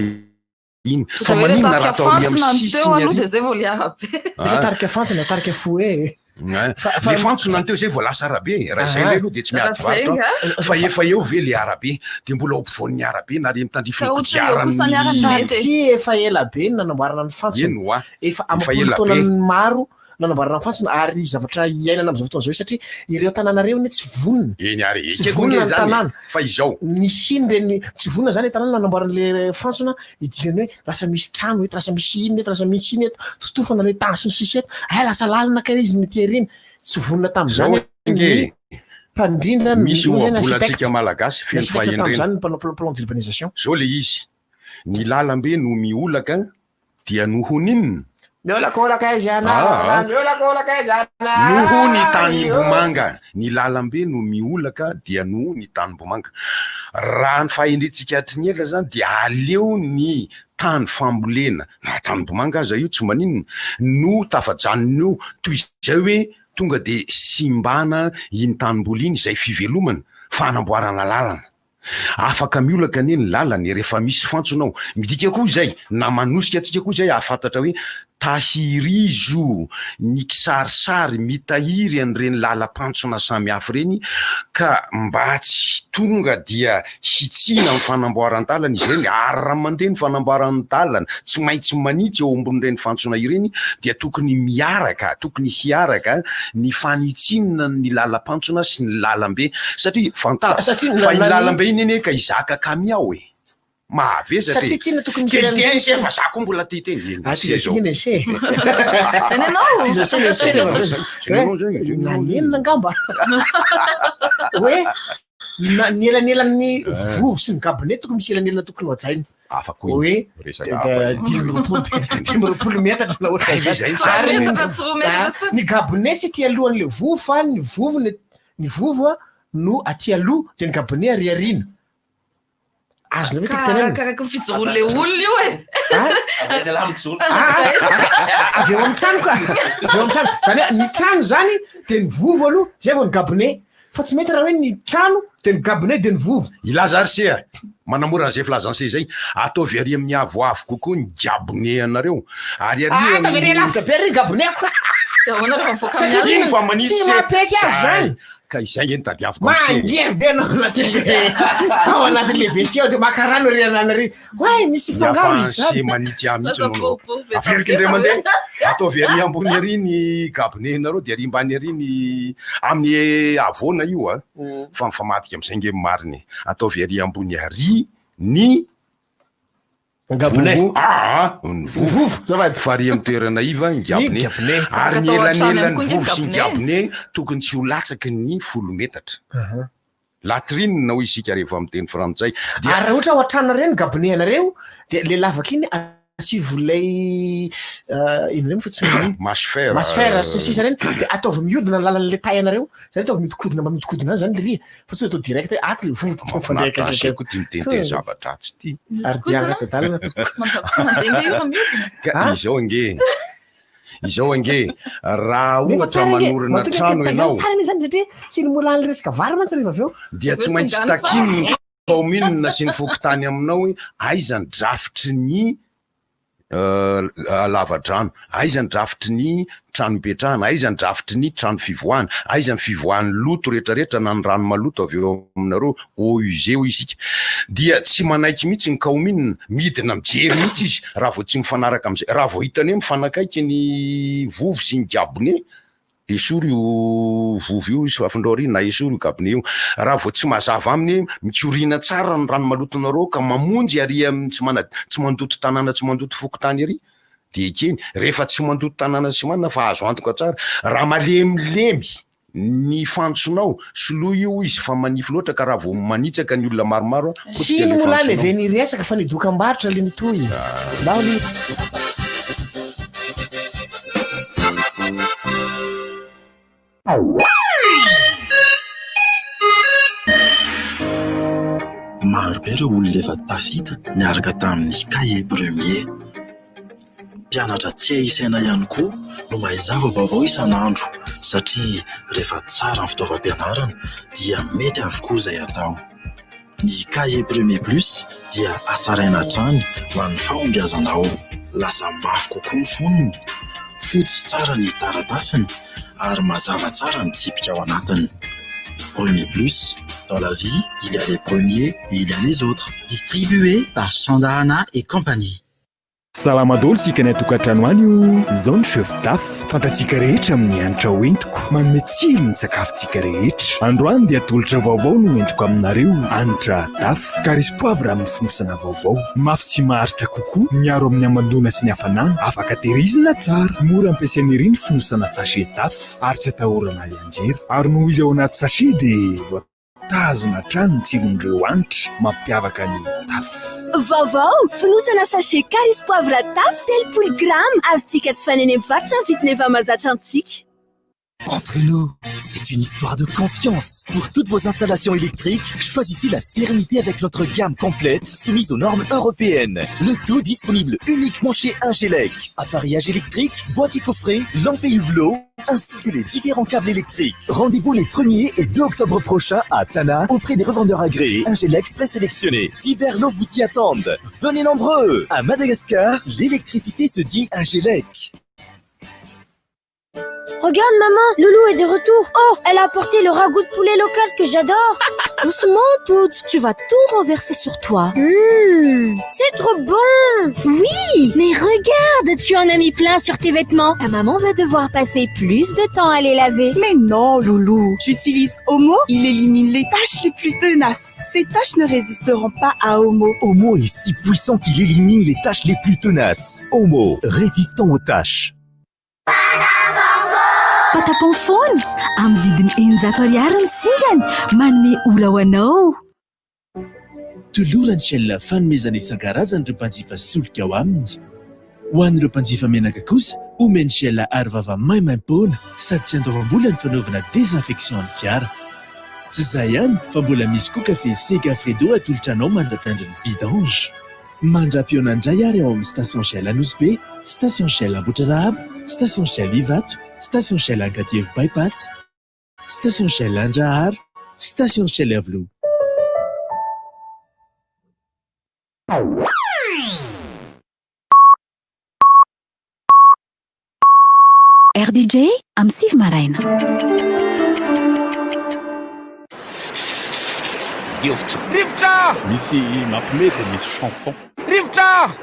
iny? Fa Zay hoe le maninona raha tarika atao ary amin'ny fantsona ny teo sisiny aloha ary? dia zay vao le arabe. Zay tarika fantsona, tarika fouet e. Ein. Fa- Le fantsona ny teo zay vao lasa arabe e. Raha izay Ah. indray aloha dia tsy Raha miady zay varotra nga. fa efa eo ve le arabe dia mbola ao ampovoan'ny arabe na re mitandrify Ka ny ohatra eo kosa ny kodiaran'ny arany mety e. Satria efa ela be ny nanamboarana ny fantsona. Eny hoa. Efa Efa amam-polo ela be. taonany maro. nanamboarana fantsona ary zavatra iainana amin'izao fotoana izao io satria ireo tanàna ireo anie tsy vonona. Eny ary Tsy ekeko vonona ange ny izany e, tanàna. fa izao. Nisiany ireny tsy vonona izany ny tanàna nanamboarana ilay fantsona idirany hoe lasa misy trano eto, lasa misy inona eto, lasa misy inona eto, totofana ilay tany sy ny sisa eto, hay lasa lalina kay izy no ety aoriana. Tsy vonona Izao tamin'izany ange ny e, mpandrindra ny misy moa izany ohabolantsika architecte, malagasy ny feno architecte fahendrena. tamin'izany ny mpanao plan d'urbanisation. Izao ilay izy, ny lalambe no miolaka dia noho ny inona? Miolakolaka izy Aa. miolakolaka izy Noho ny tanimbomanga. Ny lalambe no miolaka dia noho ny tanimbomanga. Raha ny fahendrentsika hatry ny ela zany dia aleo ny tany fambolena na tanimbomanga aza io tsy maninona no tafajanona eo toy izay hoe tonga dia simbana iny tanimboly iny izay fivelomana fa hanamboarana lalana. Afaka miolaka anie ny lalana e, rehefa misy fantsona ao. Midika koa izay, na manosika antsika koa izay hahafantatra hoe tahirizo ny kisarisary mitahiry an'ireny lalam-pantsona samihafa ireny ka mba tsy tonga dia hitsina amin'ny fanamboaran-dalana izy ireny ary raha mandeha ny fanamboaran-dalana tsy maintsy manitsy eo ambonin'ireny fantsona ireny dia tokony miaraka, tokony hiaraka ny fanitsiana ny lalam-pantsona sy ny lalambe satria fantaro Satria fa iny na- lalambe iny anie ka hizaka kamiao e! Mahavesatra e! Satria tsinona tokony misy Kely elanelana. teny se fa za koa mbola tia teny. Eny, Ah, se zao. tizasina ese. Zay ny anao. Tizasina ese rehefa avy eo. Zay ny anao zay, zay ny anao zay. Nanenina angamba. Hoe na- ny elanelan'ny vovo sy ny gabone tokony misy elanelana tokony ho hajaina. Hafa koa Hoe iny resaka hafa iny. 25 metatra na ohatran'izany. Aiza izay tsy Ary hafa. Metatra tsy roa metatra tsy. ny gabone tsy aty alohan'le vovo fa ny vovo ny ny vovo a no aty aloha de ny gabone ary aoriana. Azonao ve tiako tenenina? Arakaraka ny fijoroan'le olona io e. Aiza lahy mijoro? Ah, avy eo amin'ny trano ka. Avy eo amin'ny trano. Zany hoe ny trano zany de ny vovo aloha zay vao ny gabone. Fa tsy mety raha hoe ny trano de ny gabone de ny vovo. Hilaza ary se a! Manamora an'izay filazan'i se izay, ataovy ary amin'ny avoavo kokoa ny gabone anareo, ary ary Ah, ataovy amin'ny ery lavitra be ary ny gaboneko. Dia ahoana rehefa mivoaka Satria amin'ny tsy Iny fa manitsy tsy se. mampety azy Zay. zany. Ka izay nge no tadiaviko am se. Mangery be anao anatin'le ao anatin'le WC ao de maka rano ery anana ery. Oay misy Ny fangaro hafahan'i izy se zany. manitsy ahy mihitsy Lasa no bôbô be Averiko indray mandeha, ataovy ery ambony ery ny gabone-nareo dia ery ambany ery ny amin'ny havoana io a, fa mifamadika amin'izay nge ny marina e. Ataovy ery ambony ary ny Gabone. vovo, aa, ny vovo, Vovo, azafady. fa ary amin'ny toerana iva ny gabone. Ny gabone. Ary ny Afaka atao an-trano ihany elanelan'ny koa nge vovo sy ny gabone. gabone tokony tsy ho latsaky ny 10 metatra. Latrine hoy isika rehefa miteny frantsay dia. Ary raha ohatra ao an-tranonareo ny gabone anareo dia le lavaka iny asivo ilay inona indray moa fa tsy iny Mâche fer. Mâche fer sy ny sisa ireny dia ataovy mihodina ny lalan'ilay taille anareo, zany ataovy mihodinkodina mba mihodinkodina any zany le riha fa tsy hoe atao direct hoe ato le vovo dia mifandray Mahafinaritra akaiky ahy koa ty miteniteny zavatra ratsy ty. Ary dia ara-dalàna tompoko. Manjary tsy mandeha nge io raha mihodina. Ka izao ange. Izao ange, raha Nefa ohatra tsara ange, manorina matoa trano tena ianao. Tsara anie zany satria tsy ny mora any resaka vary mantsy rehefa avy eo. Dia tsy maintsy takian'ny kaominina sy ny fokontany aminao hoe aiza ny drafitry ny lavadrano, aiza ny drafitry ny trano ipetrahana, aiza ny drafitry ny trano fivoahana, aiza ny fivoahan'ny loto rehetrarehetra na ny rano maloto avy eo aminareo, eau usée hoy isika. Dia tsy manaiky mihitsy ny kaominina, midina mijery mihitsy izy raha vao tsy mifanaraka amin'izay. Raha vao hitany hoe mifanakaiky ny vovo sy ny gabone, esory io vovo io izy afindrao ary na esory io gabone io. Raha vao tsy mazava aminy hoe mikoriana tsara ny rano malotonareo ka mamonjy ary amin'ny tsy mana- tsy mandoto tanàna tsy mandoto fokontany ary dia ekeny. Rehefa tsy mandoto tanàna sy manana fa azo antoka tsara. Raha malemilemy ny fantsonao, soloy io izy fa manify loatra ka raha vao manitsaka ny olona maromaro a, Tsy potika ino le moa lahy le fantsonao. ve niresaka fa ny dokambarotra le nitohy. Ndao le. Maro be ireo olona efa tafita niaraka tamin'ny Cahier Premier. Mpianatra tsy hay isaina ihany koa no mahay zava-baovao isan'andro satria rehefa tsara ny fitaovam-pianarana dia mety avokoa izay atao. Ny Cahier Premier Plus dia hatsaraina hatrany ho an'ny fahombiazanao. Lasa mafy kokoa ny fonony, fotsy tsara ny taratasiny ary mazava tsara ny tsipika ao anatiny. Premier Plus, dans la vie, il y a les premiers et il y a les autres. Distribué par Sandahana et compagnie. Salama daholo tsika any an-tokantrano any o! Izao ny chef taf, fantatsika rehetra amin'ny hanitra hoentiko, manome tsiro ny sakafontsika rehetra. Androany dia tolotra vaovao no entiko aminareo, hanitra taf, curry sy poivre amin'ny fonosana vaovao. Mafy sy maharitra kokoa, miaro amin'ny hamandoana sy ny hafanana, afaka tehirizina tsara. Mora ampiasaina ery ny fonosana sachet taf, ary tsy atahorana hianjera. Ary noho izy ao anaty sachet dia. Tazona hatrany ny tsiron'ireo hanitra mampiavaka ny taf. Vaovao! Fonosana sachet curry sy poivre taf 30 grama. Azontsika jifaina eny amin'ny mpivarotra ny vidiny efa mahazatra antsika. Entre nous, c'est une histoire de confiance. Pour toutes vos installations électriques, choisissez la sérénité avec notre gamme complète soumise aux normes européennes. Le tout disponible uniquement chez Ingelec. Appareillage électrique, boîtier coffret, lampe et hublot, ainsi que les différents câbles électriques. Rendez-vous les 1er et 2 octobre prochains à Tana auprès des revendeurs agréés Ingelec présélectionnés. Divers lots vous y attendent. Venez nombreux! À Madagascar, l'électricité se dit Ingelec. Regarde maman, Loulou est de retour. Oh, elle a apporté le ragoût de poulet local que j'adore. Doucement toute, tu vas tout renverser sur toi. Mmh, c'est trop bon. Oui, mais regarde, tu en as mis plein sur tes vêtements. Ta maman va devoir passer plus de temps à les laver. Mais non, Loulou, j'utilise Omo, il élimine les taches les plus tenaces. Ces taches ne résisteront pas à Omo. Omo est si puissant qu'il élimine les taches les plus tenaces. Omo, résistant aux taches. Patapon foana, amin'ny vidiny 600 ariary ny singany, manome ora ho anao. Toloran'ny Shell fanomezana isan-karazany ireo mpanjifa solika ao aminy. Ho an'ireo mpanjifa menaka kosa, omen'ny Shell arovava maimaim-poana sady tsy andoavam-bola ny fanaovana désinfection ny fiara. Tsy izay ihany fa mbola misy koa kafe Segafredo atolotra anao mandra-piandry ny vidange. Mandra-pihaona indray ary ao amin'ny Station Shell Anosibe, Station Shell Ambohitrarahaba, Station Shell Ivato, Station Shell Ankadievo Bypass, Station Shell Andraharo, Station Shell Iavoloha. RDJ amin'ny 9 maraina. Rivotra. Rivotra! Misy mampime dia misy chanson. Rivotra!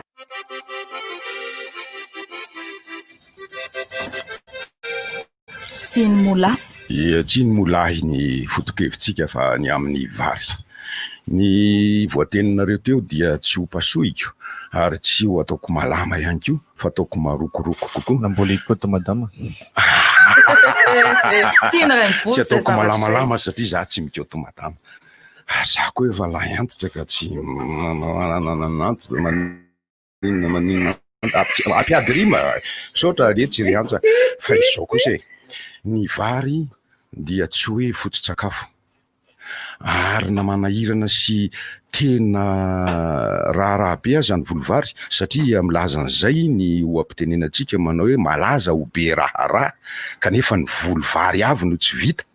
Tsiny molahy. Ia, tsiny molahy ny foto-kevitsika fa ny amin'ny vary. Ny voateninareo teo dia tsy ho pasohiko ary tsy ho ataoko malama ihany koa fa ataoko marokoroko kokoa. Namboly ikoto madama. Tiana Rainivory Tsy izay ataoko zavatra izay. malamalama satria za tsy mikoto madama. Ah, za koa efa lahy antitra ka tsy manana antitra. Maninona maninona ampiady rima misaotra letsy ry Antsa fa izao kosa e ny vary dia tsy hoe foto-tsakafo ary na manahirana sy tena raharaha be aza ny voly vary satria milaza an'izay ny oha-pitenenantsika manao hoe malaza ho be raharaha kanefa ny voly vary avy no tsy vita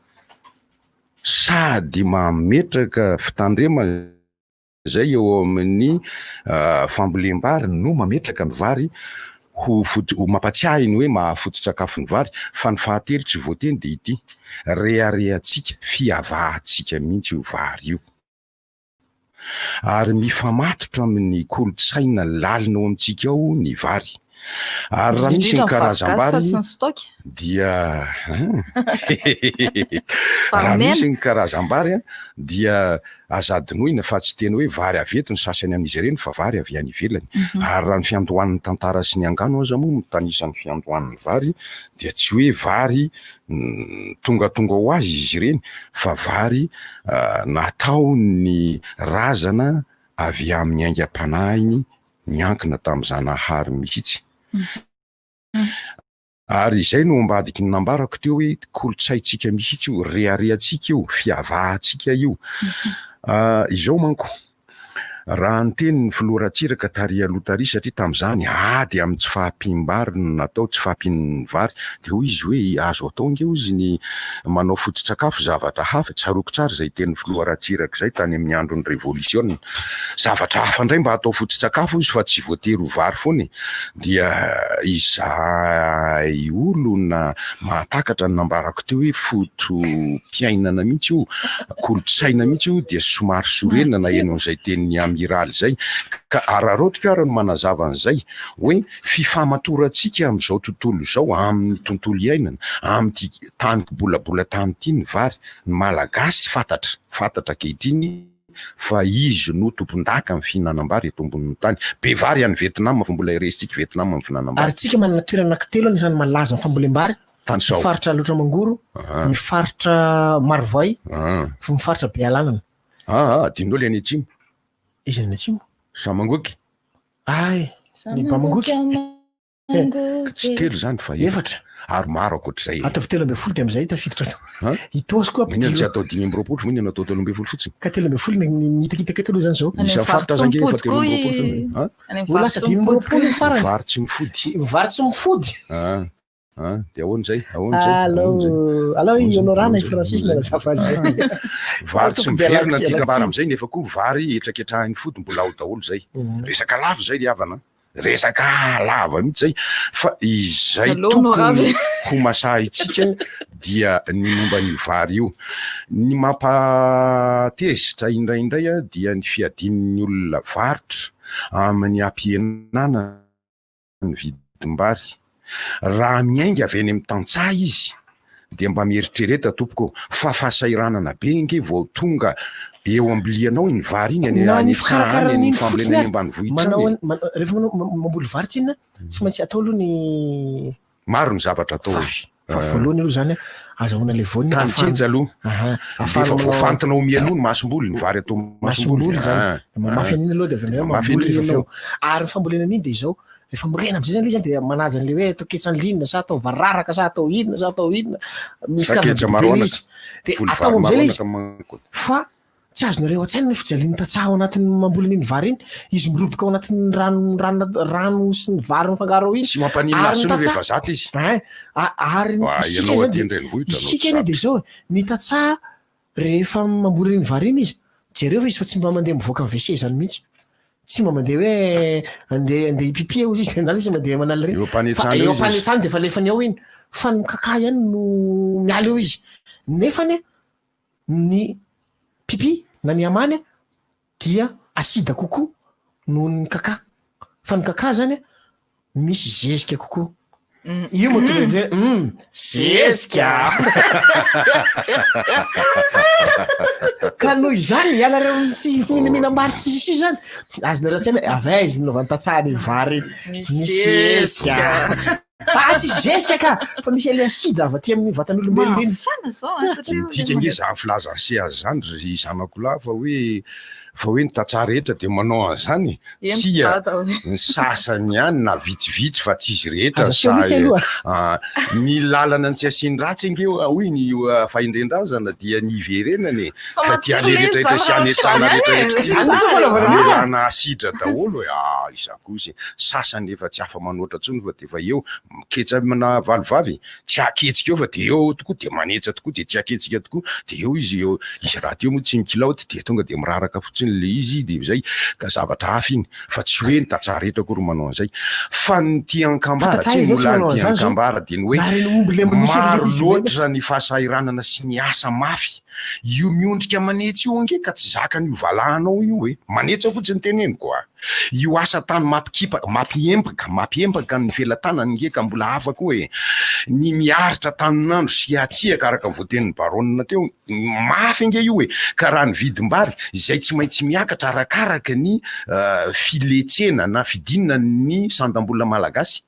sady mametraka fitandremana Izay eo amin'ny fambolem-bary no mametraka ny vary ho foto, ho mampatsiahy ny hoe maha foto-tsakafo ny vary, fa ny fahatelo tsy voateny dia ity, reharehantsika, fiavahantsika mihitsy io vary io. Ary mifamatotra amin'ny kolontsaina lalina ao amintsika ao ny vary. Ary raha misy ny Indrindra ny vary gasy fa karazam-bary tsy ny stock. dia raha misy ny karazam-bary dia aza adinoina fa tsy tena hoe vary avy eto ny sasany amin'izy ireny fa vary avy any ivelany. Ary raha ny fiandohan'ny tantara sy ny angano aza moa mitanisa ny fiandohan'ny vary dia tsy hoe vary tongatonga ho azy izy ireny fa vary nataon'ny razana avy amin'ny aingam-panahiny niankina tamin'i Zanahary mihitsy. Ary izay no ambadiky ny nambarako teo hoe kolontsaintsika mihitsy io, reharehantsika io, fiavahantsika io. Izao manko, raha niteny ny filoha Ratsiraka tary aloha tary satria tamin'izany ady amin'ny tsy fahampiam-bary no natao, tsy fahampian'ny vary, dia hoy izy hoe azo atao ange hozy ny manao foto-tsakafo zavatra hafa, tsaroako tsara izay tenin'ny filoha Ratsiraka izay tany amin'ny andron'ny revolisiona, zavatra hafa indray mba atao foto-tsakafo hozy fa tsy voatery ho vary foana e, dia izahay olona. tena mahatakatra ny nambarako teo hoe foto-piainana mihitsy io, kolontsaina mihitsy io dia somary sorena naheno an'izay tenin'ny Amiraly izay. Ka araraotiko ary ny manazava an'izay hoe fifamatorantsika amin'izao tontolo izao, amin'ny tontolo iainana, amin'ity tany bolabola tany ity ny vary. Ny Malagasy fantatra, fantatra ankehitriny fa izy no tompon-daka amin'ny fihinanam-bary eto ambonin'ny tany. Be vary any Vietnam fa mbola resintsika Vietnam amin'ny fihinanam-bary. Ary tsika manana toerana anankitelo anisan'ny malaza amin'ny fambolem-bary, Tany ny sao. faritra Alaotra Mangoro, ny faritra Marovoay, ny faritra Bealanana. Aa, adinonao le any atsimo. Iza ny any atsimo? Samangoky. Ay, ny Bamangoky. Tsy telo izany fa efatra. Ary maro ankoatr'izay. Ataovy 13 dia amin'izay tafiditra ato. Itaosy koa Inona no tsy atao 25 fa inona no atao 13 fotsiny? Ka 13 ny ny hitakitaka eto aloha izany izao. Misy amin'ny faritra aza ange efa 23 zany. Ha? Ho lasa 25 ny farany. Vary tsy mifody. Vary tsy mifody. Ah. Ah, dia ahoana izay? Ahoana izay? Allo, allo i Honorana i Francis nanazava azy. Vary tsy miverina ty kabara amin'izay nefa koa vary hetraketrahin'ny fody mbola ao daholo izay. Resaka lava izay ry havana. Resaka lava mihitsy izay fa izay tokony ho masahintsika dia ny momba an'io vary io. Ny mampatezitra indraindray dia ny fiadian'ny olona varotra amin'ny hampihenana ny vidim-bary. Raha miainga avy eny amin'ny tantsaha izy dia mba mieritrereta tompoko fa fahasahiranana be ange vao tonga eo am-bilianao iny vary iny any Na ny any tsaha fikarakarana any, an'iny ny fambolena fotsiny any ary, ambanivohitra manao any e. an- rehefa manao mamboly vary tsinona, tsy maintsy atao aloha ny Maro ny zavatra atao e. Fafy. Fa voalohany aloha zany azahoana le voany Tany ahafahana- ketsa aloha. Aha, Dia ahafahana efa manao- voafantina mialoha ny masomboly, ny vary atao masomboly. masomboly zany. Ah, Mamafy ah. an'iny aloha dia avy eo Mamafy mamboly an'iny rehefa avy eo. eo. Ary ny fambolena an'iny dia izao, rehefa ambolena am'zay zany le izy an dia manaja an'le hoe atao ketsa linina sa atao vararaka sa atao inona sa atao inona. Misy Sa karazana ketsa biby be le maroanaka. izy. Dia Voly atao vary am'zay le izy. maroanaka manko. Fa Tsy azonareo an-tsaina ny fijalian'ny tantsaha ao anatin'ny mamboly an'iny vary iny. Izy miroboka ao anatin'ny rano rano rano sy ny vary mifangaro ao iny. Tsy mampaninona Ary azy ny intsony tantsaha rehefa zatra izy. Ein, a- ary Wa, isika ianao zany aty dia an-drenivohitra no isika tsy anie dia zatra. izao e, ny tantsaha rehefa mamboly an'iny vary iny izy, jereo fa izy fa tsy mba mandeha mivoaka ny WC izany mihitsy. Tsy mba mandeha hoe andeha andeha hipipi hozy izy dia na izy mandeha manala ireny. Eo am-panetsana Fa eo eo izy. am-panetsana dia efa alefany ao iny. Fa ny kaka ihany no miala eo izy. Nefa anie Ny pipi na ny amany dia acide kokoa noho ny kaka. Fa ny kaka zany misy zezika kokoa. Io mahatonga ny hoe hum zezika. Ka noho izany ianareo tsy mihinam-bary sy sisa zany, azonareo an-tsaina hoe avy aiza no nanaovan'ny tantsaha ny vary misy zezika. Ah tsisy zezika ka! Fa misy an'ilay acide avy aty amin'ny vatan'olombelona iny. Mafana zao an satria Midika ange izany filazan'i se azy izany ry zanako lahy fa hoe fa hoe ny tantsaha rehetra dia manao an'izany e! Eny Tsia, dada hoe. ny sasany ihany na vitsivitsy fa tsy izy rehetra Aza aseho mihitsy sahy aloha. ah, ny lalana ny tsy asiany ratsy ange hoy ny fahendren-drazana dia ny hiverenana e! Fa Ka ty matsiro ale le izy rehetrarehetra sy zany raha anetsana ohatr'izany ihany e! rehetrarehetra ty Zany mihitsy no fanaovana an'io ka! amelana asidra daholo e! Ah iza kosa e! Sasany efa tsy afa-manoatra intsony fa dia efa eo, miketsa amina valo vavy, tsy aketsika eo fa dia eo tokoa dia manetsa tokoa dia tsy aketsika tokoa dia eo izy eo, izy rahateo moa tsy mikilaoty dia tonga dia miraraka fotsiny ilay izy dia izay, ka zavatra hafa iny fa tsy hoe ny tantsaha rehetra akory manao an'izay fa ny tian-kambara, Fa tantsaha tsy izao tsy mbola ny manao an'izany zao, tian-kambara dia ny hoe na ireny omby ilay manosy maro ireny izy loatra ny fahasahiranana sy ny asa mafy, io miondrika manetsa io ange ka tsy zakan'io valahanao io e, manetsa fotsiny teneniko a. Io asa tany mampikipa, mampiempaka, mampiempaka ny felatanany nge ka mbola hafa koa e! Ny miaritra tanin'andro sy hatsiaka araka ny voatenin'i Baronne teo, mafy ange io e! Ka raha ny vidim-bary izay tsy maintsy miakatra arakaraka ny filetsena na fidinan'ny sandam-bola malagasy,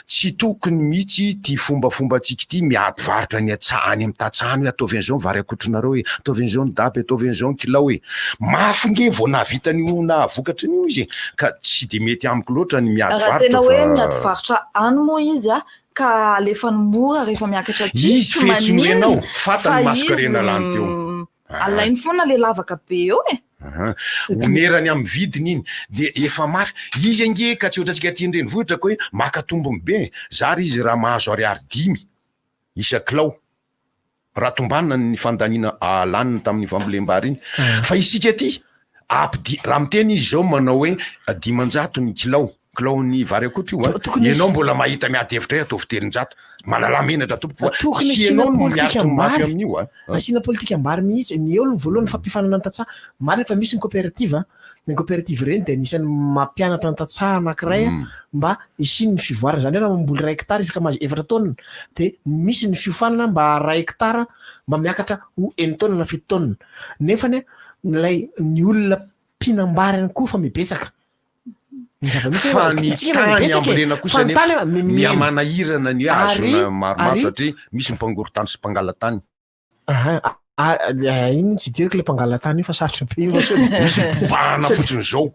Tsy tokony mihitsy ity fombafombantsika ity miady varotra any an-tsaha any amin'ny tantsaha any hoe ataovy an'izao ny vary akotronareo e, ataovy an'izao ny daba e, ataovy an'izao ny kilao e. Mafy nge vao nahavita an'io nahavokatra an'io izy e. Ka tsy dia mety amiko loatra ny miady Raha varotra tena hoe fa. miady varotra any moa izy a, ka alefany mora rehefa miakatra aty, Izy tsy fetsy no maninona ianao, fa fantany izy masonkarena lany teo. alainy foana le lavaka be eo e. Aha. Onerany amin'ny vidiny iny dia efa mafy. Izy ange ka tsy ohatrantsika aty an-drenivohitra ka hoe maka tombony be e. Zara izy raha mahazo ariary dimy isan-kilao raha tombanana ny fandaniana laniny tamin'ny fambolem-bary iny. Fa isika aty ampidi-, raha miteny izy izao manao hoe 500 ny kilao. Kilaon'ny vary akotry io a. Tokony Ianao hisy- mbola mahita miady hevitra hoe ataovy 300. Malalà menatra tompoko fa Tokony tsy asiana ianao no politika miaritra ny mafy ambary. amin'io a. Asiana politika ambary mihitsy. Ny eo aloha voalohany fampifanana ny tantsaha. Marina fa misy ny coopérative a. Ny coopérative ireny dia anisan'ny mampianatra ny tantsaha anankiray a, mba hisian'ny fivoarana. Izany hoe raha mamboly iray hectare izy ka mahazo efatra taonina dia misy ny fiofanana mba iray hectare mba miakatra ho enin-taonina na fito taonina. Nefany a, ilay ny olona mpihinam-bary ihany koa fa mibetsaka. Ny zava-misy Fa hoe ny isika efa tany mibetsaka e. ambolena kosa Fa ny nefa tany a, mi- mihena. mihamanahirana ny Ary- hahazoana maromaro ary- satria misy mpangoro-tany sy mpangala-tany. Aha, ah, iny tsy idiriko le mpangala-tany io fa sarotra be io. Misy mpibahana fotsiny izao.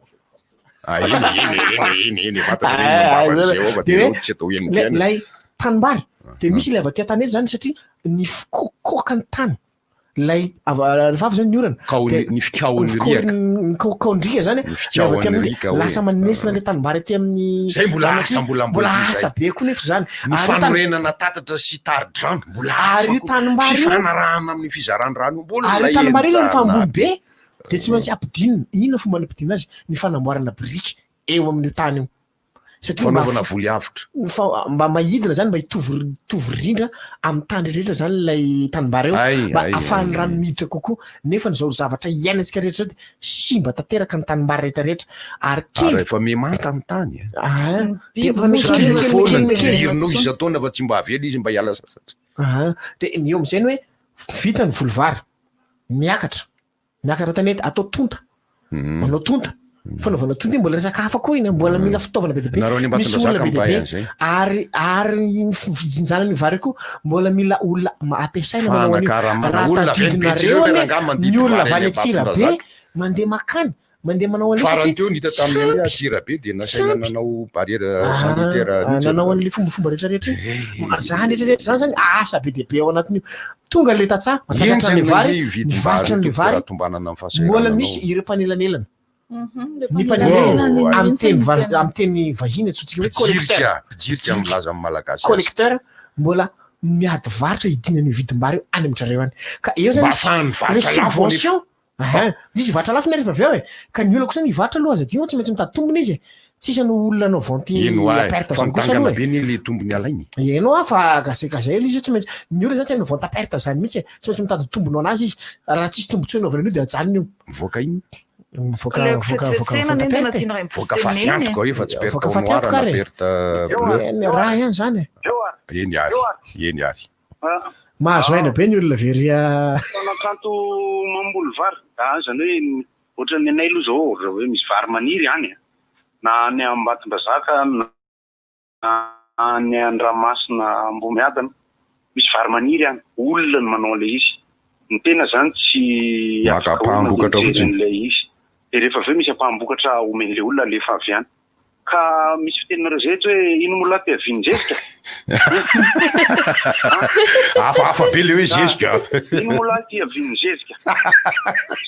Ah, eny, eny, eny, eny, eny, vatana eny, Ah, mambava ah, an'izay ao fa de dia hoe eo tsy atao eny lay- ihany. lay tanimbary de misy ilay avy aty an-tanety zany satria ny fikokoka ny tany lay ava- rehefa avy zany ny orana Kao- de ny fikaon'ny ny fikaon'ny- riaka. ny kaokaon-driaka zany Ny lay avy aty fikaon'ny amin'ny riaka hoe. lasa manesina le tanimbary aty amin'ny Zay mbola rano asa aty. mbola mbola amboly asa zay. be koa nefa zany Ny Ary io tany- fanorenana tatatra sy tari-drano mbola Ary io hafa koa. tanimbary io- Fifanarahana amin'ny fizaran-drano mbola ary io tanimbary io rehefa henjana ambony be de tsy maintsy ampidinina inona fomba nampidinina azy ny fanamboarana biriky eo amin'io tany io satria mba Fanaovana voly avotra. fa mba mahidina zany mba hitovy hitovy rindra amin'ny tany rehetra zany ilay tanimbary eo Ay, mba ay, ahafahan'ny ay, rano miditra kokoa nefa ny zao zavatra iainantsika rehetra zao de simba tanteraka ny tanimbary rehetra rehetra ary kely Ary efa mihemanta ny tany. eh. Ah, de efa misy Satria kely, kely, foana ny kely, kely. dilirinao isan-taona fa tsy mba avela izy mba hiala sasatra. Ah, de ny eo am'izay ny hoe vita ny voly vary miakatra miakatra tanety atao tonta Hmm. manao tonta fanaovana tonta iny mbola resaka hafa koa iny mbola mila fitaovana be dia be Nareo any misy olona Ambatondrazaka be dia mipay be an'izay. ary ary ny fijinjana ny vary koa mbola mila olona ma- ampiasaina manao an'io Fanakaramana raha olona avy any tadidinareo Betsileo anie rangahy mandidy ny olona vary avy any any Antsirabe Ambatondrazaka. mandeha makany mandeha manao an'io Farany satria teo ny hita tsy tamin'ny hoe ampy. Antsirabe dia Tsy nasaina ampy. nanao barrière Ah, sanitaire ah, mihitsy nanao aloha. an'le fombafomba rehetrarehetra iny zany rehetrarehetra zany zany asa be dia be ao anatin'io tonga le tantsaha mampiakatra ny Henjana vary ny vidim-bary mivarotra ny tompoko vary raha tombanana amin'ny mbola fahasahirananao. misy ireo mpanelanelana Mhm, ny mpanelanelana amin'ny teny va- amin'ny teny vahiny antsointsika hoe Mpijirika, collecteur mpijirika milaza amin'ny malagasy azy. collecteur mbola miady varotra hidinan'io vidim-bary io any amin-drareo any ka eo zany Mba ahafahany misy- le mivarotra lafo anefa. subvention Ahin, izy hivarotra lafo nefa rehefa avy eo e ka ny olona kosa ny hivarotra aloha aza adino tsy maintsy mitady tombony izy e tsisy any olona anao vente Eny à oa, perte fa zany kosa mitangana aloha e be ny le tombony alainy. Eny oa fa gazay aloha izy io tsy maintsy ny olona zany tsy hanao vente à perte zany mihitsy e tsy maintsy mitady tombony ho anazy izy raha tsisy tombontsoa anaovana an'io de ajanony io Mivoaka iny. mivoaka Aleoko voaka voaka fetsifetsena vente à ny entana perte e. tiana raha Voaka faty antoka io fa tsy perte Voaka au faty noir antoka na ary e. perte bleu. Eny, raha ihany zany e Eny ary, eny ary. mahazo aina be ny olona very a Mpanakanto mamboly vary. Ah, zany hoe ny- ohatran'ny anay aloha zao raha hoe misy vary maniry any a. Na any Ambatondrazaka na any Andramasina Ambohimiadana misy vary maniry any. Olona no manao an'ilay izy. Ny tena zany tsy Maka afaka olona ampaham-bokatra dia mijery fotsiny. an'ilay izy. Dia rehefa avy eo misy ampaham-bokatra omen'ilay olona alefa avy any. Ka misy fiteninareo zay eto hoe ino moa lahy te-havian-jezika? Hafahafa be le hoe zezika. Ino moa lahy ty havian'ny zezika?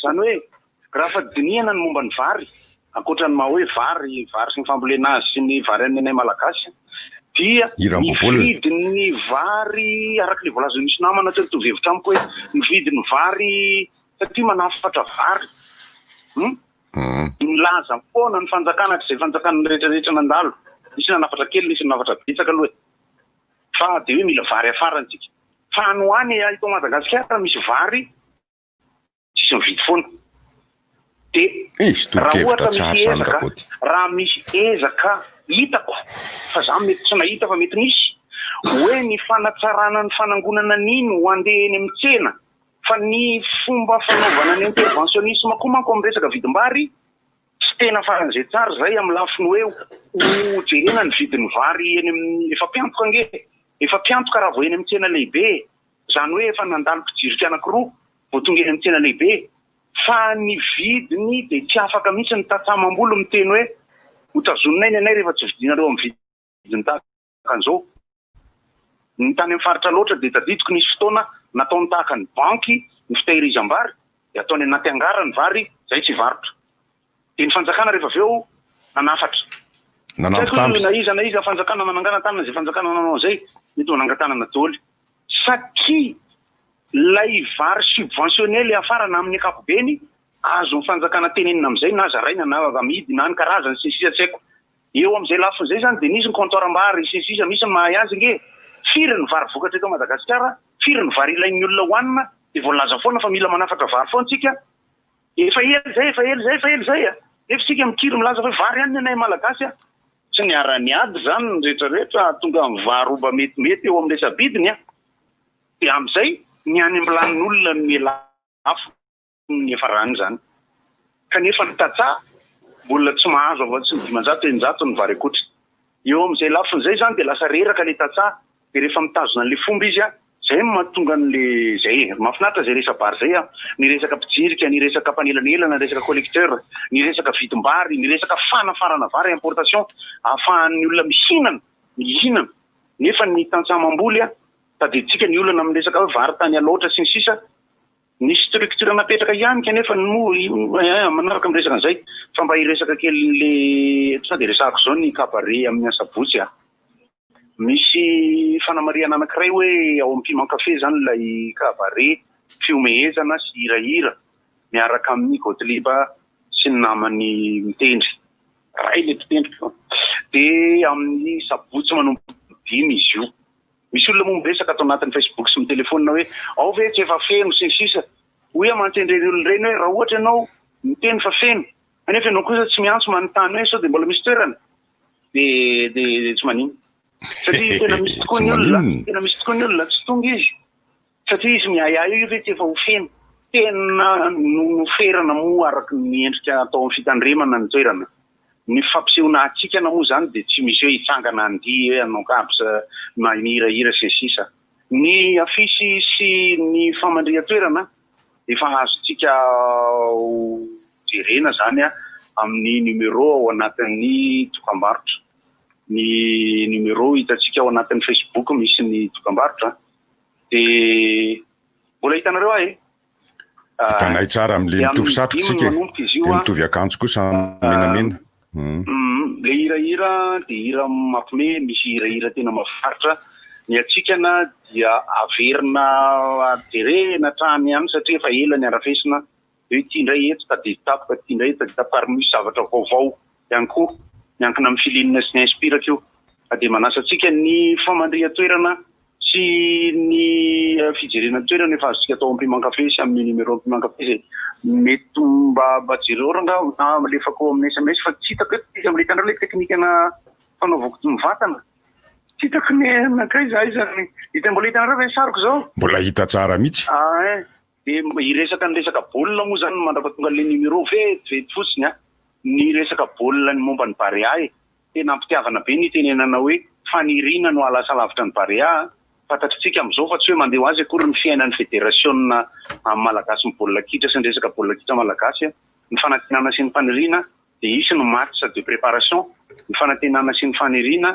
Zany hoe raha fa dinihana ny momba ny vary, ankoatra ny maha hoe vary, vary sy ny fambolena azy sy ny vary any anay malagasy, dia ny Hiram-boabolina. vidin'ny vary, araka ilay voalazan'ny misy namana teo nitovy hevitra amiko hoe ny vidin'ny vary satria manafatra vary. Hmm? Milaza foana ny fanjakana hatrizay fanjakana rehetrarehetra nandalo. Nisy nanafatra kely, nisy nanafatra betsaka aloha e. Fa dia hoe mila vary afarana tsika. Fa any ho any eto Madagasikara misy vary tsisy mividy foana. Dia Izy raha tolo-kevitra ohatra tsara misy zany ezaka, Rakoto. raha misy ezaka hitako fa za mety tsy nahita fa mety nisy hoe ny fanatsarana ny fanangonana an'iny ho andeha eny amin'ny tsena fa ny fomba fanaovana ny interventionnisme koa manko amin'ny resaka vidim-bary tsy tena faran'izay tsara izay amin'ny lafiny hoe ho jerena ny vidin'ny vary eny amin'ny efa mpiantoka ange efa mpiantoka raha vao eny amin'ny tsena lehibe izany hoe efa nandalo mpijirika anankiroa vao tonga eny amin'ny tsena lehibe fa ny vidiny dia tsy afaka mihitsy ny tantsaha mamboly miteny hoe ho tazoninay ny anay rehefa tsy vidinareo amin'ny vidiny tahaka an'izao Ny tany amin'ny faritra loatra dia tadidiko nisy fotoana nataony tahaka ny banky ny fitehirizam-bary dia ataony anaty angara ny vary izay tsy hivarotra. Dia ny fanjakana rehefa avy eo nanafatra. Tsy haiko Nanambitamby. na iza na iza fanjakana nanangana tanana izay fanjakana nanao an'izay mety ho nangan-tanana daholo. Satria ilay vary subventionné ilay hafarana amin'ny ankapobeny azon'ny fanjakana tenenina amin'izay na zaraina na amidy na ny karazany sy ny sisa tsy haiko. Eo amin'izay lafiny izay izany dia nisy ny comptoir-mbary sy ny sisa misy ny mahay azy ange. Firy ny vary vokatra eto Madagasikara? Firy ny vary ilain'ny olona hohanina? Dia voalaza foana fa mila manafatra vary foana tsika. Efa ela izay, efa ela izay, efa ela izay a! Nefa isika mikiry milaza fa hoe vary ihany ny anay Malagasy a! Tsy niara-niady izany ny rehetrarehetra hahatonga ny vary ho mba metimety eo amin'ny resa-bidiny a! Dia amin'izay ny any am-bilanin'olona no miha-lafo ny niafarany izany. Kanefa ny tantsaha mbola tsy mahazo afa-tsy ny 500, 600 ny vary akotry. Eo amin'izay lafiny izay izany dia lasa reraka ilay tantsaha, dia rehefa mitazona an'ilay fomba izy, izay no mahatonga an'ilay izay e. Mahafinaritra izay resa-bary izay an! Ny resaka mpijirika, ny resaka mpanelanelana, ny resaka collecteur, ny resaka vidim-bary, ny resaka fanafarana vary, importation, ahafahan'ny olona mihinana, mihinana. Nefa ny tantsaha mamboly an, tadidintsika ny olana amin'ny resaka hoe vary tany Alaotra sy ny sisa, Nisy structure napetraka ihany kanefa moa eh, manaraka miresaka an'izay fa mba hiresaka kely le sao dia resahako izao ny cabaret amin'ny asabotsy a. Misy fanamarihana anankiray hoe ao amin'ny Piment Café izany ilay cabaret fihomehezana sy hirahira miaraka amin'i Gothlieb sy ny namany mitendry. Ray ilay mpitendry dia amin'ny sabotsy manomboka dimy izy io. Misy olona moa miresaka ato anatin'ny Facebook sy mitelefaonina hoe ao ve tsy efa feno sy ny sisa Hoy aho mantsy an'ireny olona ireny hoe raha ohatra ianao miteny fa feno kanefa ianao kosa tsy miantso manontany hoe sao dia mbola misy toerana dia dia tsy maninona satria tena misy tokoa ny olona tena misy tokoa ny olona tsy tonga izy Satria izy miahiahy io ve tsy efa ho feno? Tena noferana moa araka ny endrika atao amin'ny fitandremana ny toerana. Ny fampisehoana hatsikana moa izany dia tsy misy hoe hitsangana handihy hoe hanao kabs na hihirahira sy ny sisa. Ny afisy sy ny famandrihan-toerana efa azontsika jerena izany amin'ny numéro ao anatin'ny dokambarotra. Ny numéro hitantsika ao anatin'ny Facebook misy ny dokambarotra. Dia mbola hitanareo aho e! Hitanay tsara amin'ilay Dia mitovy amin'ny satroka dimy isika e! manomboka izy io Dia an. mitovy akanjo koa samy menamena. Ilay hirahira dia hira mampime, misy hirahira tena mahafinaritra. Ny hatsikana dia averina jerena hatrany ihany satria efa ela ny arafesina. Dia hoe ity indray eto tadidy tapaka, ity indray eto tadidy tapaka ary misy zavatra vaovao ihany koa miankina amin'ny feeling sy ny inspiraka io. Ka dia manasa antsika ny famandrihan-toerana sy ny fijerena ny toerana efa azontsika atao amin'ny Piment Café sy amin'ny numéro Piment Café izay mety mba mba jereo rangaha na alefako amin'ny sms fa tsy hitako eto izy amin'ilay hitanareo ilay teknikana fanaovako mivantana tsy hitako ny nankaiza aiza ny hita mbola hitanareo ve ny sariko izao? Mbola hita tsara mihitsy. Ah eh dia hiresaka ny resaka baolina moa izany mandrapatonga an'ilay numéro vetivety fotsiny an, ny resaka baolina ny momba ny Barea e. Tena am-pitiavana be ny itenenana hoe faniriana no hahalasa lavitra ny Barea a! Fantatritsika amin'izao fa tsy hoe mandeha ho azy akory ny fiainan'ny federasiona amin'ny Malagasy ny baolina kitra sy ny resaka baolina kitra malagasy a! Ny fanantenana sy ny faniriana dia hisy ny match de préparation, ny fanantenana sy ny faniriana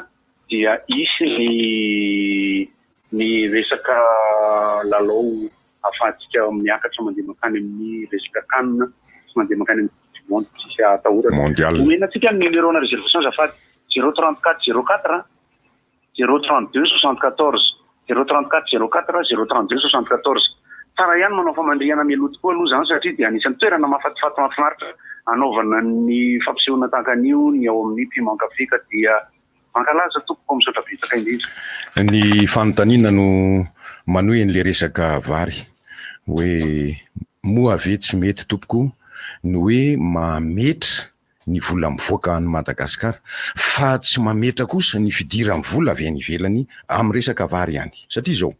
dia hisy ny ny resaka lalao ahafahantsika miakatra mandeha mankany amin'ny resaka can sy mandeha mankany amin'ny coupe du monde tsisy ahatahorana. Mondial. Omena antsika ny numéro na réservation azafady, 034 04 032 74, 034 04 032 74. Tsara ihany manao famandrihana mialoha tokoa aloha izany satria dia anisan'ny toerana mahafatifaty mahafinaritra hanaovana ny fampisehoana tahaka an'io ny ao amin'ny Piment Café ka dia Mankalaza tompoko misaotra betsaka indrindra. Ny fanontaniana no manohy an'ilay resaka vary hoe moa ve tsy mety tompoko ny hoe mametra ny vola mivoaka any Madagasikara fa tsy mametra kosa ny fidiran'ny vola avy any ivelany amin'ny resaka vary ihany satria izao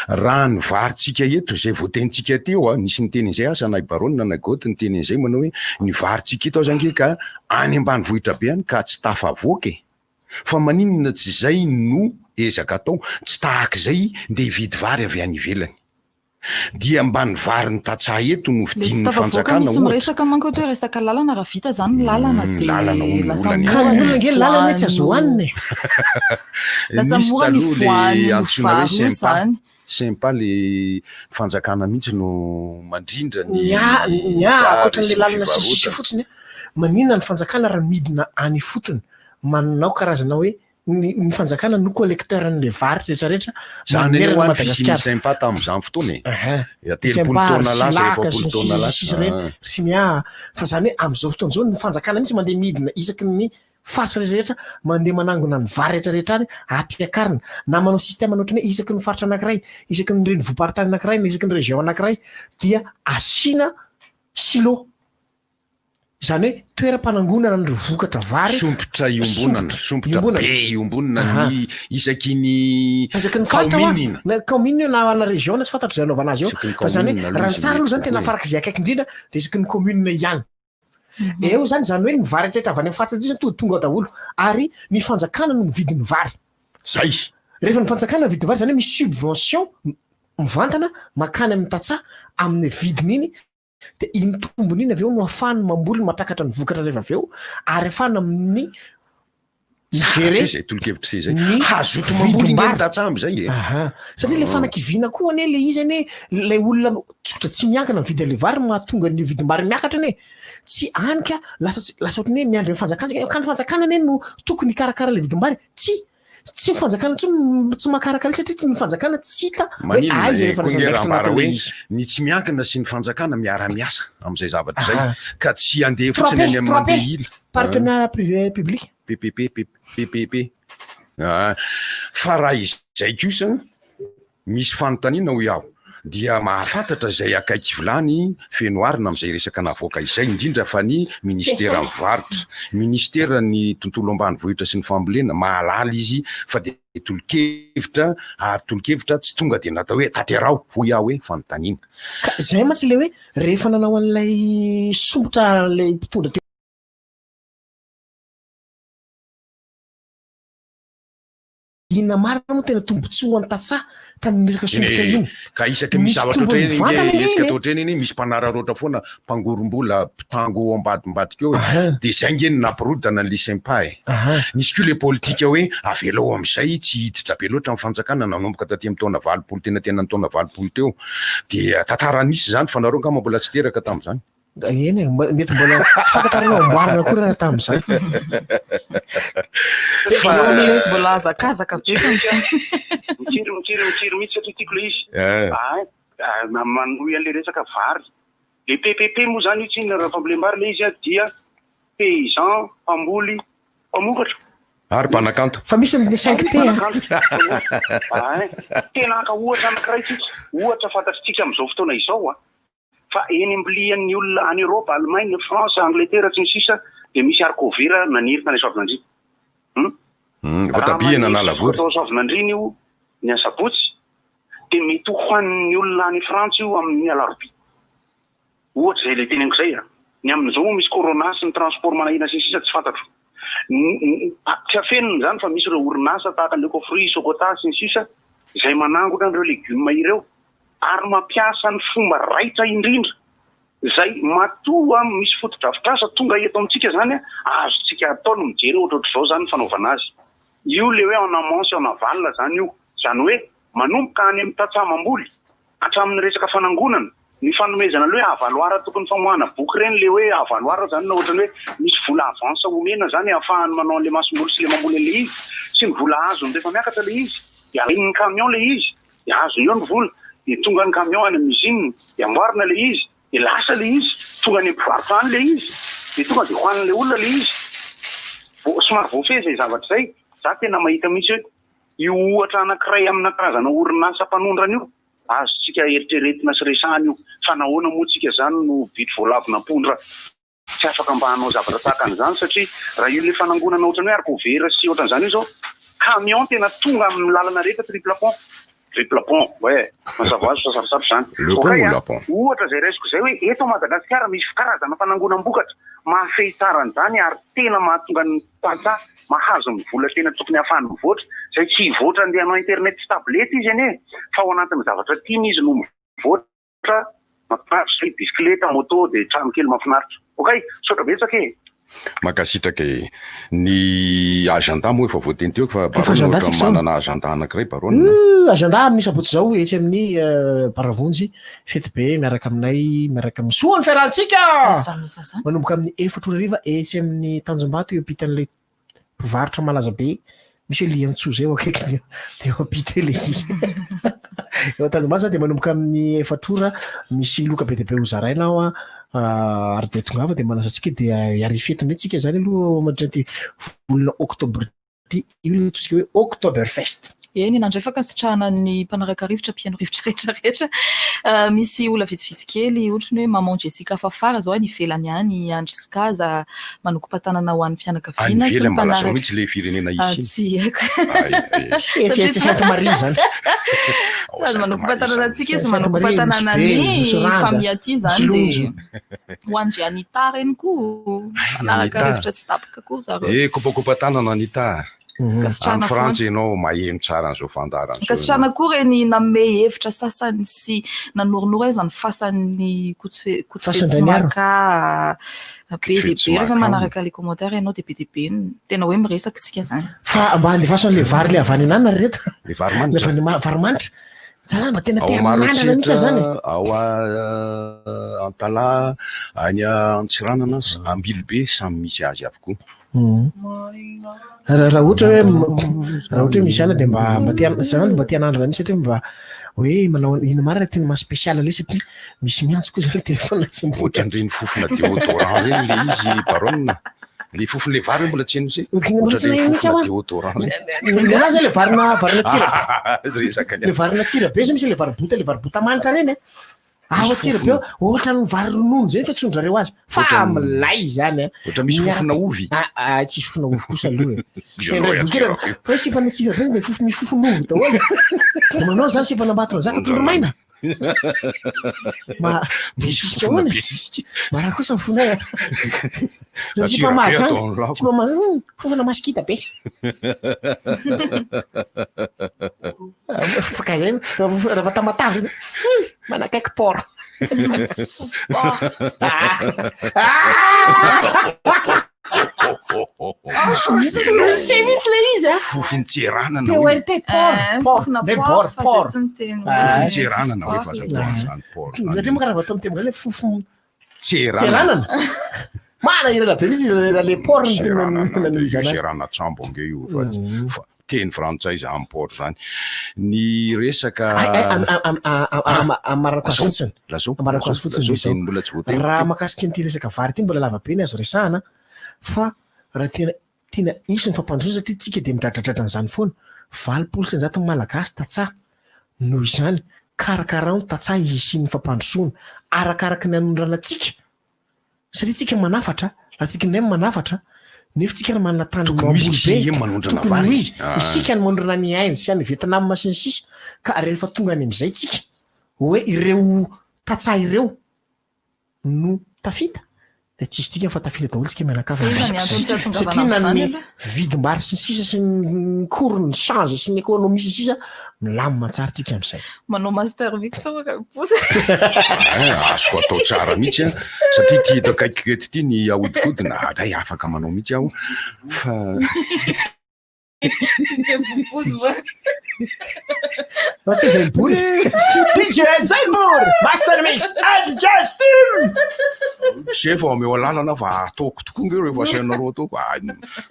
raha ny varintsika eto izay voatenintsika teo a nisy niteny an'izay asa na i Baronina na i Goty niteny an'izay manao hoe ny varintsika eto aza ange ka Any ambanivohitra be any ka tsy tafavoaka e! Fa maninona tsy izay no ezaka atao, tsy tahaka izay ndeha hividy vary avy any ivelany. Dia mba ny vary ny tantsaha eto no Le tsy vidian'ny tafavoaka fanjakana misy ohatra. miresaka manko eto hoe resaka lalana raha vita zany ny lalana Ny de lalana hono lasa olana e. mora Ka ny ny olona ange lalana hoe tsy azo voan'ny hohanina e. lasa Nisy mora ny taloha le voan'ny antsoina hoe vary io Sempa. zany. Sympa le fanjakana mihitsy no mandrindra ny Ny ahy, ny ahy vary ankoatran'ilay sy ny lalana sy sisa fivarotana. fotsiny, maninona ny fanjakana raha midina any ifotony manao karazana hoe ny ny fanjakana no collecteur an'ilay vary rehetrarehetra Zany anie manerana hoa an'i ny fisian'ny Madagasikara. Sympa tamin'izany fotoana e. Ahin. Ya 30 Sympa, ry taona lasa, Silaka sy 40 ny taona sisa sy lasa. sisa ireny, Ah. ry Simia, fa zany hoe amin'izao fotoana izao ny fanjakana mihitsy mandeha midina isaky ny. faritra rehetra rehetra mandeha manangona ny vary rehetra rehetra any ampiakarina na manao système ohatran'ny hoe isaky ny faritra anankiray, isaky ny renivohi-paritany anankiray na isaky ny région anankiray dia asiana silo. Izany hoe toeram-panangonana an'ireo vokatra vary. Sompitra iombonana, sompitra be iombonana ny isaky ny Isaky ny faritra hoa, na kaominina io na na région na tsy fantatro izay anaovana azy eo. Fa izany hoe raha ny tsara aloha izany tena farak'izay akaiky indrindra dia isaky ny commune ihany. Eo izany, izany hoe ny vary rehetra avy any amin'ny faritra rehetra izany tonga tonga ao daholo. Ary ny fanjakana no mividy ny vary. Zay. Rehefa ny fanjakana mividy ny vary izany hoe misy subvention mivantana mankany amin'ny tantsaha amin'ny vidiny iny Dia iny tombony iny avy eo no ahafahany mamboly mampiakatra ny vokatra rehefa avy eo ary ahafahana amin'ny Tsara be izay tolo-kevitra izay. Hazoto mamboly nge ny tantsaha amin'izay e. Aha. Satria ilay fanakiviana koa anie ilay izy anie ilay olona tsotra tsy miankina mividy an'ilay vary no mahatonga ny vidim-bary miakatra anie. Tsy any ka lasa lasa ohatran'ny hoe miandry ny fanjakana isika. Ka ny fanjakana anie no tokony hikarakara ilay vidim-bary. Tsia. Tsy ny fanjakana intsony tsy mahakarakara satria tsy ny fanjakana tsy hita hoe Maninona aiza e, rehefa koa nge raha andraikitra ambara anatin'ilay hoe izy. ny tsy miankina sy ny fanjakana miara-miasa amin'izay zavatra izay Aha. ka tsy handeha fotsiny 3P, any amin'ny 3P, mandeha ila. partenariat privé public. PPP, PPP. Ah, fa raha izay kosa misy fanontaniana hoy aho dia mahafantatra izay akaiky vilany feno arina amin'izay resaka navoaka izay indrindra fa ny ministeran'ny varotra, ministeran'ny tontolo ambanivohitra sy ny fambolena mahalala izy fa dia tolo-kevitra ary tolo-kevitra tsy tonga dia natao hoe tanteraho hoy aho hoe fanontaniana. Ka izay mantsy ilay hoe rehefa nanao an'ilay somotra ilay mpitondra teo. Inona marina moa tena tombotsoa ho an'ny tantsaha tamin'io resaka somotra io? Ka isaky ny misy zavatra tombony ohatr'ireny mivantana nge, anie hetsika iny e. atao ohatr'ireny anie, misy mpanararaotra foana, mpangorom-bola, mpitango ao ambadimbadika eo e. Dia izay nge no nampirodana an'ilay Sympa e. Nisy koa ilay politika hoe avelao amin'izay tsy hiditra be loatra ny fanjakana nanomboka taty amin'ny taona 80 tenatenan'ny taona 80 teo. Dia tantara nisy izany fa nareo angamba mbola tsy teraka tamin'izany. Eny e, mety mbola tsy fantatra ary hoe amboarina akory raha tamin'izany. Fa mbola hazakazaka be fa Mitsiry, mitsiry, mitsiry mihitsy satria tiako ilay izy. Ah, ah, manohy an'ilay resaka vary. Le PPP moa izany io tsy inona raha fambolem-bary ilay izy dia paysan mpamboly mpamokatra. Ary mpanakanto. Fa misy ny 5P a. Ah, tena haka ohatra anankiray tsika, ohatra fantatritsika amin'izao fotoana izao a. Fa eny am-bilian'ny olona any Europe, Allemagne, France, Angleterre sy ny sisa dia misy haricots verts naniry tany Soavinandriana. Hum? Hum, Raha voatabia maniry n'Analavory. tao Soavinandriana io ny asabotsy dia mety ho hanin'ny olona any Frantsa io amin'ny alarobia. Ohatra izay ilay teneniko izay a. Ny amin'izao moa misy corona sy ny transport manahirana sy ny sisa tsy fantatro. Tsy afenina izany fa misy ireo orinasa tahaka ny Ecofruit, Socota sy ny sisa izay manangona an'ireo legioma ireo. ary mampiasa ny fomba raitra indrindra izay matoa misy fotodrafitrasa tonga eto amintsika izany azontsika atao ny mijery ohatrohatr'izao izany ny fanaovana azy. Io ilay hoe en amont sy en aval izany io. Izany hoe manomboka any amin'ny tantsaha mamboly hatramin'ny resaka fanangonana, ny fanomezana ilay hoe avaloir tokony famoahana boky ireny ilay hoe avaloir izany na ohatran'ny hoe misy vola avance omena izany ahafahany manao an'ilay masomboly sy ilay mamboly an'ilay izy sy ny vola azony rehefa miakatra ilay izy dia alain'ny camion ilay izy Dia azony eo ny vola, dia tonga ny camion any amin'ny usine, dia amboarina ilay izy, dia lasa ilay izy, tonga any amin'ny mpivarotra any ilay izy, dia tonga dia hohanin'ilay olona ilay izy. Vo- somary voafehy izay zavatra izay. Za tena mahita mihitsy hoe io ohatra anankiray amina karazana orinasa mpanondrana io, azontsika eritreretina sy resahana io. Fa nahoana moa tsika izany no bitro voalavon'ampondra? Tsy afaka mba hanao zavatra tahaka an'izany satria raha io le fanangonana ohatran'ny hoe haricots verts sy ohatran'izany io izao, camion tena tonga amin'ny lalana rehetra triple pont, triple pont, ouais, mazava ho azy fa sarosarotra izany. Le pont Ok ou a, la pont? ohatra izay raisiko izay hoe eto Madagasikara misy karazana fanangonam-bokatra mahafehy tsara an'izany ary tena mahatonga ny tantsaha mahazo ny vola tena tokony hahafahany mivoatra, izay tsy hivoatra andeha hanao internet sy tablette izy anie fa ao anatin'ny zavatra tiany izy no mivoatra. Fa mahafinaritra zay, bisikileta, moto dia trano kely mahafinaritra. Ok, misaotra betsaka e! Mankasitraka e! Ny agenda moa efa voateny teo fa Efa Baronne agenda ohatra tsika izao. manana agenda anankiray Baronne. Agenda amin'ny sabotsy izao etsy amin'ny Baravonjy, fety be miaraka aminay, miaraka amin'ny soa ny fiarahantsika! Manomboka amin'ny efatra ora hariva etsy amin'ny Tanjombato eo ampitan'ilay mpivarotra malaza be misy hoe liantsoa zay eo akaikiny eo de eo ampita eo le izy. Eo Tanjombato zany dia manomboka amin'ny efatr'ora misy loka be dia be ho zaraina ao an, ary dia tongava dia manasa antsika dia hiara-hifety indray tsika zany aloha mandritra ity volana oktobra ity, io ilay antsointsika hoe Oktoberfest. Eny, nandray fankasitrahana ny mpanaraka rivotra, mpihaino rivotra rehetra rehetra. Misy olona vitsivitsy kely, ohatra ny hoe Maman Jessica Fafara izao any ivelany any, Andry sy Kaza, manokom-patanana ho an'ny Any fianakaviana sy ny ivelany mba lazao mpanaraka. mihitsy ilay firenena hisy iny. Tsy haiko. Ay, ay. Tsy tsy Sainte Marie izany. Ao Sady Sainte Marie manokom-patanana izany. antsika izy, Sainte Marie, manokom-patanana Nosy Be, ny Nosy Ranja, famille aty Nosy izany dia Lonjo. ho an-dry Anita ireny koa, mpanaraka Anita. rivotra tsy tapaka koa zareo. Eh, kopakopa-tanana Anita a. Ankasitrahana Any Frantsa foana. ianao maheno tsara an'izao fandaharana izao Ankasitrahana ianao. koa ireny nanome hevitra sasany sy nanoronoro aiza ny fasan'ny Kotofe- Kotofetsy Fasan-dRainiaro. Maka. Be dia Kotofetsy be rehefa Maka hono. manaraka ilay commentaire ianao dia be dia be ny tena hoe miresaka isika izany. Fa mba andefaso an'ilay vary ilay avy any ananona ry reto. Ilay vary manitra. Ilay avy any ma- vary manitra. Za zany mba tena Ao te hanandrana mihitsy aho zany e. Maroantsetra, ao Antalaha, any Antsiranana, Ambilobe, samy misy azy avokoa. Raha raha ohatra hoe raha ohatra hoe misy anona dia mba mba te za zany mba te hanandrana mihitsy satria mba hoe manao inona marina tena maha spécial an'ilay izy satria misy miantso koa zany téléphone tsy mbola Ohatran'ireny fofona déodorant ireny ilay izy Baronne. Ilay fofon'ilay vary ve mbola tsy heno se? Mbola tsy Ohatran'ireny naheno mihitsy fofona aho an. déodorant ireny. Ny anahy zao ilay varina varina tsira Resaka ny ilay varina tsira be zao misy ilay vary bota ilay vary bota manitra ireny an. Ao Misy Antsirabe fofona. ao, ohatran'ny vary ronono izay ny fiantsoan-dry zareo azy. Fa Ohatran'ny- milay izany an. Ohatra misy Miaraka- fofona ovy. Ah, ah, tsisy fofona ovy kosa aloha e. Izy anao Tena Antsirabe. boky Fa hoe sipan'ny Antsirabe zany dia fofo- misy fofon'ovy daholo. Dia manao izany sipan'Ambatondrazaka tondro maina. Ma- Misy besisika fofona ahoana? besisika. Marary kosa ny fonay a. Reo sipa Antsirabe Mahajanga, atao ny lako. sipa Ma- fofona masikita be. Fa zay, raha Tamatave, manakaiky port. Misy tsy misy mihitsy ilay izy a. Fofon-tseranana PORT, port, port, Fofona Ndray port, bord, fa zay port. tsy niteny. Fofon-tseranana hoe fa aza atao an'izany port zany. Satria moa raha vao atao amin'ny teny gasy hoe fofon Tseranana. tseranana. Manahirana be mihitsy ilay ilay port no tena Seranana, nanohizana azy. Seranan-tsambo ange io fa fa teny frantsay izany port izany. Ny resaka Ay, ay, am- am- am- am- am- amarako azy Lazao, fotsiny. lazao, Amarako azy lazao, fotsiny lazao dia izao. dia mbola tsy voatery Raha teo. mahakasika an'ity resaka vary ity mbola lava be ny azo resahana fa raha tena tiana hisy ny fampandrosoana satria tsika dia midradradradra an'izany foana. 180 ny Malagasy tantsaha. Noho izany, karakarao ny tantsaha hisian'ny fampandrosoana arakaraky ny anondranantsika satria tsika manafatra, raha tsika indray no manafatra nefa tsika ary manana tany Tokony ho izy mamboly be, isika manondrana tokony ho vary. izy, Ah. isika no manondrana ny Inde sy any Vietnam sy ny sisa ka rehefa tonga any amin'izay tsika hoe ireo tantsaha ireo no tafita dia tsisy dikany fa tafita daholo tsika mianakavy Fa iza ny vita antony tsy hahatongavana satria na amin'izany ny aloha? vidim-bary sy ny sisa sy ny cours ny change sy ny économie sy ny sisa milamina tsara tsika amin'izay. Manao master mix aho raha miposa. Eh, azoko atao tsara mihitsy an, satria ity eto akaikiko eto ity ny ahodikodina, hay afaka manao mihitsy aho fa Fa tsy izay bory. DJ Zainbory, Master Mix and Justin. Zay vao omeo alalana fa ataoko tokoa nge rehefa asainareo ataoko. Ay,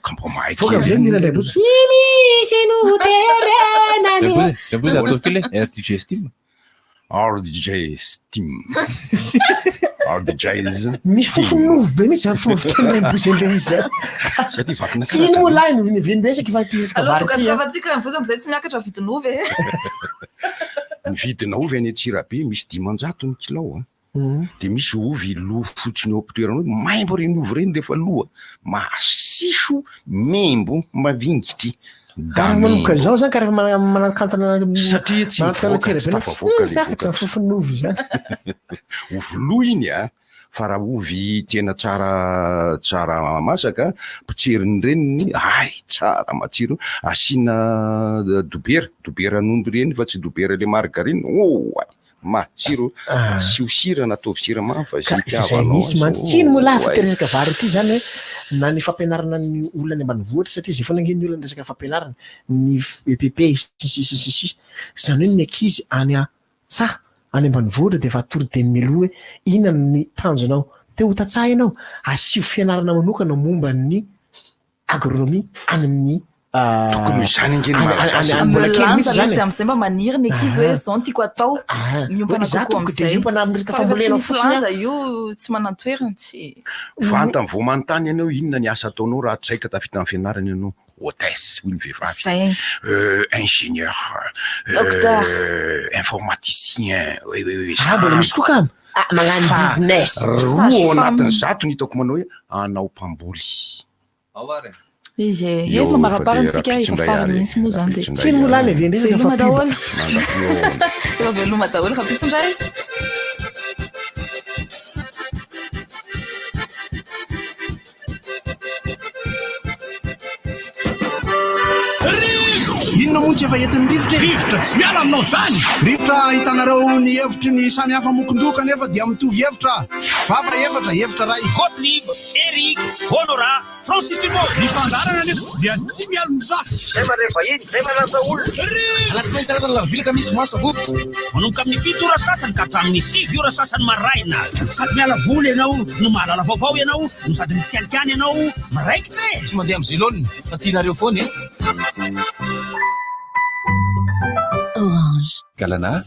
ka mba mahay Voaka amizay ny hira ndray bozy. Tsy misy no terena ny. Ndray bozy ataovy kely hoe RDJ Steam. RDJ Steam. RDJs. Misy fofon'ovy be mihitsy zany fomba fiteny Raimbozy indray izy zany. Satria vakina Tsy ino moa lahy ny ny resaka fa ity resaka Aleo vary ity a. tokatokavantsika Raimbozy amin'izay tsy miakatra vidin'ovy e. Ny vidina ovy any Antsirabe misy 500 ny kilao a. Dia misy ovy lo fotsiny eo am-pitoerana eo, maimbo ireny ovy ireny rehefa lo a, masiso, membo, mavingitry, da Ary manomboka membo. izao zany ka rehefa mana- manakantana Satria tsy manakantana mivoaka, tsy Antsirabe tafavoaka ilay miakatra ny vokatra. fofon'ovy izany. Ovy lo iny a, fa raha ovy tena tsara tsara masaka, potserin'ny reniny, hay tsara matsiro, asiana dobera, doberan'omby ireny fa tsy dobera ilay margarine, oay! Matsiro, asio sira na ataovy siramamy fa Ka izay izay itiavanao mihitsy azy. mantsy. Tsy iny moa lahy fa Oay. ty resaka vary ity zany hoe na ny fampianarana ny olona any ambanivohitra satria izay foana ange ny olona ny resaka fampianarana, ny EPP sy ny sisa sy ny sisa. Izany hoe ny ankizy any an-tsaha, any ambanivohitra dia efa atoro dieny mialoha hoe inona ny tanjonao. Te ho tantsaha ianao, asio fianarana manokana momba ny agronomie any amin'ny. Tokony ho izany ange ny Malagasy. Any mbola kely mihitsy Lanja zany izy e. amin'izay mba maniry ny ankizy hoe zao no tiako atao. Miompana Hoe za kokoa tompoko dia amin'izay. hiompana amin'ny resaka Fa rehefa tsy fambolena misy fotsiny lanja aho. io tsy manan-toerana tsy. Vantany vao manontany ianao inona ny asa ataonao raha tsy zay ka tafita amin'ny fianarana ianao, hôtesse hoy ny vehivavy, Zay. ingénieur, Docteur. informaticien, oui oui oui. Ah, mbola misy koa ka? Ah, magnano Fa business. Roa ao Sage-femme. anatin'ny zato ny hitako manao hoe anao mpamboly. Ao ary e. Izy e. Eo, Efa maraparany fa dia tsika rahampitso efa indray farany ary. mihitsy moa zany dia. Rahampitso indray Tsy moa lany avy indray Veloma fa daholo. Mandra-peo. Efa veloma daholo rahampitso indray. Inona moa tsy efa entin'ny rivotra e? Rivotra tsy miala aminao izany! Rivotra ahitanareo ny hevitry ny samy hafa mokon-doha kanefa dia mitovy hevitra. Vava efatra, hevitra iray. Gottlieb, Eric, Honorat, Francis Dumont. Ny fandaharana anefa dia tsy mialon-jafy. Zay mandray vahiny, zay manasa olona. Alatsinainy, talata, alarobia, alakamisy, zoma, sabotsy. Manomboka amin'ny 7 ora sasany ka hatramin'ny 9 ora sasany maraina. Sady miala voly ianao no mahalala vaovao ianao no sady mitsikalikany ianao miraikitra e! Tsy mandeha amin'ny zelone fa tianareo foana e! Orange. Galana.